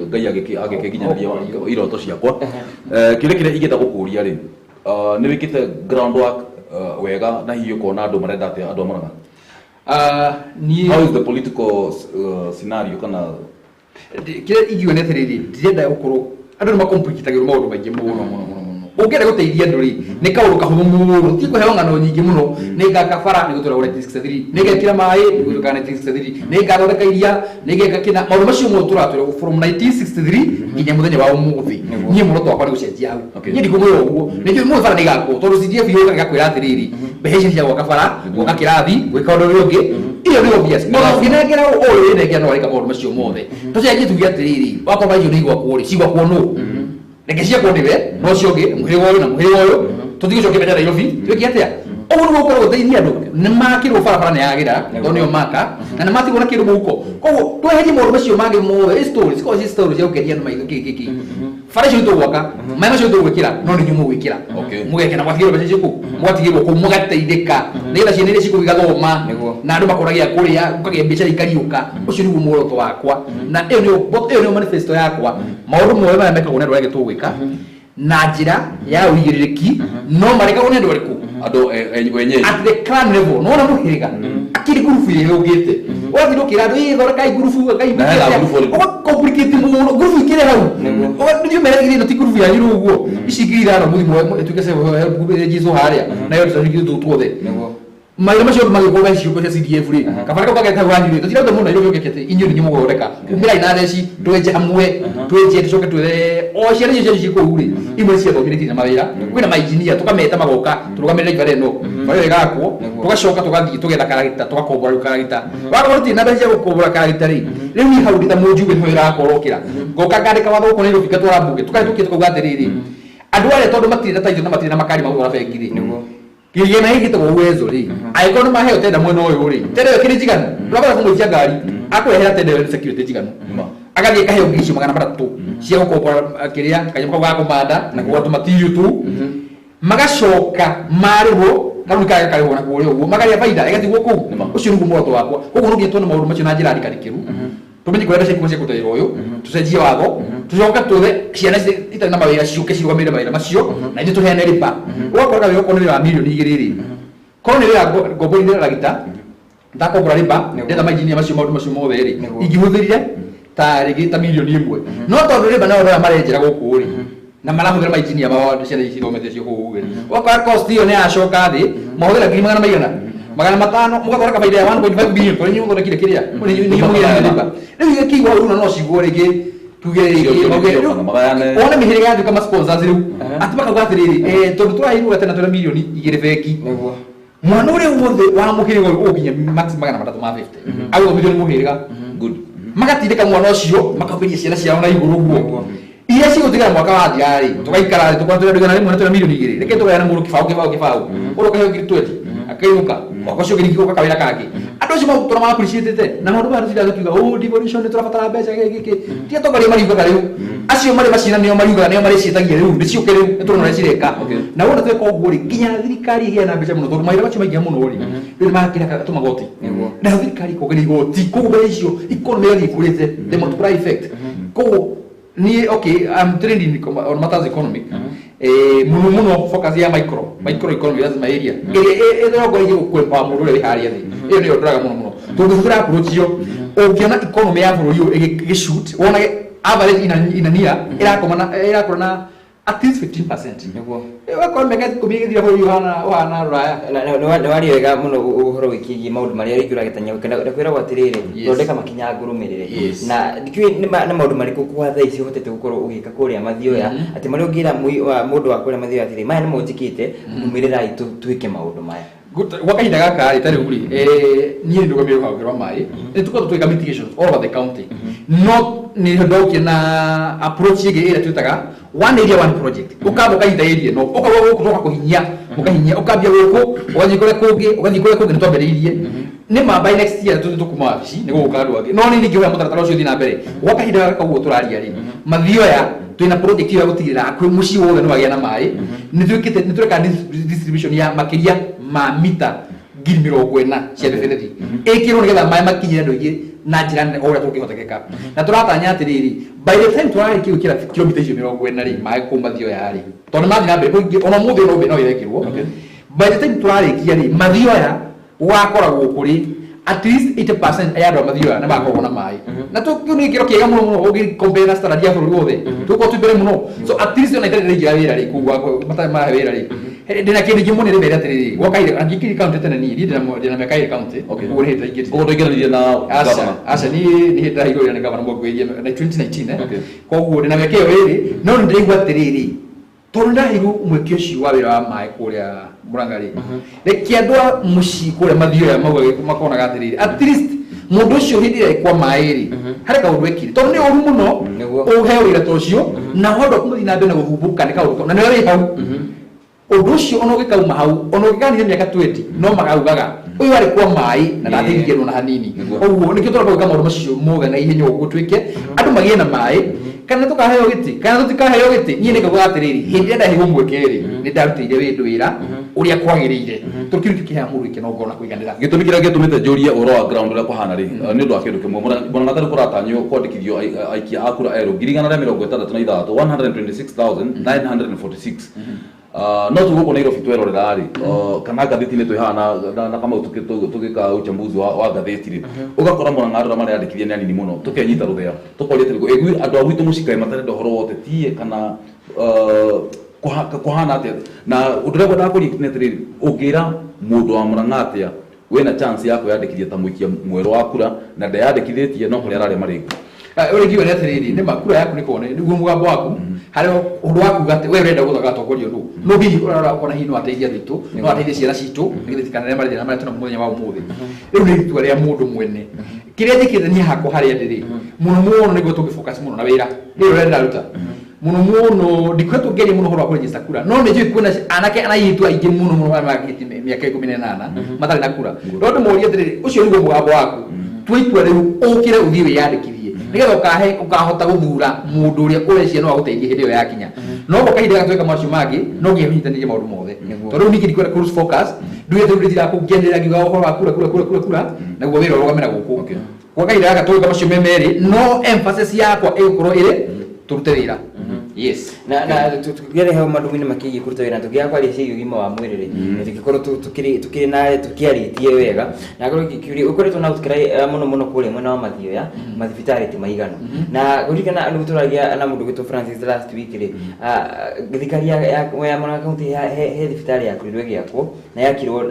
C: Ngai agĩkĩnginyanĩria iroto ciakwa. Kĩũria kĩrĩa ingĩenda gũkũria rĩ, nĩ wĩkĩte groundwork wega, na hihi ũkona andũ marenda atĩa andũ a Murang'a? How is the political scenario kana
M: Kĩrĩa ingiuga nĩ atĩrĩrĩ, ndirenda gũkorwo andũ nĩ makomplikitagĩrwo maũndũ maingĩ mũno mũno mũno mũno. Ũngĩenda gũteithia andũ rĩ, nĩ kaũndũ kahũthũ mũno, ti kũheo ng'ano nyingĩ mũno. Nĩ ngaka bara nĩ gũtũra 1963, nĩ ngekĩra maĩ nĩ gũtuĩka 1963, nĩ ngathondeka iria, nĩ ngeka kĩna, maũndũ macio mothe tũratwĩra from 1963 nginya mũthenya wa ũmũthĩ. Niĩ muoroto wakwa nĩ gũcenjia hau. Niĩ ndikũmwĩra ũguo, nĩ njũĩ mũthĩ bara nĩ ĩgakwo, tondũ CDF yũkaga ĩgakwĩra atĩrĩrĩ, mbeca ici cia gwaka bara, gwaka kĩrathi, gwĩka ũndũ ũrĩa ũngĩ, iyo nĩ obvious. Ona ũngĩnengera ũũ ũrĩ nengera no arĩka maũndũ macio mothe. Tũcenjie tuge atĩrĩrĩ, wakorwo icio nĩ igwakwo rĩ, cigwakwo nũ? Reke ciakwo nĩwe, no ũcio ũngĩ, mũhĩrĩga ũyũ na mũhĩrĩga ũyũ, tũtigũcokia mbeca Nairobi, twĩke atĩa? Ũguo nĩguo ũkoragwo ũteithia andũ, nĩ makĩrwo barabara nĩ yagĩra, tondũ nĩyo maka, na nĩ matigwo na kĩndũ mũhuko. Koguo tweherie maũndũ macio mangĩ mothe, stories, cikoragwo ci stories cia gũkenia andũ maitho, kĩ, kĩ, kĩ. Bara icio tũgwaka, maĩ macio tũgwĩkĩra, no nĩ inyuĩ mũgwĩkĩra. Mũgekena, mũgatigĩrwo mbeca icio kũu, mũgatigĩrwo kũu, mũgateithĩka. Nĩgetha ciana iria cikũu igathoma, na andũ makona gĩa kũrĩa, gũkagĩa biacara ikariũka. Ũcio nĩguo muoroto wakwa. Na ĩyo nĩyo manifesto yakwa. Maũndũ mothe marĩa mekagwo nĩ andũ arĩa angĩ tũgwĩka, na njĩra ya ũigĩrĩrĩki, no marekagwo nĩ andũ arĩkũ?
C: Andũ wenyeji.
M: At the clan level, no wona mũhĩrĩga, akĩrĩ ngurubu ĩrĩa yũkĩte. Ũgathiĩ ũkĩra andũ, ĩĩ, thondekai ngurubu, ngai
C: Na hena ngurubu ĩrĩkũ?
M: Ũga complicate mũno, ngurubu ikĩrĩ hau. Ũgathiĩ ũmere ĩno ti ngurubu yanyu rĩu ũguo. Ici ingĩ ithano mũthiĩ ĩtuĩke self help group ĩrĩa Jesũ harĩa. Nayo tũthiĩ tuothe. Mawĩra macio magĩkorwo mbeca ciũke cia CDF rĩ, kabara kau kageta wanyu rĩ, tũtirauga mũno Nairobi ũngĩke atĩ inyuĩ nĩ inyuĩ mũgũthondeka. Umĩrai na theci, twenje hamwe, twenje tũcoke twethe o ciana icio cianyu ciĩ kũu rĩ, imwe ciathomire itirĩ na mawĩra. Kwĩna mainjinia tũkameta magoka, tũrũgamĩrĩre ibara ĩno. Bara ĩyo ĩgakwo, tũgacoka tũgathiĩ tũgetha karagita, tũgakombora rĩu karagita. Wakorwo tũtirĩ na mbeca cia gũkombora karagita rĩ, rĩu niĩ hau ndĩ ta mũnjumbe nĩho ĩrakorwo ũkĩra. Ngoka ngandĩka watho gũkũ Nairobi ngatwara mbunge, tũkahĩtũkia tũkauga atĩrĩrĩ, andũ arĩa tondũ matirĩ na title na matirĩ na makari ma gũtwara bengi rĩ, kĩgĩna gĩkĩ gĩtagwo Uwezo rĩ, angĩkorwo nĩ maheo tenda mwena ũyũ rĩ, tenda ĩyo ĩkĩrĩ njiganu, ndũrabatara kũmwĩtia ngari, akũrehera tenda ĩyo nĩ security njiganu. Agathiĩ akaheo ngiri icio 300 cia gũkombora kĩrĩa kanyamũ kau ga kũmanda na kũgũra tũmatirio tũu, magacoka marĩhwo karũni karĩa gakarĩhwo na kũrĩa ũguo, makarĩa baida ĩgatigwo kũu. Ũcio nĩguo muoroto wakwa. Koguo no nginya tuone maũndũ macio na njĩra ndikarikĩru, tũmenye kũrĩa mbeca ikuuma cia kũruta wĩra ũyũ, tũcenjie watho, tũcoke twethe ciana itarĩ na mawĩra ciũke cirũgamĩrĩre mawĩra macio, na ithuĩ tũheane rĩba. Ũgakora wĩra okorwo nĩ wĩra wa mirioni 2 rĩ, korwo nĩ wĩra ngomborire ragita, ndakombora rĩba, ndetha mainjinia macio maũndũ macio mothe rĩ, ingĩhũthĩrire ta rĩngĩ ta mirioni 1. No tondũ rĩba nao arĩa marenjera gũkũ rĩ, na marahũthĩra mainjinia mao ciana ici ithomete cio kũu rĩ, ũgakora cost ĩyo nĩ yacoka thĩ, mahũthĩra ngiri magana maigana? 500, mũgathondeka baida ya 1.5 billion, tondũ inyuĩ mũthondekire kĩrĩa, inyuĩ mũgĩre rĩba. Rĩu gĩkĩigwo hau na no ciguo rĩngĩ, tuge rĩngĩ, mauge, rĩu, wone mĩhĩrĩga yatuĩka ma sponsors rĩu, atĩ makauga atĩrĩrĩ, tondũ tũraheirwo gatena twĩna mirioni 2 bengi. Mwana ũrĩa wothe wa mũhĩrĩga ũyũ ũgũkinya max 350. Agũthomithio nĩ mũhĩrĩga. Magatindĩka mwana ũcio, makaumĩria ciana ciao na igũrũ ũguo. Iria cigũtigara mwaka wathira rĩ, tũgaikara thĩ, tũkorwo tũrĩ andũ 100 na twĩna mirioni 2. Reke tũgayane mũndũ kĩbaũ, kĩbaũ, kĩbaũ. Ũrĩa ũkaheo ngiri 20, akainũka. Mwaka ũcio ũngĩ ningĩ gũka kawĩra kangĩ. Andũ acio magũtũra ma appreciate-ĩte. Na maũndũ maya tũtindaga tũkiuga, oh, devolution nĩ tũrabatara mbeca, gĩkĩ, gĩkĩ. Ti atongoria mariugaga rĩu. Acio marĩ macina nĩo mariugaga, nĩo marĩciĩtagia rĩu, nĩ ciũke rĩu, nĩ tũrona ũrĩa cireka. Na wona tweka ũguo rĩ, nginya thirikari ĩgĩe na mbeca mũno, tondũ mawĩra macio maingĩha mũno rĩ, rĩu nĩ makĩra tũmagoti. Nayo thirikari ĩkongerera igoti, koguo mbeca icio economy ĩgathiĩ ĩkũrĩte, the multiplier effect. Koguo niĩ, okay, I'm trained in on matters economic. Mũno mũno focus ya micro economy, that's my area. Ĩrĩa ĩrongoreirie gũkwemba mũndũ ũrĩa wĩ harĩa thĩ. Ĩyo nĩyo ndoraga mũno mũno. Tũngĩhũthĩra approach ĩyo, ũngĩona economy ya bũrũri ũyũ ĩgĩ-shoot, wonage average inania ĩrakoma na ĩrakũra na At least 15%. Niguo. Wakorwo mĩaka 10 ĩgĩthira bũrũri ũhana rũraya.
B: Nĩ waria wega mũno ũhoro wĩkĩgiĩ maũndũ marĩa rĩngĩ ũragĩtanya gwĩka na kwĩragwo atĩrĩrĩ, thondeka makinya ngũrũmĩrĩre. Na ndikĩũĩ nĩ maũndũ marĩkũ kwa thaa ici ũhotete gũkorwo ũgĩka kũrĩa Mathioya, atĩ marĩa ũngĩra mũndũ wa kũrĩa Mathioya atĩrĩ, maya nĩmo njĩkĩte, rũmĩrĩrai twĩke maũndũ maya.
M: Gwa kahinda gaka rĩ, ta rĩu rĩ, niĩ nĩ ndũgamĩrĩire rũhonge rwa maĩ, nĩ tũkoretwo tũgĩka mitigations all over the county. No nĩ ndokire na approach ĩngĩ ĩrĩa twĩtaga one area one project. Ũkamba ũkanyita area ĩno, ũkauga gũkũ tũgoka kũhinyia, ũkahinyia, ũkambia gũkũ, ũgathiĩ kũrĩa kũngĩ, ũgathiĩ kũrĩa kũngĩ, nĩ twambĩrĩirie. Nĩ ma by next year tũthiĩ tũkuma wabici, nĩ gũgũka andũ angĩ. No niĩ ningĩhoya mũtaratara ũcio ũthiĩ na mbere. Gwa kahinda gaka ũguo tũraria rĩ, Mathioya twĩna project ĩyo ya gũtigĩrĩra hakuhĩ mũciĩ wothe nĩ wagĩa na maĩ. Nĩ twĩkĩte, nĩ tũreka distribution ya makĩria ma mita 40,000 cia mĩberethi ĩkĩrwo nĩgetha maĩ makinyĩre andũ aingĩ na njĩra nene o ũrĩa tũngĩhotekeka. Na tũratanya atĩrĩrĩ, by the time tũrarĩkia gwĩkĩra kilomita icio 40 rĩ, maĩ kũu Mathioya rĩ, tondũ nĩ mathiĩ na mbere, kũingĩ, ona ũmũthĩ no no ĩrekĩrwo. By the time tũrarĩkia rĩ, Mathioya gũgakoragwo kũrĩ at least 80% ya andũ a Mathioya nĩ makoragwo na maĩ. Na kĩu nĩ gĩkĩro kĩega mũno mũno ũngĩ compare na standard ya bũrũri wothe. Tũgũkorwo twĩ mbere mũno. So at least ona itarĩ ndĩraingĩra wĩra rĩ, kũu matarĩ mahe wĩra rĩ, ndĩna kĩndũ kĩmwe nĩ ndĩmere atĩrĩrĩ, gwa kahinda angĩkiri county tene niĩ ndĩna mĩaka 2 county, ũguo nĩ hĩndĩ ndaingĩrire.
C: Ũguo ndũingĩranire na governor?
M: Aca, niĩ nĩ hĩndĩ ndahingũrire wĩra nĩ governor Mwangi na 2019, Koguo ndĩna mĩaka ĩyo 2, no nĩ ndĩraigua atĩrĩrĩ, tondũ ndaheirwo mweke ũcio wa wĩra wa maĩ kũrĩa Murang'a rĩ, reke andũ a mũciĩ kũrĩa Mathioya maugaga makonaga atĩrĩrĩ, at least mũndũ ũcio hĩndĩ ĩrĩa ekwa maĩ rĩ, harĩ kaũndũ ekire, tondũ nĩ ũru mũno ũheo wĩra ta ũcio na ũndũ kũmũthiĩ na mbere na gũthumbũka nĩ kaũndũ na nĩwe wĩ hau. Ũndũ ũcio ona ũgĩkauma hau, ona ũngĩkanina mĩaka 20, no makaugaga ũyũ arĩ kwa maĩ na ndateithikirwo na hanini. Ũguo nĩkĩo tũramba gwĩka maũndũ macio mothe na ihenya ũguo twĩke andũ magĩe na maĩ, kana tũkaheo gĩtĩ kana tũtikaheo gĩtĩ. Niĩ nĩ ngaugaga atĩrĩrĩ, hĩndĩ ĩrĩa ndaheirwo mweke rĩ, nĩ ndarutĩire wĩndũ wĩra ũrĩa kwagĩrĩire, tondũ kĩu nĩkĩo kĩheaga mũndũ gĩkeno ngoro na kũiganĩra.
C: Gĩtũmi kĩrĩa gĩtũmĩte njũrie ũhoro wa ground ũrĩa kũhana rĩ, nĩ ũndũ wa kĩndũ kĩmwe. Mũrang'a tarĩu kũratanywo kwandĩkithio aikia a kura erũ 166,146, 126,946. No tu gũkũ Nairobi twerorera rĩ, kana ngathĩti-inĩ twĩ haha na Kamau tũgĩka uchambuzi wa ngathĩti rĩ, ũgakora Murang'a andũ arĩa mareyandĩkithia nĩ anini mũno, tũkenyita rũthĩa, tũkoria atĩrĩ, andũ a gwitũ mũcikae matarenda ũhoro wa ũteti kana kũhana atĩa? Na ũndũ ũrĩa ngwendaga kũria nĩ atĩrĩrĩ, ũngĩra mũndũ wa Murang'a atĩa wĩna chance ya kwĩyandĩkithia ta mũikia mwerũ wa kura na ndeyandĩkithĩtie no kũrĩa ararĩa marĩngũ?
M: Ũrĩa ingiuga nĩ atĩrĩrĩ, nĩ ma kura yaku nĩ kone nĩguo mũgambo waku harĩ ũndũ wa kuga atĩ we ũrenda gũthaga atongoria nũ, no hihi ũrarora ũkona hihi no ateithie andũ aitũ, no ateithie ciana citũ nĩgetha itikanarĩe mathĩna marĩa twĩnamo mũthenya wa ũmũthĩ. Rĩu nĩ itua rĩa mũndũ mwene. Kĩrĩa njĩkĩte niĩ hakwa harĩa ndĩ rĩ, mũno mũno nĩguo tũngĩ focus mũno na wĩra wĩra ũrĩa ndĩraruta mũno mũno, ndikoretwo ngĩaria mũno ũhoro wa kũregister kura, no nĩ njũĩ kwĩna anake na airĩtu aingĩ mũno mũno arĩa makinyĩtie mĩaka 18 matarĩ na kura. No ndĩmorie atĩrĩrĩ, ũcio nĩguo mũgambo waku, tua itua rĩu ũkĩre ũthiĩ wĩyandĩkithie nĩgetha ũkahota gũthura mũndũ ũrĩa ũreciria no agũteithie hĩndĩ ĩyo yakinya. No gwa kahinda gaka twĩka macio mangĩ, no nginya ũnyitanĩrie maũndũ mothe, tondũ rĩu ningĩ ndikwenda kũ lose focus, nduge rĩu ndĩtiraga kũu ngĩanĩrĩra ngiuga ũhoro wa kura kura kura kura kura, naguo wĩra ũrũgame na gũkũ. Gwa kahinda gaka tũgĩka macio me merĩ, no emphasis yakwa ĩgũkorwo ĩrĩ tũrute wĩra. Yes.
B: Na tũkĩgeria hau maũndũ-inĩ makĩgiĩ kũruta wĩra, tũkĩaga kwaria ciĩgiĩ ũgima wa mwĩrĩ rĩ, tũgĩkorwo tũkĩrĩ na tũkĩarĩtie wega, na ngorwo ngĩkĩũria, ũkoretwo na ũtukĩra mũno mũno kũrĩa mwena wa Mathioya, mathibitarĩ ti maiganu. Na kũririkana nĩ tũragia na mũndũ ũgwĩtwo Francis last week rĩ, thirikari ya Murang'a County he thibitarĩ yakorirwo ĩgĩakwo, na yakirwo,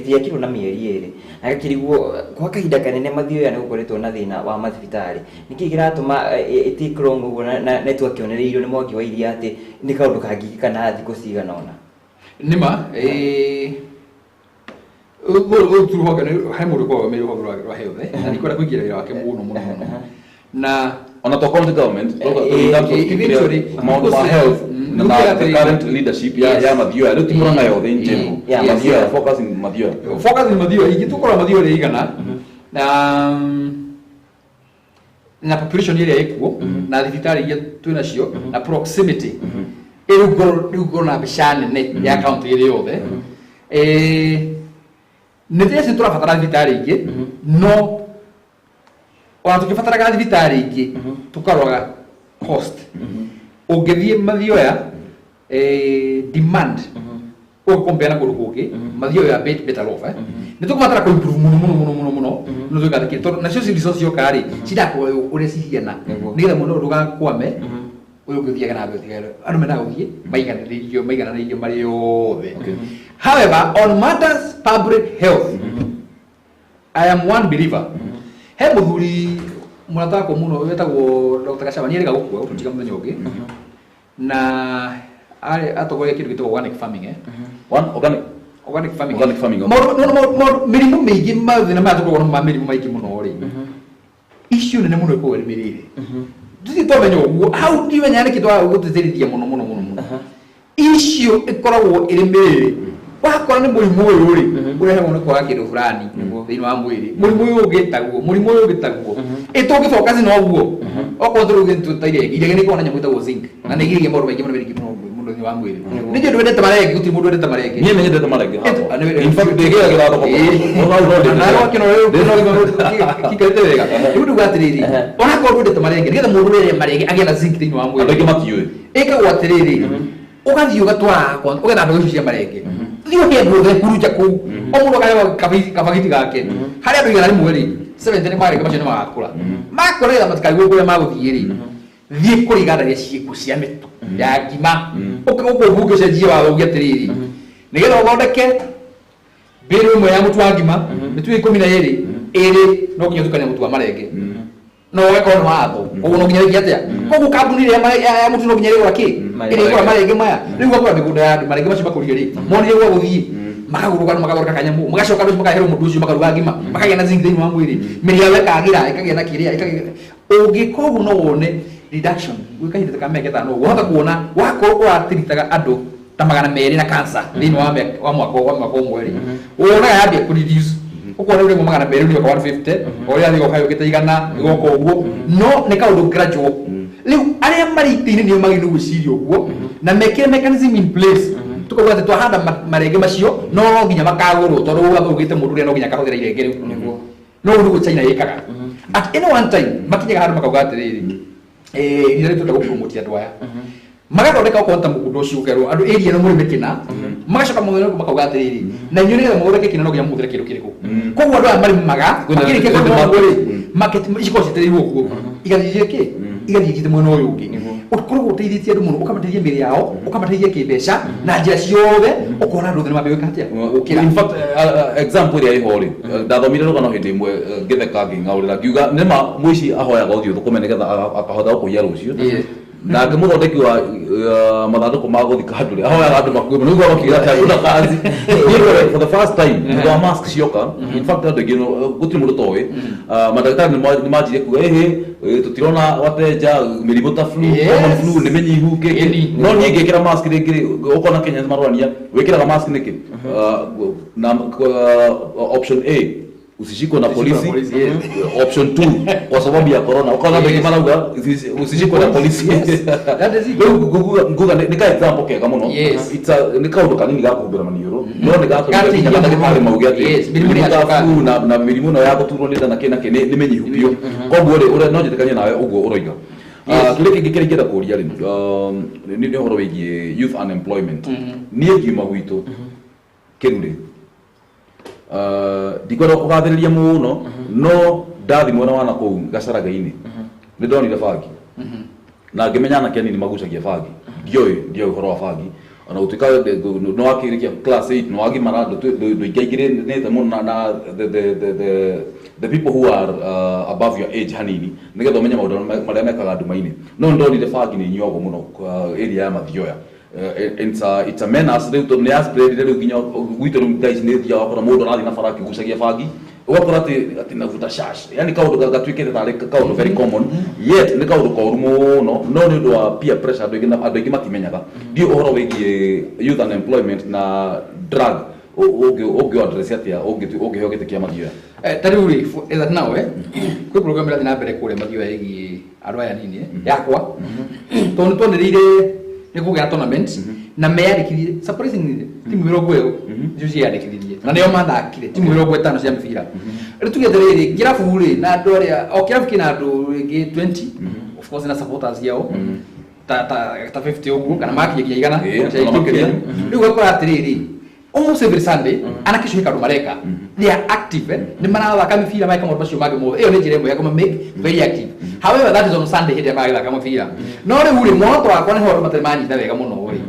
B: ndiakirwo na mĩeri 2. Na gakĩrigwo kwa kahinda kanene Mathioya nĩ gũkoretwo na thĩna wa mathibitarĩ. Nĩkĩ kĩratũma ĩ take long ũguo na nĩtwakĩonereirio nĩ Mwangi wa Iria atĩ nĩ kaũndũ kangĩkĩka na thikũ cigana ũna?
M: Nĩ ma, rũu tu rũhonge nĩ he mũndũ ũkoragwo me rũhonge rwa health, na ndikwenda kũingĩra wĩra wake mũno mũno mũno. Na
C: ona to county government, in terms of
M: eventually,
C: maũndũ ma
M: because,
C: health, na
M: look at
C: the
M: the
C: current leadership ya Mathioya, rĩu ti Murang'a yothe in general. Mathioya, focus in Mathioya.
M: Focus in Mathioya, ingĩtũkorwo Mathioya ĩrĩa igana, na population ĩrĩa ĩkuo, na thibitarĩ iria twĩnacio, na proximity. Rĩu ngorwo na mbeca nene ya county ĩrĩ yothe. Nĩ tũreci tũrabatara thibitarĩ ingĩ, no ona tũkĩbataraga thibitarĩ ingĩ, tũkaroraga cost. Ũngĩthiĩ Mathioya, demand ũgĩcompare na kũndũ kũngĩ, Mathioya bit better off, Nĩ tũkũbatara kũ improve mũno mũno mũno mũno mũno, no twĩka atĩ tondũ nacio resource cioka rĩ, cidakorwo ũrĩa cihiana, nĩgetha mũndũ ndũgakwame. Ũyũ ũngĩ ũthiaga na mbere ũthiaga andũ mendaga gũthiĩ maigananĩirio marĩ othe. However, on matters public health, I am one believer. He mũthuri mũrata wakwa mũno wetagwo Dr. Gachagua, nĩ erĩga gũkua gũtũtiga mũthenya ũngĩ, na arĩ atongoria kĩndũ gĩtagwo organic farming, eh?
C: One organic.
M: Organic farming.
C: Organic farming, okay.
M: Maũndũ mĩrimũ mĩingĩ, mathĩna maya tũkoragwo namo ma mĩrimũ maingĩ mũno rĩ, icio nene mũno ikoragwo ĩrĩ mĩrĩre. Tũtirĩ twamenya ũguo hau, ndimenya nĩkĩ twaga gũtĩtĩrithia mũno mũno mũno mũno. Icio ĩkoragwo ĩrĩ mĩrĩre. Wakora nĩ mũrimũ ũyũ rĩ, ũrehagwo nĩ kwaga kĩndũ fulani thĩinĩ wa mwĩrĩ, mũrimũ ũyũ ũngĩ taguo, mũrimũ ũyũ ũngĩ taguo. Ĩ tũngĩ na ũguo, okorwo tũrĩ ta irenge, irenge nĩ ikoragwo na nyamũ ĩtagwo zinc, na nĩ igiragia maũndũ maingĩ mũno mĩingĩ mũno mũno thĩinĩ wa mwĩrĩ. Nĩ njũĩ ndwendete marenge, gũtirĩ mũndũ wendete marenge.
C: Niĩ nĩnyendete marenge hakwa. In fact, ndĩgĩagĩra thoko.
M: Nawe wakĩona ũrĩa kĩikarĩte wega. Rĩu ndauga atĩrĩrĩ, onakorwo ndwendete marenge, nĩgetha mũndũ ũrĩa marenge agĩe na zinc thĩinĩ wa mwĩrĩ,
C: Andũ aingĩ matiũĩ.
M: Ĩkagwo atĩrĩrĩ, ũgathiĩ ũgatwara ũgetha mbegũ icio cia marenge, thiĩ ũhe andũ othe hurunja kũu, o mũndũ akaheo kabagiti gake. Harĩ andũ 100 rĩ, 70 nĩ marenge macio nĩ magakũra. Makũra, nĩgetha matikarigwo kũrĩa magũthiĩ rĩ, thiĩ kũrĩ iganda iria ciĩkuo cia mĩtu ya ngima, ũke gũkũ mbunge ũcenjie watho uge atĩrĩrĩ, nĩgetha ũthondeke mbĩrũ ĩmwe ya mũtu wa ngima, mĩtu 12 ĩrĩ, no nginya ũtukanie mũtu wa marenge. No ũgakorwo nĩ watho koguo no nginya wĩke atĩa? Koguo kambuni ĩrĩa ya mũtu no nginya ĩrĩgũra kĩ? Ĩrĩgũra marenge maya. Rĩu ũgakora mĩgũnda ya andũ, marenge macio makũrio rĩ, monire gwa gũthiĩ, makagũrũka, magathondeka kanyamũ, magacoka andũ acio makaherwo mũtu ũcio, makaruga ngima, makagĩa na zinc thĩinĩ wa mwĩrĩ, mĩrĩ yao ĩkagĩra, ĩkagĩa na kĩrĩa ĩkagĩa. Ũngĩka ũguo no wone reduction gwĩ kahinda ta ka mĩaka 5 ũguo, wahota kuona wakorwo ũratiritaga andũ ta 200 na cancer thĩinĩ wa mwaka ũmwe rĩ, wonaga yambia kũ reduce, ũkona rĩu rĩmwe 200 rĩu 150, o ũrĩa ĩgoka yũkĩte 100, ĩgoka ũguo. No nĩ kaũndũ gradual. Rĩu arĩa marĩ itĩ-inĩ nĩo magĩrĩirwo gwĩciria ũguo na mekĩre mechanism in place, tukauga atĩ twahanda marenge macio, no nginya makagũrwo, tondũ watho ugĩte mũndũ ũrĩa no nginya akahũthĩra irenge rĩu. No ũguo nĩguo China ĩkaga. At any one time makinyaga handũ makauga atĩrĩrĩ, ihinda rĩu tũrenda gũpromote andũ aya, magathondeka okorwo ta mũgũnda ũcio, ũkerwo andũ area ĩno mũrĩme kĩna, magacoka mũthenya ũngĩ makauga atĩrĩrĩ, na inyuĩ nĩgetha mũthondeke kĩna no nginya mũhũthĩre kĩndũ kĩrĩkũ. Koguo andũ aya marĩmaga makĩrĩkia kũrĩma ũguo rĩ, market cikorwo cietereirwo ũguo, igathiĩ kĩ igathiĩ ithiĩte mwena ũyũ ũngĩ. Ũkoragwo ũteithĩtie andũ mũno, ũkamateithia mĩrĩ yao, ũkamateithia kĩmbeca na njĩra ciothe, ũkona andũ othe nĩ mambia gwĩka atĩa? Gũkĩra.
C: In fact, example ĩrĩa ĩho rĩ, ndathomire rũgano hĩndĩ ĩmwe, ngĩtheka ngĩng'aũrĩra ngiuga nĩma mũici ahoyaga ũthiĩ ũthũkũme nĩgetha akahota gũkũiya rũciũ. Nake mũthondeki wa mathandũkũ ma gũthika andũ rĩ, ahoyaga andũ makue mũno nĩguo makiuga atĩ hakuna kazi. Niĩ for the first time thutha wa mask cioka, in fact andũ aingĩ gũtirĩ mũndũ toĩ, mandagĩtarĩ nĩ manjirie kuga ĩhĩ, tũtirona wateja, mĩrimũ ta flu, common flu nĩ mĩnyihu kĩkĩ. No niĩ ngĩkĩra mask rĩngĩ rĩ, ũkona Kenya marorania wĩkĩraga mask nĩkĩ? Na option A, usishikwe na polisi.
M: Polisi, yes.
C: Option 2, kwa sababu ya corona. Ukaona wengi marauga usishikwe na polisi.
M: Yes. That is it.
C: Rĩu nguga nĩ ka example kega mũno. It's a nĩ kaũndũ kanini ga kũhumbĩra maniũrũ, no nĩ gatũmire
M: Gateithia
C: nginya mandagĩtarĩ
M: mũno.
C: mauge atĩ
M: Yes, mĩrimũ
C: mĩrimũ ta
M: nĩyacoka.
C: flu na mĩrimũ ĩno ya gũturwo nĩ nda na kĩ na kĩ nĩ mĩnyihu biũ. Koguo rĩ, ũrĩa no njĩtĩkanie nawe ũguo ũroiga. Kĩrĩa kĩngĩ kĩrĩa ingĩenda kũria rĩ, nĩ ũhoro wĩgiĩ youth unemployment. Niĩ ngiuma gwitũ kĩrurĩ, ndikwenda kũgathĩrĩria mũno, no ndathi mwena wa nakũu gacaraga-inĩ nĩ ndonire bangi na ngĩmenya anake anini magucagia bangi. Ndioĩ ũhoro wa bangi, ona gũtuĩka nĩ wakĩrĩkia class 8, nĩ wagimara, ndũingaingĩrĩte mũno na the people who are above your age hanini, nĩgetha ũmenye maũndũ marĩa mekaga nduma-inĩ. No nĩ ndonire bangi nĩ inyuagwo mũno area ya Mathioya. It's a menace rĩu, tondũ nĩ ya spread rĩu nginya gwitũ. Rĩu thaa ici nĩ thiaga wakora mũndũ arathiĩ na bara akĩgucagia bangi, ũgakora atĩ navuta shash, yani kaũndũ gatuĩkĩte tarĩ kaũndũ very common, yet nĩ kaũndũ koru mũno, no nĩ ũndũ wa peer pressure andũ aingĩ andũ aingĩ matimenyaga. Ndiũ ũhoro wĩgiĩ youth unemployment na drug ũngĩ address atĩa ũngĩheo gĩtĩ kĩa Mathioya?
M: Ta rĩu rĩ, as at now, kwĩ program ĩrathiĩ na mbere kũrĩa Mathioya ĩgiĩ andũ aya nini, yakwa, tondũ nĩ tuonĩrĩire nĩ kũgĩa na tournament na meyandĩkithirie. Surprisingly, timu 20 nĩcio cieyandĩkithirie na nĩo mathakire, timu 50 cia mĩbira. Rĩu tuge atĩrĩrĩ, kĩrabu rĩ na andũ arĩa o kĩrabu kĩna andũ rĩngĩ 20, of course na supporters yao ta 50 ũguo, kana makinya nginya 100.
C: Ona makĩria.
M: Rĩu ũgakora atĩrĩrĩ, Almost every Sunday anake acio he kaũndũ mareka, they are active, nĩ marathaka mĩbira, mareka maũndũ macio mangĩ mothe. Ĩyo nĩ njĩra ĩmwe ya kũma make very active. However, that is on Sunday, hĩndĩ ĩrĩa maragĩthaka mũbira. No rĩu rĩ, muoroto wakwa nĩho andũ matarĩ manyita wega mũno rĩ,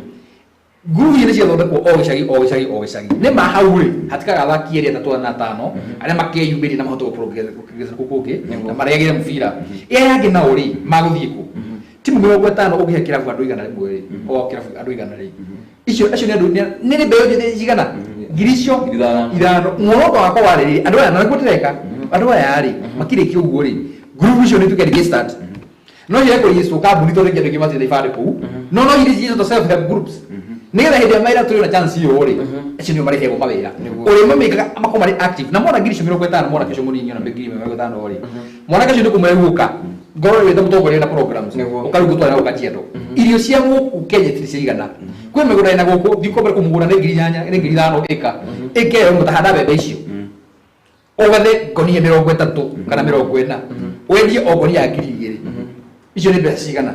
M: ngurubu ici nĩ ciathondekwo o gĩcagi, o gĩcagi, o gĩcagi. Nĩ ma hau rĩ, hatikaga athaki erĩ, atatũ na atano arĩa makeyumĩria na mahote gũ-progress kũu kũngĩ na marĩagĩre mũbira. Ĩrĩa yangĩ nao rĩ, magũthiĩ kũ? Timu 50 ũngĩhe kĩrabu andũ 100 rĩ, o kĩrabu andũ 100 rĩ, icio acio nĩ andũ nĩ mbeũ njĩthĩ cigana? Ngiri icio
C: 5,000.
M: 5. Muoroto wakwa warĩ rĩ, andũ aya, na nĩguo ndĩreka, andũ aya rĩ, makĩrĩkia ũguo rĩ, ngurubu icio nĩ ituĩke registered. No ciage kũregistrwo kambuni tondũ rĩngĩ andũ aingĩ matirĩ na ibandĩ kũu, no iria ciĩtwo self help groups, nĩgetha hĩndĩ ĩrĩa mawĩra tũrĩ na chance ĩyo rĩ, acio nĩo marĩheagwo mawĩra ũrĩa mamĩkaga makorwo marĩ active. Na mona ngiri icio 50, mwanake ũcio mũnini, ona 50,000 rĩ, mwanake ũcio nĩ kũmwe gũka ngorwo wĩta mũtongoria na programs. Ũkarĩu gũtwara na Kajiado, irio cia gũkũ Kenya itirĩ ciaigana. Kwĩ mĩgũnda ĩna gũkũ, thiĩ ũkombere kũu mũgũnda nĩ 8,000, nĩ 5,000 ĩka ĩka ĩyo mũtahanda mbembe icio, ũgethe ngonia 30 kana 40, wendie o ngonia ya 2,000. Icio nĩ mbeca cigana?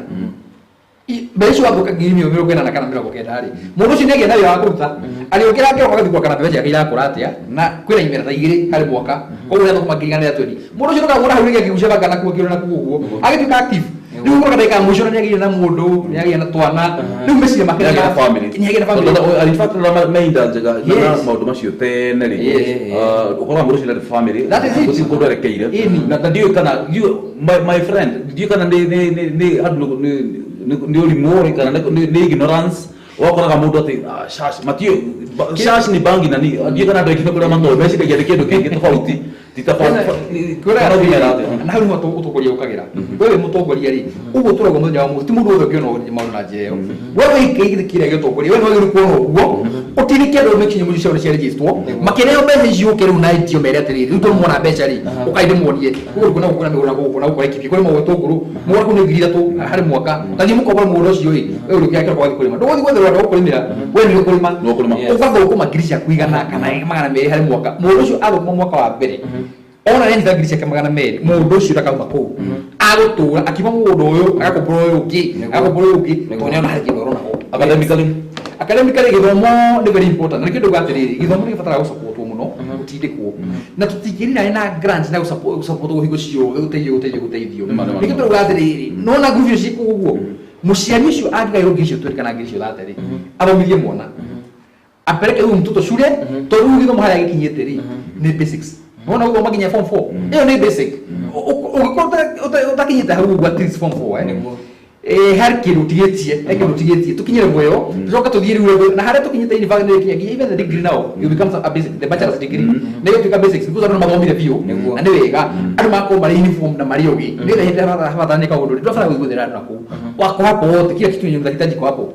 M: Mbeca icio wathũka 80,000 kana 90 rĩ, mũndũ ũcio nĩagĩa na wĩra wa kũruta. Arĩũkĩra kĩroko agathiĩ kuona kana mbembe ciake irakũra atĩa, na kwĩna imera ta igĩrĩ harĩ mwaka, koguo nĩathũkũma 120. Mũndũ ũcio ndũkamwona hau rĩngĩ akĩgucia banga na kuo, akĩũra na kuo ũguo, agĩtuĩka active. Rĩu ũkoraga ndagĩka ya mũico nĩagĩire na mũndũ, nĩagĩire na twana, rĩu meciria make
C: Nĩagĩa na family.
M: Nĩagĩire na family.
C: Tondũ, in fact, rĩrĩa me ihinda njega na maũndũ macio tene rĩ, ũkoraga mũndũ ũcio ndarĩ family.
M: That is it.
C: Gũtirĩ kũndũ erekeire. Na ndiũĩ kana my friend, ndiũĩ kana nĩ andũ nĩ ũrimũ rĩ, kana nĩ ignorance. Wakoraga mũndũ atĩ shash matiũĩ shash ni bangi, na ni ndiũĩ kana andũ aingĩ nĩ kũrĩa matoĩ, meciragia nĩ kĩndũ kĩngĩ tofauti ti ta kana ũngĩmera atĩa?
M: Na hau nĩho ũtongoria ũkagĩra. We wĩ mũtongoria rĩ, ũguo tũrauga mũthenya wa mũthĩ, ti mũndũ wothe ũngĩona maũndũ na njĩra ĩyo. We wĩikĩire kĩrĩa gĩa ũtongoria, we nĩwagĩrĩirwo kuona ũguo ũtirĩke andũ mekinye mũciĩ ciao nĩ ciaregistwo, makĩneo mbeca ici ũke rĩu na itio mere atĩrĩrĩ, rĩu tondũ mona mbeca rĩ, ũkai ndĩmuonie ũguo kuna gũkũ na mĩgũnda gũkũ na gũkũ Laikipia kũrĩ mũgũnda tũngũrũ, mũgũnda kũu nĩ 3,000 harĩ mwaka. Tathiĩ mũkombore mũgũnda ũcio ĩ, we ũrĩũkĩra kĩroko wathiĩ kũrĩma, ndũgũthiĩ gwetherwo andũ a gũkũrĩmĩra, we nĩ ũkũrĩma.
C: Nĩ ũkũrĩma.
M: Ũgathũkũma ngiri ciaku 100 kana 200 harĩ mwaka. Mũndũ ũcio athũkũma mwaka wa mbere, ona nĩanyita ngiri ciake 200, mũndũ ũcio ndakauma kũu, agũtũra akiuma mũgũnda ũyũ, agakombora ũyũ ũngĩ, agakombora ũyũ ũngĩ, tondũ nĩona harĩ kĩndũ arona ho.
C: Academically?
M: Academically, gĩthomo nĩ very important, na nĩkĩo ndauga atĩrĩrĩ, gĩthomo nĩ gĩbataraga gũsupportwo mũno, gũtindĩkwo, na tũtingĩrira na grants na gũsupportwo hingo ciothe, gũteithio, gũteithio, gũteithio. Nĩkĩo tũrauga atĩrĩrĩ, nona ngubu icio ciĩkwo ũguo, mũciari ũcio angĩgaĩrwo ngiri icio 20 kana ngiri icio 30 rĩ, athomithie mwana, apeleke huyu mtoto shule, tondũ rĩu gĩthomo harĩa gĩkinyĩte rĩ, nĩ basics. Wona gũthoma nginya form 4, ĩyo nĩ basic. Ũngĩkorwo ũtakinyĩte hau ũguo, at least form 4, harĩ kĩndũ ũtigĩtie, he kĩndũ ũtigĩtie. Tũkinyĩre muoyo, tũcoke tũthiĩ rĩu level, na harĩa tũkinyĩte university nĩ nginya even the degree now you becomes a basic, the bachelor's degree nĩ gũtuĩka basics, because andũ nĩ mathomire biũ. Na nĩ wega andũ magakorwo marĩ uniform na marĩ ũgĩ, nĩgetha hĩndĩ ĩrĩa habatarania kaũndũ rĩ, ndũrabatara gwĩthera andũ nakũu, wako hapo wote, kila kitu yenye unahitaji kwa hapo.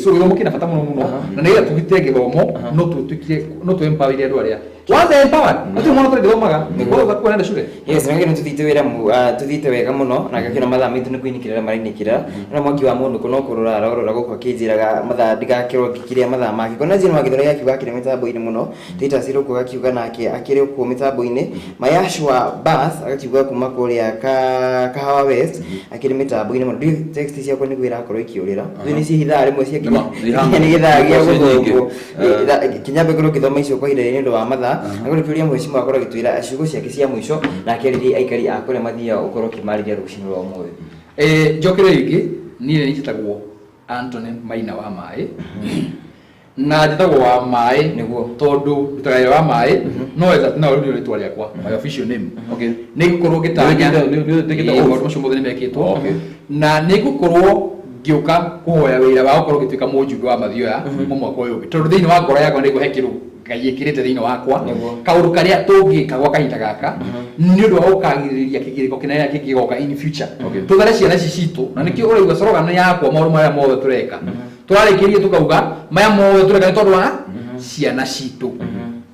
M: So gĩthomo kĩna bata mũno mũno, na nĩgetha tũgitĩre gĩthomo, no tũtuĩkire, no tũ empower andũ arĩa once they empowered, gũtirĩ mwana ũtarĩ gĩthomaga wothe kuona enda cure.
B: Yes, nĩ nĩ tuthiĩte wĩra tuthiĩte wega mũno, na ngakĩona mathaa maitũ nĩ kũinĩkĩrĩra marainĩkĩrĩra, na mwaki wa mũndũ no kũrora arorora gũkũ akĩnjĩraga mathaa ndigakĩrwo ngĩkiria mathaa make. Kona njĩra wa gĩthũri akiuga akĩrĩ mĩtambo-inĩ mũno. Titus Rũkũ akiuga nake akĩrĩ kuo mĩtambo-inĩ. Mayashwa Bas agakiuga kuma kũrĩa Kahawa West akĩrĩ mĩtambo-inĩ mũno. Ndiũĩ text ciakwa nĩguo irakorwo ikĩũrĩra. Thũ nĩ ciĩhithaga rĩmwe ciakinya
C: Nĩ
B: nĩ gĩthaa gĩa
C: Nĩ nyingĩ.
B: gũthũngwo. Kinyambe ngorwo ngĩthoma icio kwa ihinda rĩrĩ nĩ ũndũ wa mathaa, na ngorwo kĩũria mheshimiwa akorwo agĩtwĩra ciugo ciake cia mũico na akĩarĩria aikari a kũrĩa mathiaga ũkorwo ũkĩmarĩria rũcinĩ rwa ũmũthĩ.
M: Njokere rĩngĩ, niĩ nĩ njĩtagwo Anthony Maina wa Maĩ, na njĩtagwo wa Maĩ tondũ ndutaga wĩra wa maĩ, no no rĩu nĩrĩo rĩtwa rĩakwa, my official name. Nĩ ngũkorwo ngĩtanya
C: Nĩ wĩkĩte oath?
M: Maũndũ macio mothe nĩ mekĩtwo, na nĩ ngũkorwo ngĩũka kũhoya wĩra wa gũkorwo ngĩtuĩka mũjumbe wa Mathioya mu mwaka ũyũ ũngĩ, tondũ thĩinĩ wa ngoro yakwa nĩ he kĩndũ Ngai ĩkĩrĩte thĩinĩ wakwa, kaũndũ karĩa tũngĩka gwa kahinda gaka nĩ ũndũ wa gũkagirĩrĩria kĩgirĩko kĩnene kĩngĩgoka in future. Tũthare ciana ici citũ, na nĩkĩo ũraigua slogan yakwa, maũndũ marĩa mothe tũreka, tũrarĩkĩrie tũkauga maya mothe tũreka nĩ tondũ wa ciana citũ.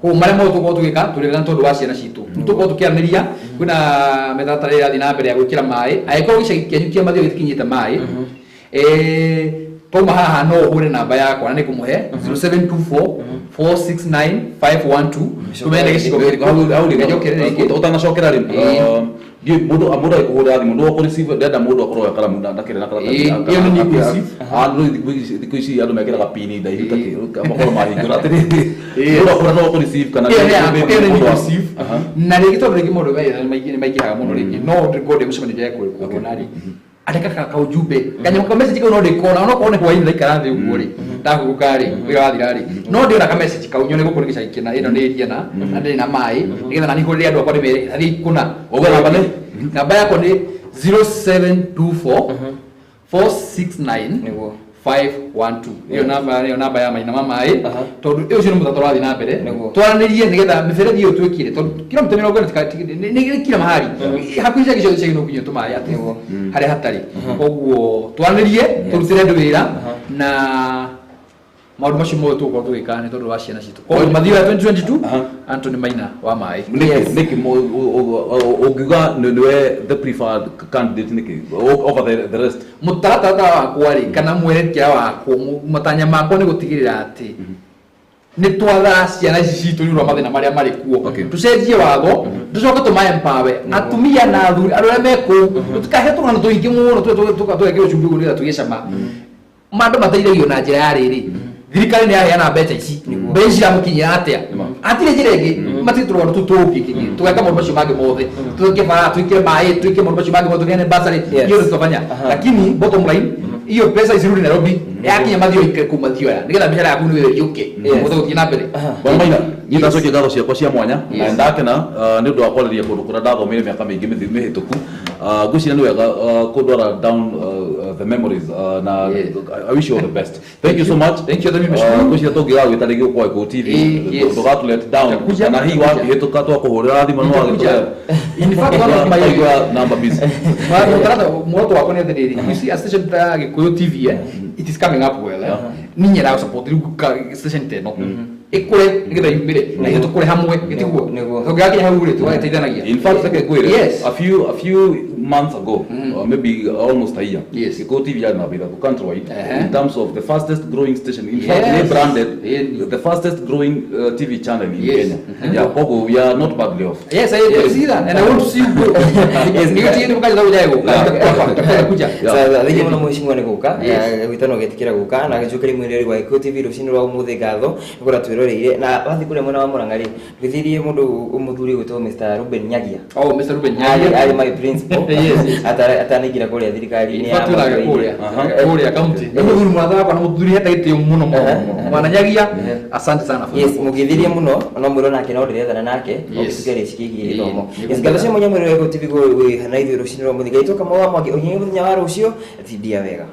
M: Koguo marĩa mothe tũkorwo tũgĩka, tũreka nĩ tondũ wa ciana citũ. Nĩ tũkorwo tũkĩaranĩria, kwĩna mĩtaratara ĩrathiĩ na mbere ya gwĩkĩra maĩ. Angĩkorwo gĩcagi kĩanyu kĩa Mathioya gĩtikinyĩte maĩ, twauma haha no ũhũre namba yakwa na nĩ ngũmũhe 0724 469 512, tũmene gĩcigo kĩrĩkũ. Njokerere rĩngĩ.
C: Ũtanacokera rĩ, Mũndũ agĩkũhũrĩra thimũ no ũkũreceive, ndĩrenda mũndũ akorwo e karamu na kĩrĩa na karatathi.
M: Ĩĩ, ĩyo nĩ new.
C: Thikũ ici andũ mekĩraga pini ndaihu ta kĩ makorwo mahingũra atĩrĩrĩ, mũndũ akũra no ũkũreceive kana
M: Ĩyo nĩ yakwa,
C: maybe
M: ĩyo nĩ
C: mũndũ
M: receive. Na rĩngĩ tondũ rĩngĩ maũndũ nĩ maingĩhaga mũno, rĩngĩ no ngorwo ndĩ mũcemanio ndĩrĩa kuona rĩ, andĩka ka ujumbe, kanyamũ ka message kau no ndĩkona onokorwo nĩ hwaĩ-inĩ ndaikara thĩ ũguo rĩ, ndahurũka rĩ, wĩra wathira rĩ, no ndĩona ka message kau nyone gũkũ nĩ gĩcagi kĩna, ĩno nĩ area na na ndĩrĩ na maĩ, nĩgetha nani hũrĩre andũ akwa ndĩmere athiĩ kũna.
C: Ũguo namba nĩ?
M: Namba yakwa nĩ 0724 469
B: Nĩguo.
M: 512. Ĩyo namba nĩyo namba ya Maina ma maĩ, tondũ ũcio nĩ mũtata ũrathiĩ na mbere.
B: Nĩguo.
M: Twaranĩrie nĩgetha mĩberethi ĩyo twĩkire, tondũ kilomita 40 nĩ kila mahali hakuhĩ icagi ciothe ciagĩrĩirwo nginya tũmaĩ atĩ
B: Nĩguo.
M: harĩa hatarĩ. Koguo twaranĩrie, tũrutĩre andũ wĩra na maũndũ macio mothe tũgũkorwo tũgĩka nĩ tondũ wa ciana citũ. Koguo Mathioya 2022, Anthony Maina wa maĩ.
C: Nĩkĩ ũngiuga nĩwe the preferred candidate nĩkĩ over the rest?
M: Mũtaratara wakwa rĩ, kana mwerekera wakwa, matanya makwa nĩ gũtigĩrĩra atĩ nĩ twathaa ciana ici citũ nĩ ũndũ wa mathĩna marĩa marĩ kuo. Tũcenjie watho, tũcoke tũmaempower atumia na athuri, andũ arĩa me kũu. Tũtikahe tũng'ano tũingĩ mũno tũgekĩrwo cumbĩ ũguo nĩgetha tũgĩe cama. Mandũ mateithagio na njĩra ya rĩrĩ, thirikari nĩ yaheana mbeca ici, mbeca ici iramũkinyĩra atĩa? Hatirĩ njĩra ĩngĩ, matirĩ tũrũgano tũu tũngĩ tũgeka maũndũ macio mangĩ mothe, twĩke bara, twĩke maĩ, twĩke maũndũ macio mangĩ mothe, tũheane bursary. Hiyo ndio tutafanya, lakini bottom line, hiyo pesa isirudi Nairobi, yakinya Mathioya ikare kũu Mathioya nĩgetha mĩshahara yaku nĩwe yũke ũhote gũthiĩ na mbere.
C: Bwana Maina, niĩ ndacokia ngatho ciakwa cia mwanya na ndakena nĩ ũndũ wa kwarĩria kũndũ kũrĩa ndathomeire mĩaka mĩingĩ mĩhĩtũku. Ngwĩciria nĩ wega kũndwara down the memories na I wish you all the best. Thank you so much.
M: Thank you, nimeshukuru.
C: Ngwĩciria tũngĩgagwĩta rĩngĩ gũkũ Gĩkũyũ TV,
M: Yes.
C: ndũgatũ let down.
M: Nitakuja,
C: Kana hihi
M: nitakuja.
C: wakĩhĩtũka twakũhũrĩra thimũ no
M: Nitakuja.
C: wagĩtũhe.
M: In fact, one of my
C: Twaigua namba busy.
M: Mũtaratara muoroto wakwa nĩ atĩrĩrĩ, you see a station ta Gĩkũyũ TV, it is coming up well. Niĩ nyendaga support rĩu station ta ĩno ĩkũre nĩgetha yumĩre na ithuĩ tũkũre hamwe, gĩtiguo?
B: Nĩguo.
M: Tũngĩgakinya hau rĩ, tũgagĩteithanagia.
C: In fact, reke ngwĩre, a few months ago, maybe almost a year, Gĩkũyũ TV yarĩ namba 3 countrywide in terms of the fastest growing station. In fact, they branded the fastest growing TV channel in Kenya. Yeah, koguo we are not badly off.
M: Yes, I see that and I want to see you go. Nĩguo tigĩ nĩgũkaja gũjae gũka. Kuja.
B: Sawa, thengiũ mũno mheshimiwa nĩ gũka.
M: Yes.
B: Gwĩtana ũgĩtĩkĩra gũka na gĩcokeria mwĩrĩri wa Gĩkũyũ TV rũcinĩ rwa ũmũthĩ ngatho nĩ kũrĩa twĩroreire na wathiĩ kũrĩa mwena wa Mũrang'a rĩ, gwĩthirie mũndũ mũthuri ũgwĩtwo Mr. Ruben Nyagia.
M: Oh, Mr. Ruben Nyagia.
B: Arĩ my principal.
M: Yes.
B: Atanaingĩra kũrĩa thirikari-inĩ
M: In
B: ya
M: fact, wĩraga
B: Mathioya-inĩ.
M: kũrĩa county. Nĩ mũthuri mũrata wakwa na mũthuri hete gĩtĩo mũno mũno mũno. Bwana Nyagia, asante sana for
B: Yes, mũgĩthirie mũno no mwĩrwo nake no ndĩrethana nake ũgĩtuĩka rĩci kĩgiĩ gĩthomo. Yes, ngatho cia mwanya mwĩrĩ wa Gĩkũyũ TV gwĩ na ithuĩ rũcinĩ rwa ũmũthĩ. Ngaitwo Kamau wa Mwangi, ũnyinyi mũthenya wa rũciũ, tindia wega.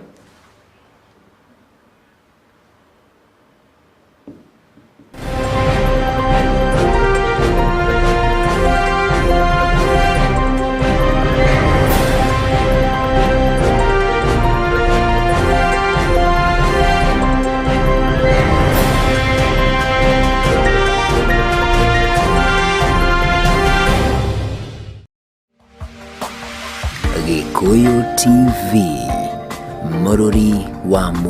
A: Gĩkũyũ TV, mũrũri wa